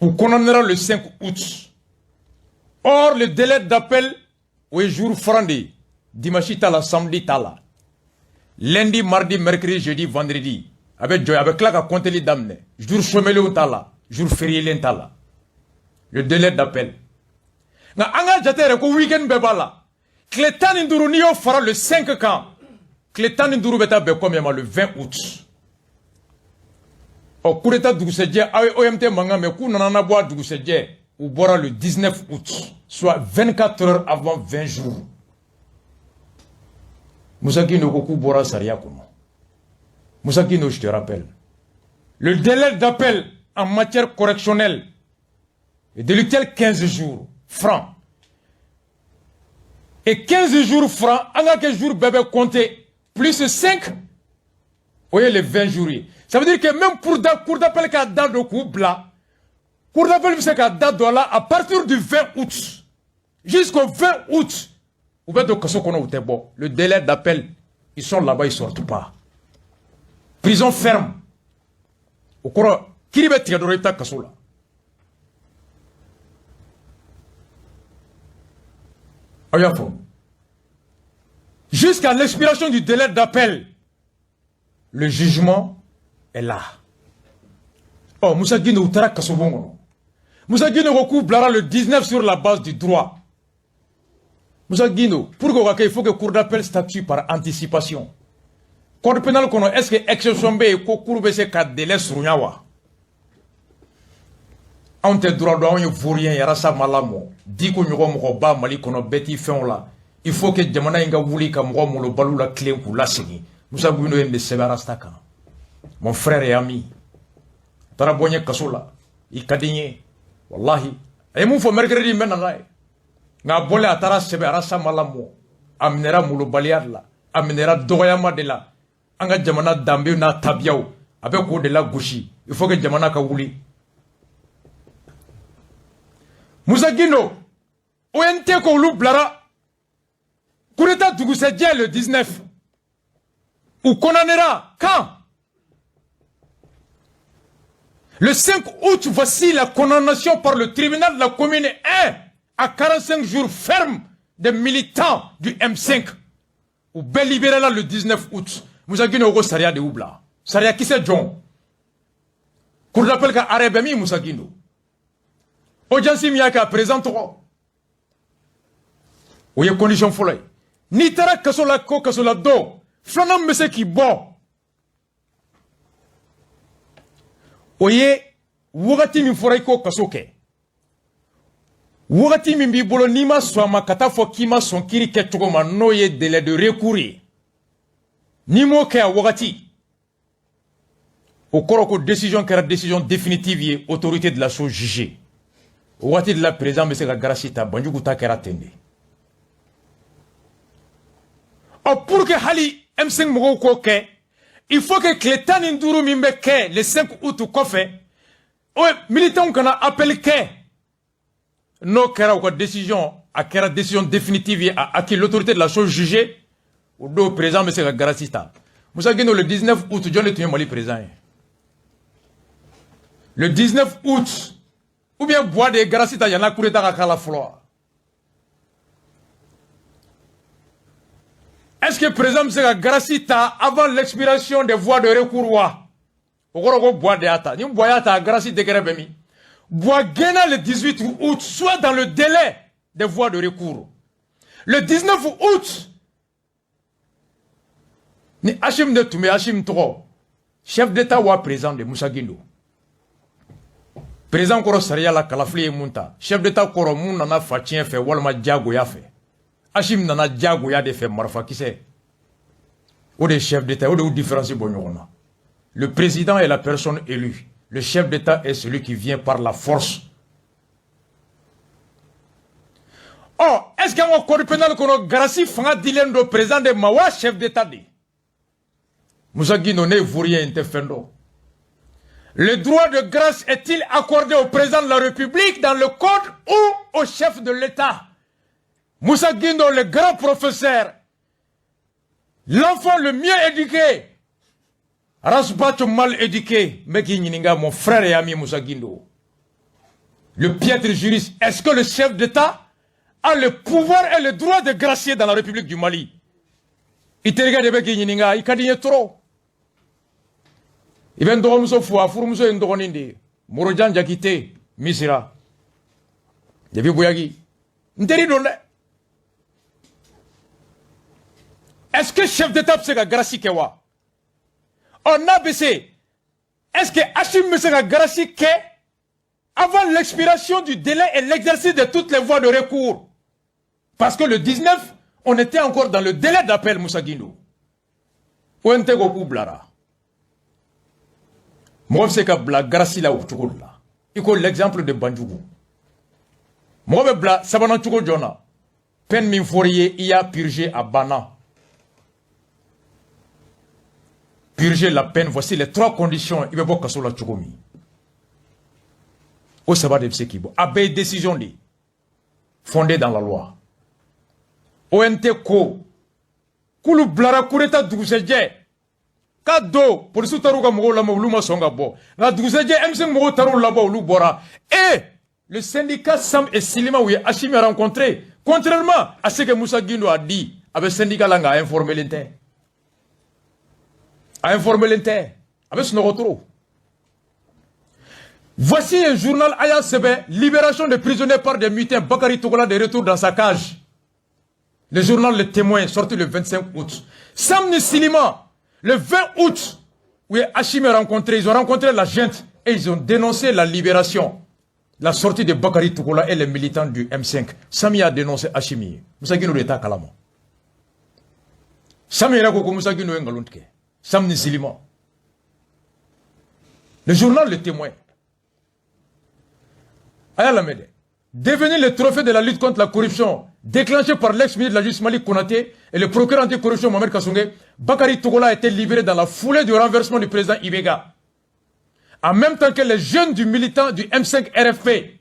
U condamnera le 5 août. Or, le délai d'appel, o ye jour franc de ye. Dimanche t'a la, samedi t'a la. Lundi, mardi, mercredi, jeudi, vendredi. A bɛ jɔ, a bɛ tila ka compteli daminɛ. Jour chômélenw t'a la, jour fériélen t'a la. Le délai d'appel. Nka an ka jate yɛrɛ ko week-end bɛɛ b'a la. Tile 15 n'i y'o fara le 5 kan, tile 15 bɛ taa bɛn combien ma? Le 20 août. Ɔ, coup d'état dugusɛjɛ, aw ye OMT mankan mɛn k'u nana na bɔ a dugusɛjɛ, u bɔra le 19 août, soit 24 heures avant 20 jours. Moussa Guindo ko k'u bɔra sariya kɔnɔ. Moussa Guindo, je te rappelle, le délai d'appel en matière correctionnelle est délictuel 15 jours francs. Et 15 jours francs, an ka kɛ jour bɛɛ bɛ compter, plus 5, o ye les 20 jours ye. Ça veut dire que même pour cour d'appel ka da don k'u bila, cour d'appel bɛ se ka da don a la à partir du 20 août jusqu'au 20 août, u bɛ don kaso kɔnɔ, u tɛ bɔ. Le délai d'appel, ils sont là-bas, ils sortent pas. Prison ferme. O kɔrɔ, kiiri bɛ tigɛ dɔrɔn, i bɛ taa kaso la. Aw y'a faamu. Jusqu'à l'expiration du délai d'appel, le jugement est là. Oh, Moussa Guindo, u taara kasobon kɔnɔ. Moussa Guindo ko k'u bilara le 19 sur la base du droit. Moussa Guindo, pour que o ka kɛ, il faut que cour d'appel statue par anticipation. Code pénal kɔnɔ, est-ce que exception bɛ yen ko cour bɛ se ka délai surunya wa? Anw tɛ droit dɔn, anw ye vaurien ye, Arasa ma lamɔ. Diko ɲɔgɔn mɔgɔba Mali kɔnɔ, bɛɛ t'i fɛnw la. Il faut que jamana in ka wuli ka mɔgɔ molobaliw la tilen k'u lasegin. Moussa Guindo ye nin de sɛbɛn Arasa kan. Mon frère et ami, taara bɔ n ye kaso la, i ka di n ye, wallahi. A ye mun fɔ mercredi n bɛ na n'a ye. Nka a bɔlen a taara sɛbɛn Arasa ma lamɔ. A minɛra molobaliya de la. A minɛra dɔgɔyama de la. An ka jamana danbew n'a tabiyaw a bɛ k'o de lagosi. Il faut que jamana ka wuli. Musa Gindo, ONT ko olu bilara coup d'état dugusɛjɛ le 19. U condamnera quand? Le 5 août, voici la condamnation par le tribunal de la commune 1 à 45 jours ferme des militants du M5. U bɛɛ libéré la le 19 août. Musa Gindo ko sariya de y'u bila. Sariya kisɛ jɔn. Cour d'appel ka arrêt bɛ min Musa Gindo. Audience min y'a kɛ a président tɔgɔ. O ye condition fɔlɔ ye. N'i taara kaso la ko kaso la don filanan min bɛ se k'i bɔ. O ye wagati min fɔra i k'o kaso kɛ. Wagati min b'i bolo n'i ma sɔn a ma ka taa fɔ k'i ma sɔn kiiri kɛcogo ma n'o ye délai de recours ye. N'i m'o kɛ a wagati, o kɔrɔ ko décision kɛra décision définitive ye autorité de la chose jugée. O waati de la président bɛ se ka grâce ta Banjugu ta kɛra ten de. Ɔ pour que hali M5 mɔgɔw k'o kɛ, il faut que tile 15 min bɛ kɛ le 5 août kɔfɛ, o militants kana appel kɛ. N'o kɛra u ka décision, a kɛra décision définitive ye a acquis l'autorité de la chose jugée, o don président bɛ se ka grâce ta. Musa Gindo le 19 août jɔn de tun ye Mali président ye? Le 19 août, ou bien Bois de grâce ta yan'a coup d'état ka k'a la fɔlɔ. Est-ce que le président bɛ se ka grâce ta avant l'expiration des voies de recours wa? O kɔrɔ ko Bois de y'a ta. Ni Bois y'a ta, grâce décret bɛ min? Bois gɛnna le 18 août, soit dans le délai des voies de recours. Le 19 août, ni Hachim de tun bɛ Hachim tɔgɔ, chef d'état wa président de Musa Gindo. Président kɔrɔ sariya la kalafili ye mun ta, chef d'état kɔrɔ mun nana fa tiɲɛ fɛ walima diyagoya fɛ. Hachim nana diyagoya de fɛ marifakisɛ. O de ye chef d'état, o de y'u différence bɔ ɲɔgɔn na. Le président est la personne élue. Le chef d'État est celui qui vient par la force. Or, est-ce qu'il y a un code pénal qu'on a grâce fanga dilen do président de ma chef d'État de? Moussa Guindo ne vaut rien nte fendo. Le droit de grâce est-il accordé au président de la République dans le code ou au chef de l'État? Moussa Guindo, le grand professeur, l'enfant le mieux éduqué, Rasbath mal éduqué, mais qui ɲininka, mon frère et ami Moussa Guindo, le piètre juriste, est-ce que le chef d'État a le pouvoir et le droit de gracier dans la République du Mali? I terikɛ de bɛ k'i ɲininka, i ka di n ye trop. I bɛ n dɔgɔmuso fo, a furumuso ye n dɔgɔnin de ye, Morojan Jakite, Misira, depuis Bouyagui. N teri don dɛ. Est-ce que chef d'État bɛ se ka grâce kɛ wa? Ɔ n'a bɛ se, est-ce que Hachim bɛ se ka grâce kɛ avant l'expiration du délai et l'exercice de toutes les voies de recours? Parce que le 19, on était encore dans le délai d'appel, Moussa Guindo. ONT ko k'u bilara. Mɔgɔ bɛ se ka bila grâce la o cogo de la. I ko l'exemple de Banjugu. Mɔgɔ bɛ bila sabanan cogo jɔn na? Peine min fɔr'i ye, i y'a purgé a banna. Purger la peine, voici les trois conditions. I bɛ bɔ kaso la cogo min. O saba de bɛ se k'i bɔ. A bɛɛ ye décision de ye, fondée dans la loi. ONT ko k'olu bilara coup d'état dugusɛjɛ k'a don polisiw taar'u ka mɔgɔw lamɔ olu ma sɔn ka bɔ nka dugusɛjɛ M5 mɔgɔw taar'u labɔ olu bɔra. Et le syndicat Sam et Silima u ye Hachimi rencontré, contrairement à ce que Moussa Guindo a dit, a bɛ syndicat la nka a informé len tɛ. A informé len tɛ, a bɛ sunɔgɔ trop. Voici un journal Aya sɛbɛn, libération des prisonniers par des mutins, Bakary Togola de retour dans sa cage. Le journal Le Témoin, sorti le 25 août. Sam Silima, le 20 août, où Hachimi a rencontré, ils ont rencontré la junte et ils ont dénoncé la libération, la sortie de Bakary Togola et les militants du M5. Sami a dénoncé Hachimi. Moussa Guindo de t'a kalama. Sami yɛrɛ ko ko Moussa Guindo ye nkalon tigɛ. Sam Silima. Le journal Le Témoin. A y'a lamɛn dɛ. devenu le trophée de la lutte contre la corruption, déclenché par l'ex-ministre de la Justice Malik Konaté et le procureur anticorruption Mohamed Kassogué, Bakary Togola a été libéré dans la foulée du renversement du président IBK. En même temps que les jeunes du militant du M5 RFP.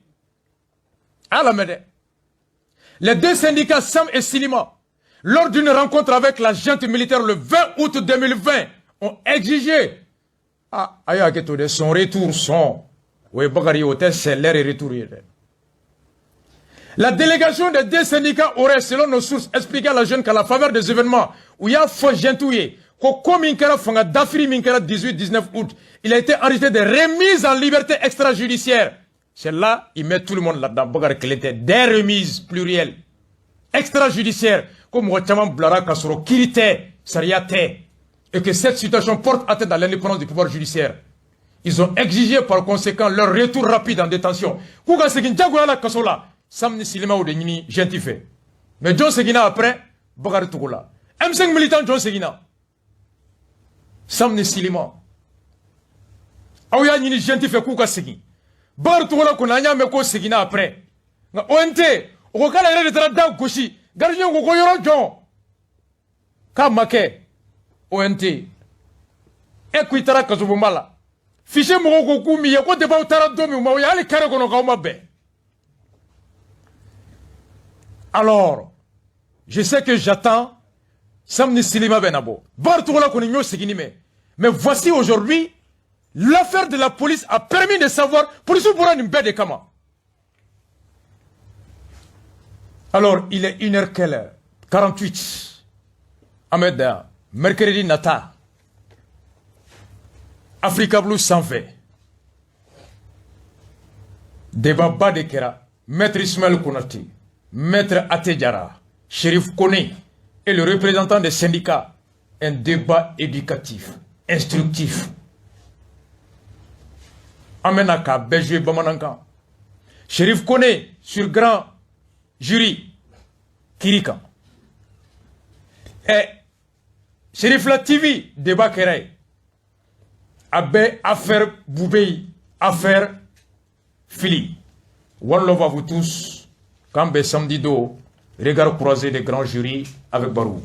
À la Médé. Les deux syndicats SAM et Silima, lors d'une rencontre avec la junte militaire le 20 août 2020, ont exigé ah, son retour, son. Oui, Bakary, c'est leur retour. La délégation des deux syndicats aurait, selon nos sources, expliqué à la junte qu'à la faveur des événements où il y a faux gentouillé, ko min kɛra fanga dafiri min kɛra 18-19 août, il a été enregistré des remises en liberté extrajudiciaire. C'est là, il met tout le monde là-dedans. Bakary kelen tɛ, des remises plurielles extrajudiciaires. Ko mɔgɔ caman bilara ka sɔrɔ kiiri tɛ, sariya tɛ. Et que cette situation porte atteinte à l'indépendance du pouvoir judiciaire. Ils ont exigé par conséquent leur retour rapide en détention. K'u ka segin jagoya la kaso la. Sam ni Silima o de ɲini junte fɛ. Mais jɔn seginna après? Bakary Togola. M5 militant jɔn seginna? Sam ni Silima. Aw y'a ɲini junte fɛ k'u ka segin. Bakary Togola kɔni an y'a mɛn k'o seginna après. Nka ONT o ko k'ale yɛrɛ de taara da gosi. Gardien ko ko yɔrɔ jɔn. K'a ma kɛ. ONT. E ko i taara kasobonba la. Fichier mɔgɔw ko k'u m'i ye ko depuis aw taara don min u ma ye hali carré kɔnɔ k'aw ma bɛn. Alors, je sais que j'attends Sam ni Silima bɛna bɔ. Bakary Togola kɔni y'o seginni mɛn. Mais voici aujourd'hui, l'affaire de la police a permis de savoir, police bɔra nin bɛɛ de kama. Alors, il est 1h quelle heure? 48. Ahmed da, mercredi nata. Africa Blue sanfɛ. Débat ba de kɛra. Maître Ismaël Konate, Maître Até Diarra, Chérif Kone et le représentant des syndicats. Un débat éducatif, instructif. An bɛna k'a bɛɛ jouer bamanankan. Chérif Kone sur grand jury kiri kan. Ɛ Chérif la TV débat kɛra yen. A bɛ affaire Boubèye, affaire Fily. One love à vous tous. K'an bɛn samedi don, regard croisé des grands jurys avec Barou.